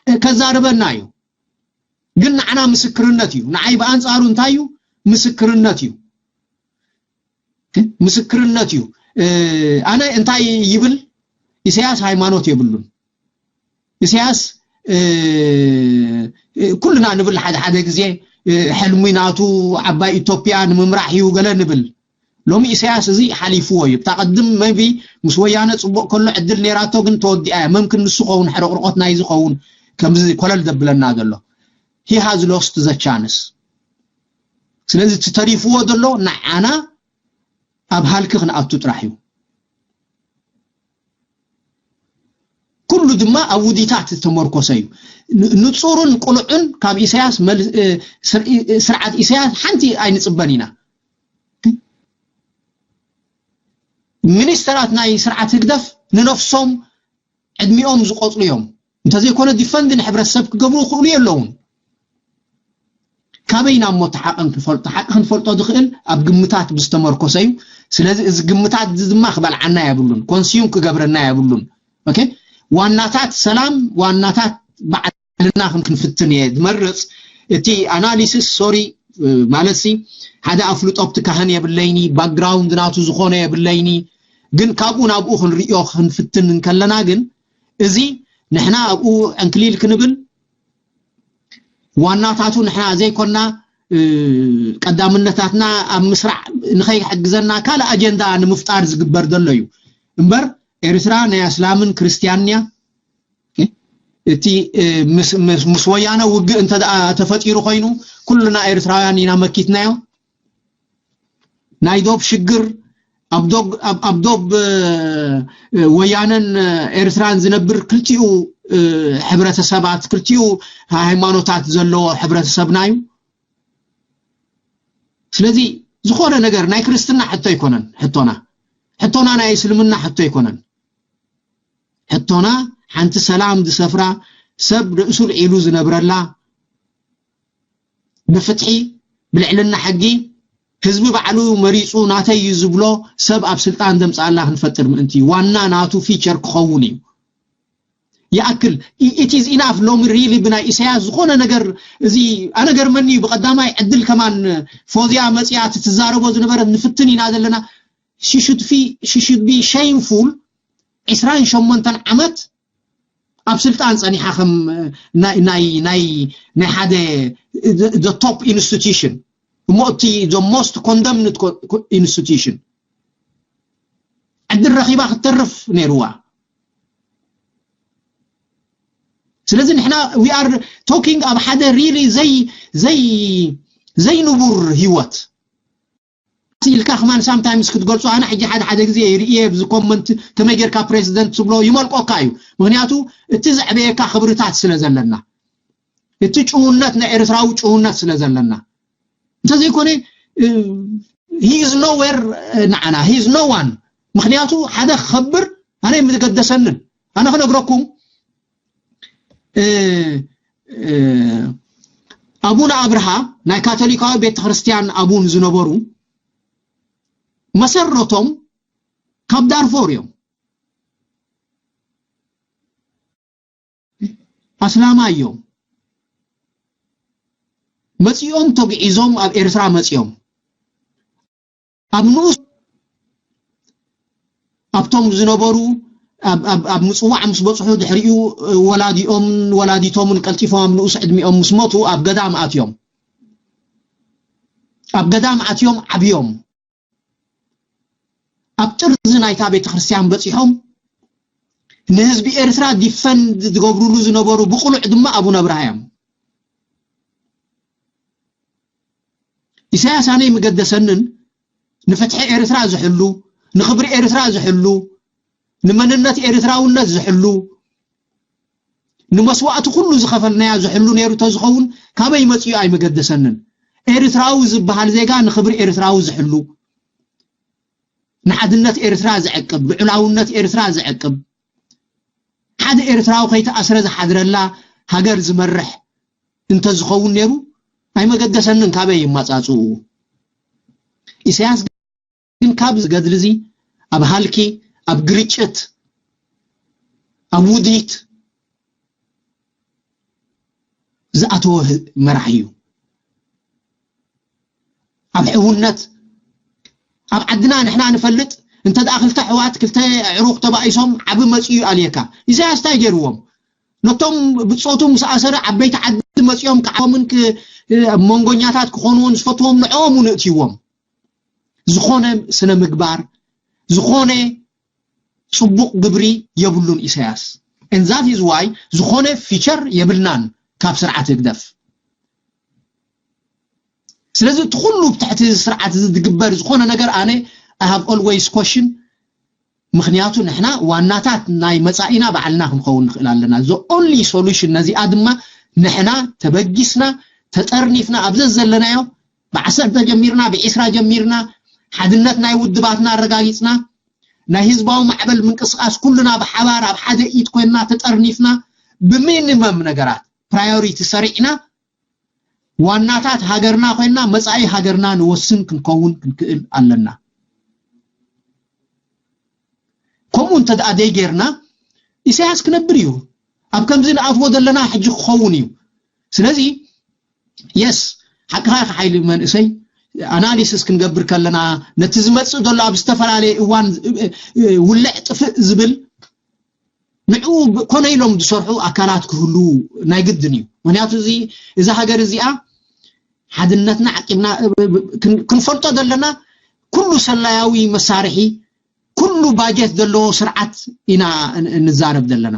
እ፣ ከዛርበና እዩ። ግን ንዓና ምስክርነት እዩ። ንዓይ ብኣንጻሩ እንታይ እዩ? ምስክርነት እዩ። ምስክርነት እዩ። እ፣ ኣነ እንታይ ይብል? ኢሳያስ ሃይማኖት የብሉን። ኢሳያስ፣ እ፣ እ፣ ኩልና ንብል ሓደ ሓደ ግዜ፣ እ፣ ሕልሚ ናቱ ዓባይ ኢትዮጵያ ንምምራሕ እዩ ገለ ንብል። ሎሚ ኢሳያስ እዚ ሓሊፍዎ እዩ። ብታ ቀድም maybe ምስ ወያነ ጽቡቕ ከሎ ዕድል ነይራቶ፣ ግን ተወዲኣ እያ። መምክን ንሱ ኸውን ሕርቕርቆት ናይ ዝኸውን ከምዚ ኮለል ዘብለና ዘሎ። He has lost the chance። ስለዚ እቲ ተሪፍዎ ዘሎ ንዓና ኣብ ሃልኪ ክንኣቱ ጥራሕ እዩ። ኩሉ ድማ ኣብ ውዲታት ዝተመርኮሰ እዩ። ን-፣ ንጹርን ቅሉዕን ካብ ኢሳያስ መል-፣ እ፣ ስር-፣ እ፣ ስርዓት ኢሳያስ ሓንቲ ኣይንጽበን ኢና። ሚኒስተራት ናይ ስርዓት ህግደፍ ንነፍሶም ዕድሚኦም ዝቆጽሩ እዮም። እንተዘይኮነ ዲፈንድ ንሕብረተሰብ ክገብሩ ይኽእሉ የለውን። ካበይና እሞ እቲ ሓቂ ክንፈልጦ? ሓቂ ክንፈልጦ ዝኽእል ኣብ ግምታት ብዝተመርኮሰ እዩ። ስለዚ እዚ ግምታት እዚ ድማ ክበልዓና የብሉን፣ ኮንስዩም ክገብረና የብሉን። ኦኬ፣ ዋናታት ሰላም፣ ዋናታት ባዕልና ክንፍትን እየ ዝመርጽ። እቲ ኣናሊሲስ፣ ሶሪ፣ ማለት ሲ፣ ሓደ ኣፍልጦ ኣብቲ ካህን የብለይኒ፣ ባክግራውንድ ናቱ ዝኾነ የብለይኒ። ግን ካብኡ ናብኡ ክንርእዮ ክንፍትን እንከለና ግን፣ እዚ ንሕና ኣብኡ ዕንክሊል ክንብል፣ ዋናታቱ ንሕና ዘይኮና፣ እ፣ ቀዳምነታትና ኣብ ምስራዕ ንኸይሕግዘና ካልእ ኣጀንዳ ንምፍጣር ዝግበር ዘሎ እዩ። እምበር ኤርትራ ናይ ኣስላምን ክርስትያንን እያ። እቲ፣ እ፣ ምስ፣ ምስ፣ ምስ ወያነ ውግእ እንተ ደኣ ተፈጢሩ ኮይኑ፣ ኩልና ኤርትራውያን ኢና መኪትናዮ። ናይ ዶብ ሽግር ኣብ ዶብ፣ ኣብ፣ ኣብ ዶብ፣ እ፣ እ፣ ወያነን፣ እ፣ ኤርትራን ዝነብር ክልቲኡ፣ እ፣ ሕብረተሰባት፣ ክልቲኡ ሃይማኖታት ዘለዎ ሕብረተሰብና እዩ። ስለዚ ዝኾነ ነገር ናይ ክርስትና ሕቶ ኣይኮነን ሕቶና። ሕቶና ናይ እስልምና ሕቶ ኣይኮነን። ሕቶና ሓንቲ ሰላም ዝሰፍራ፣ ሰብ ርእሱ ልዒሉ ዝነብረላ፣ ብፍትሒ፣ ብልዕልና ሕጊ፣ ህዝቢ ባዕሉ መሪጹ ናተይ እዩ ዝብሎ ሰብ ኣብ ስልጣን ዘምጽኣላ ክንፈጥር ምእንቲ፣ ዋና ናቱ ፊቸር ክኸውን እዩ። ይኣክል፣ it is enough። ሎሚ ሪሊ ብናይ ኢሳያስ ዝኾነ ነገር፣ እዚ ኣነ ገርመኒ እዩ። ብቐዳማይ ዕድል ከማን ፎዝያ መጽያ እቲ ትዛረቦ ዝነበረት ንፍትን ኢና ዘለና። She should be፣ she should be shameful። ዕስራን ሸሞንተን ዓመት ኣብ ስልጣን ጸኒሓ ከም ናይ ናይ ናይ ናይ ሓደ the top institution እሞ እቲ the most condemned institution ዕድል ረኺባ ክትተርፍ ነይርዋ። ስለዚ ንሕና we are talking ኣብ ሓደ really ዘይ ዘይ ዘይንቡር ህይወት ኢልካ ከማን ሳምታይምስ ክትገልጾ ኣነ ሕጂ ሓደ ሓደ ግዜ ይርእየ ኣብዚ ኮመንት ከመይ ጌርካ ፕሬዚደንት ትብሎ ይመልቆካ እዩ። ምክንያቱ እቲ ዘዕበየካ ክብርታት ስለ ዘለና፣ እቲ ጭውነት ናይ ኤርትራዊ ጭውነት ስለ ዘለና እንተዘይኮነ he is nowhere ንዓና he is no one። ምክንያቱ ሓደ ክኸብር ኣነ ምገደሰንን ኣነ ክነግረኩም ኣቡነ ኣብርሃ ናይ ካቶሊካዊ ቤተክርስትያን ኣቡን ዝነበሩ መሰረቶም ካብ ዳርፎር እዮም። ኣስላማ እዮም። መጺኦም ተግዒዞም ኣብ ኤርትራ መጺኦም ኣብ ንኡስ ኣብቶም ዝነበሩ ኣብ ምጽዋዕ ምስ በጽሑ ድሕሪኡ ወላዲኦም ወላዲቶምን ቀልጢፎም ኣብ ንኡስ ዕድሚኦም ምስ ሞቱ ኣብ ገዳም ኣትዮም ኣብ ገዳም ኣትዮም ዓብዮም ኣብ ጥርዚ ናይታ ቤተክርስትያን በጺሖም ንህዝቢ ኤርትራ ዲፈንድ ዝገብሩሉ ዝነበሩ ብቕሉዕ ድማ ኣቡነ ኣብርሃ እዮም። ኢሳያስ ኣነ ይምገደሰንን ንፍትሒ ኤርትራ ዝሕሉ ንኽብሪ ኤርትራ ዝሕሉ ንመንነት ኤርትራውነት ዝሕሉ ንመስዋእቲ ኩሉ ዝኸፈልናያ ዝሕሉ ነይሩ ተዝኸውን ካበይ መፅኡ ኣይመገደሰንን። ኤርትራዊ ዝበሃል ዜጋ ንኽብሪ ኤርትራዊ ዝሕሉ ንሓድነት ኤርትራ ዝዕቅብ ልዑላውነት ኤርትራ ዝዕቅብ ሓደ ኤርትራዊ ከይተኣስረ ዝሓድረላ ሃገር ዝመርሕ እንተዝኸውን ነይሩ ኣይመገደሰንን ካበይ ይማፃፅኡ። ኢሳያስ ግን ካብ ዝገድል እዚ ኣብ ሃልኪ ኣብ ግርጭት ኣብ ውዲት ዝኣተወ መራሕ እዩ። ኣብ ሕውነት ኣብ ዓድና ንሕና ንፈልጥ እንተ ደኣ ክልተ ኣሕዋት ክልተ ዕሩኽ ተባኢሶም ዓቢ መጺኡ ኣልየካ ኢሳያስ እንታይ ገይርዎም ነቶም ብጾቱ ምስ ኣሰረ ዓበይቲ ዓዲ መጺኦም ክዓቦምን መንጎኛታት ክኾንዎን ዝፈትዎም ንዕኦም ንእትይዎም ዝኾነ ስነ ምግባር ዝኾነ ጽቡቕ ግብሪ የብሉን ኢሳያስ and that is why ዝኾነ ፊቸር የብልናን ካብ ስርዓት ህግደፍ። ስለዚ እቲ ኩሉ ብትሕቲ ስርዓት እዚ ዝግበር ዝኾነ ነገር ኣነ I have always question ምክንያቱ ንሕና ዋናታት ናይ መጻኢና ባዕልና ክንኸውን ንኽእል ኣለና። The only solution ነዚኣ ድማ ንሕና ተበጊስና ተጠርኒፍና ኣብዚ ዘለናዮ ብዓሰርተ ጀሚርና ብዒስራ ጀሚርና ሓድነት ናይ ውድባትና ኣረጋጊጽና ናይ ህዝባዊ ማዕበል ምንቅስቃስ ኩልና ብሓባር ኣብ ሓደ ኢድ ኮይንና ተጠርኒፍና ብሚኒመም ነገራት ፕራዮሪቲ ሰሪዕና ዋናታት ሃገርና ኮይንና መጻኢ ሃገርና ንወስን ክንከውን ክንክእል ኣለና። ከምኡ እንተ ደኣ ደይ ጌርና ኢሳያስ ክነብር እዩ። ኣብ ከምዚ ንኣትዎ ዘለና ሕጂ ክኸውን እዩ። ስለዚ የስ ሓቅኻ ኢኻ ሓይሊ መንእሰይ ኣናሊስስ ክንገብር ከለና ነቲ ዝመጽእ ዘሎ ኣብ ዝተፈላለየ እዋን ውልዕ ጥፍእ ዝብል ንዕኡ ኮነ ኢሎም ዝሰርሑ ኣካላት ክህሉ ናይ ግድን እዩ። ምክንያቱ እዚ እዛ ሃገር እዚኣ ሓድነትና ዓቂብና ክንፈልጦ ዘለና ኩሉ ሰላያዊ መሳርሒ ኩሉ ባጀት ዘለዎ ስርዓት ኢና ንዛረብ ዘለና።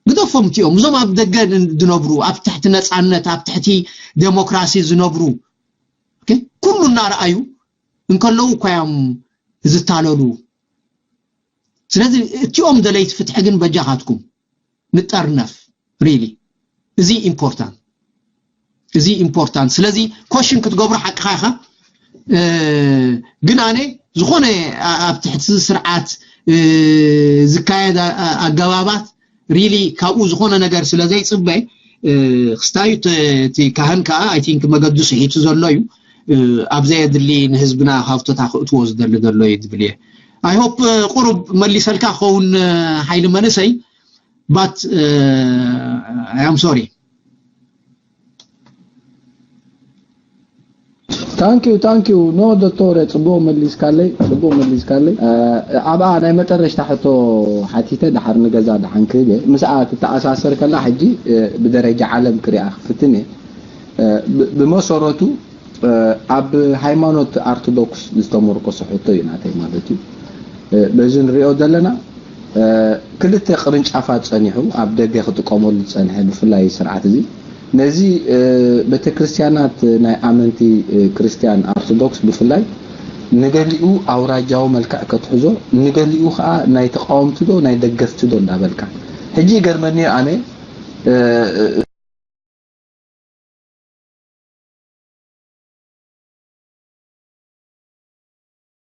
ግደፎም እቲኦም እዞም ኣብ ደገ ዝነብሩ ኣብ ትሕቲ ነፃነት ኣብ ትሕቲ ዴሞክራሲ ዝነብሩ ኩሉ እናረኣዩ እንከለዉ እኳ እዮም ዝታለሉ። ስለዚ እቲኦም ደለይቲ ፍትሒ ግን በጃኻትኩም ንጠርነፍ ሪሊ እዚ ኢምፖርታንት እዚ ኢምፖርታንት ስለዚ ኮሽን ክትገብሩ ሓቅኻ ኢኻ። ግን ኣነ ዝኾነ ኣብ ትሕቲ ስርዓት ዝካየድ ኣገባባት ሪሊ ካብኡ ዝኾነ ነገር ስለ ዘይፅበ ክስታዩ እቲ ካህን ከዓ ኣይ ቲንክ መገዱ ስሒቱ ዘሎ እዩ። ኣብ ዘየድሊ ንህዝብና ሃፍቶታ ክእትዎ ዝደሊ ዘሎ እዩ ዝብል እየ። I hope ቁሩብ መሊሰልካ ክኸውን ሓይሊ መንእሰይ but I am sorry። Thank you, thank you. No, ዶክተር፣ ጽቡቕ መሊስካለይ፣ ጽቡቕ መሊስካለይ። እ፣ ኣብኣ ናይ መጠረሽታ ሕቶ ሓቲተ፣ ድሓር ንገዛ ድሓን ክህብ እየ። ምስኣ ትተኣሳሰር ከላ ሕጂ፣ እ፣ ብደረጃ ዓለም ክሪኣ ክፍትን እየ። እ፣ ብ-፣ ብመሰረቱ፣ እ፣ ኣብ ሃይማኖት ኣርቶዶክስ ዝተመርኮሰ ሕቶ እዩ ናተይ ማለት እዩ። እ፣ በዚ ንሪኦ ዘለና፣ እ፣ ክልተ ቅርንጫፋት ጸኒሑ ኣብ ደገ ክጥቀመሉ ዝጸንሐ ብፍላይ ስርዓት እዚ። ነዚ፣ እ፣ ቤተክርስትያናት ናይ ኣመንቲ፣ እ፣ ክርስትያን ኣርቶዶክስ ብፍላይ ንገሊኡ ኣውራጃዊ መልክዕ ከትሕዞ፣ ንገሊኡ ኸኣ ናይ ተቃወምቲ ዶ ናይ ደገፍቲ ዶ እንዳበልካ። ሕጂ ይገርመኒ ኣነ፣ እ፣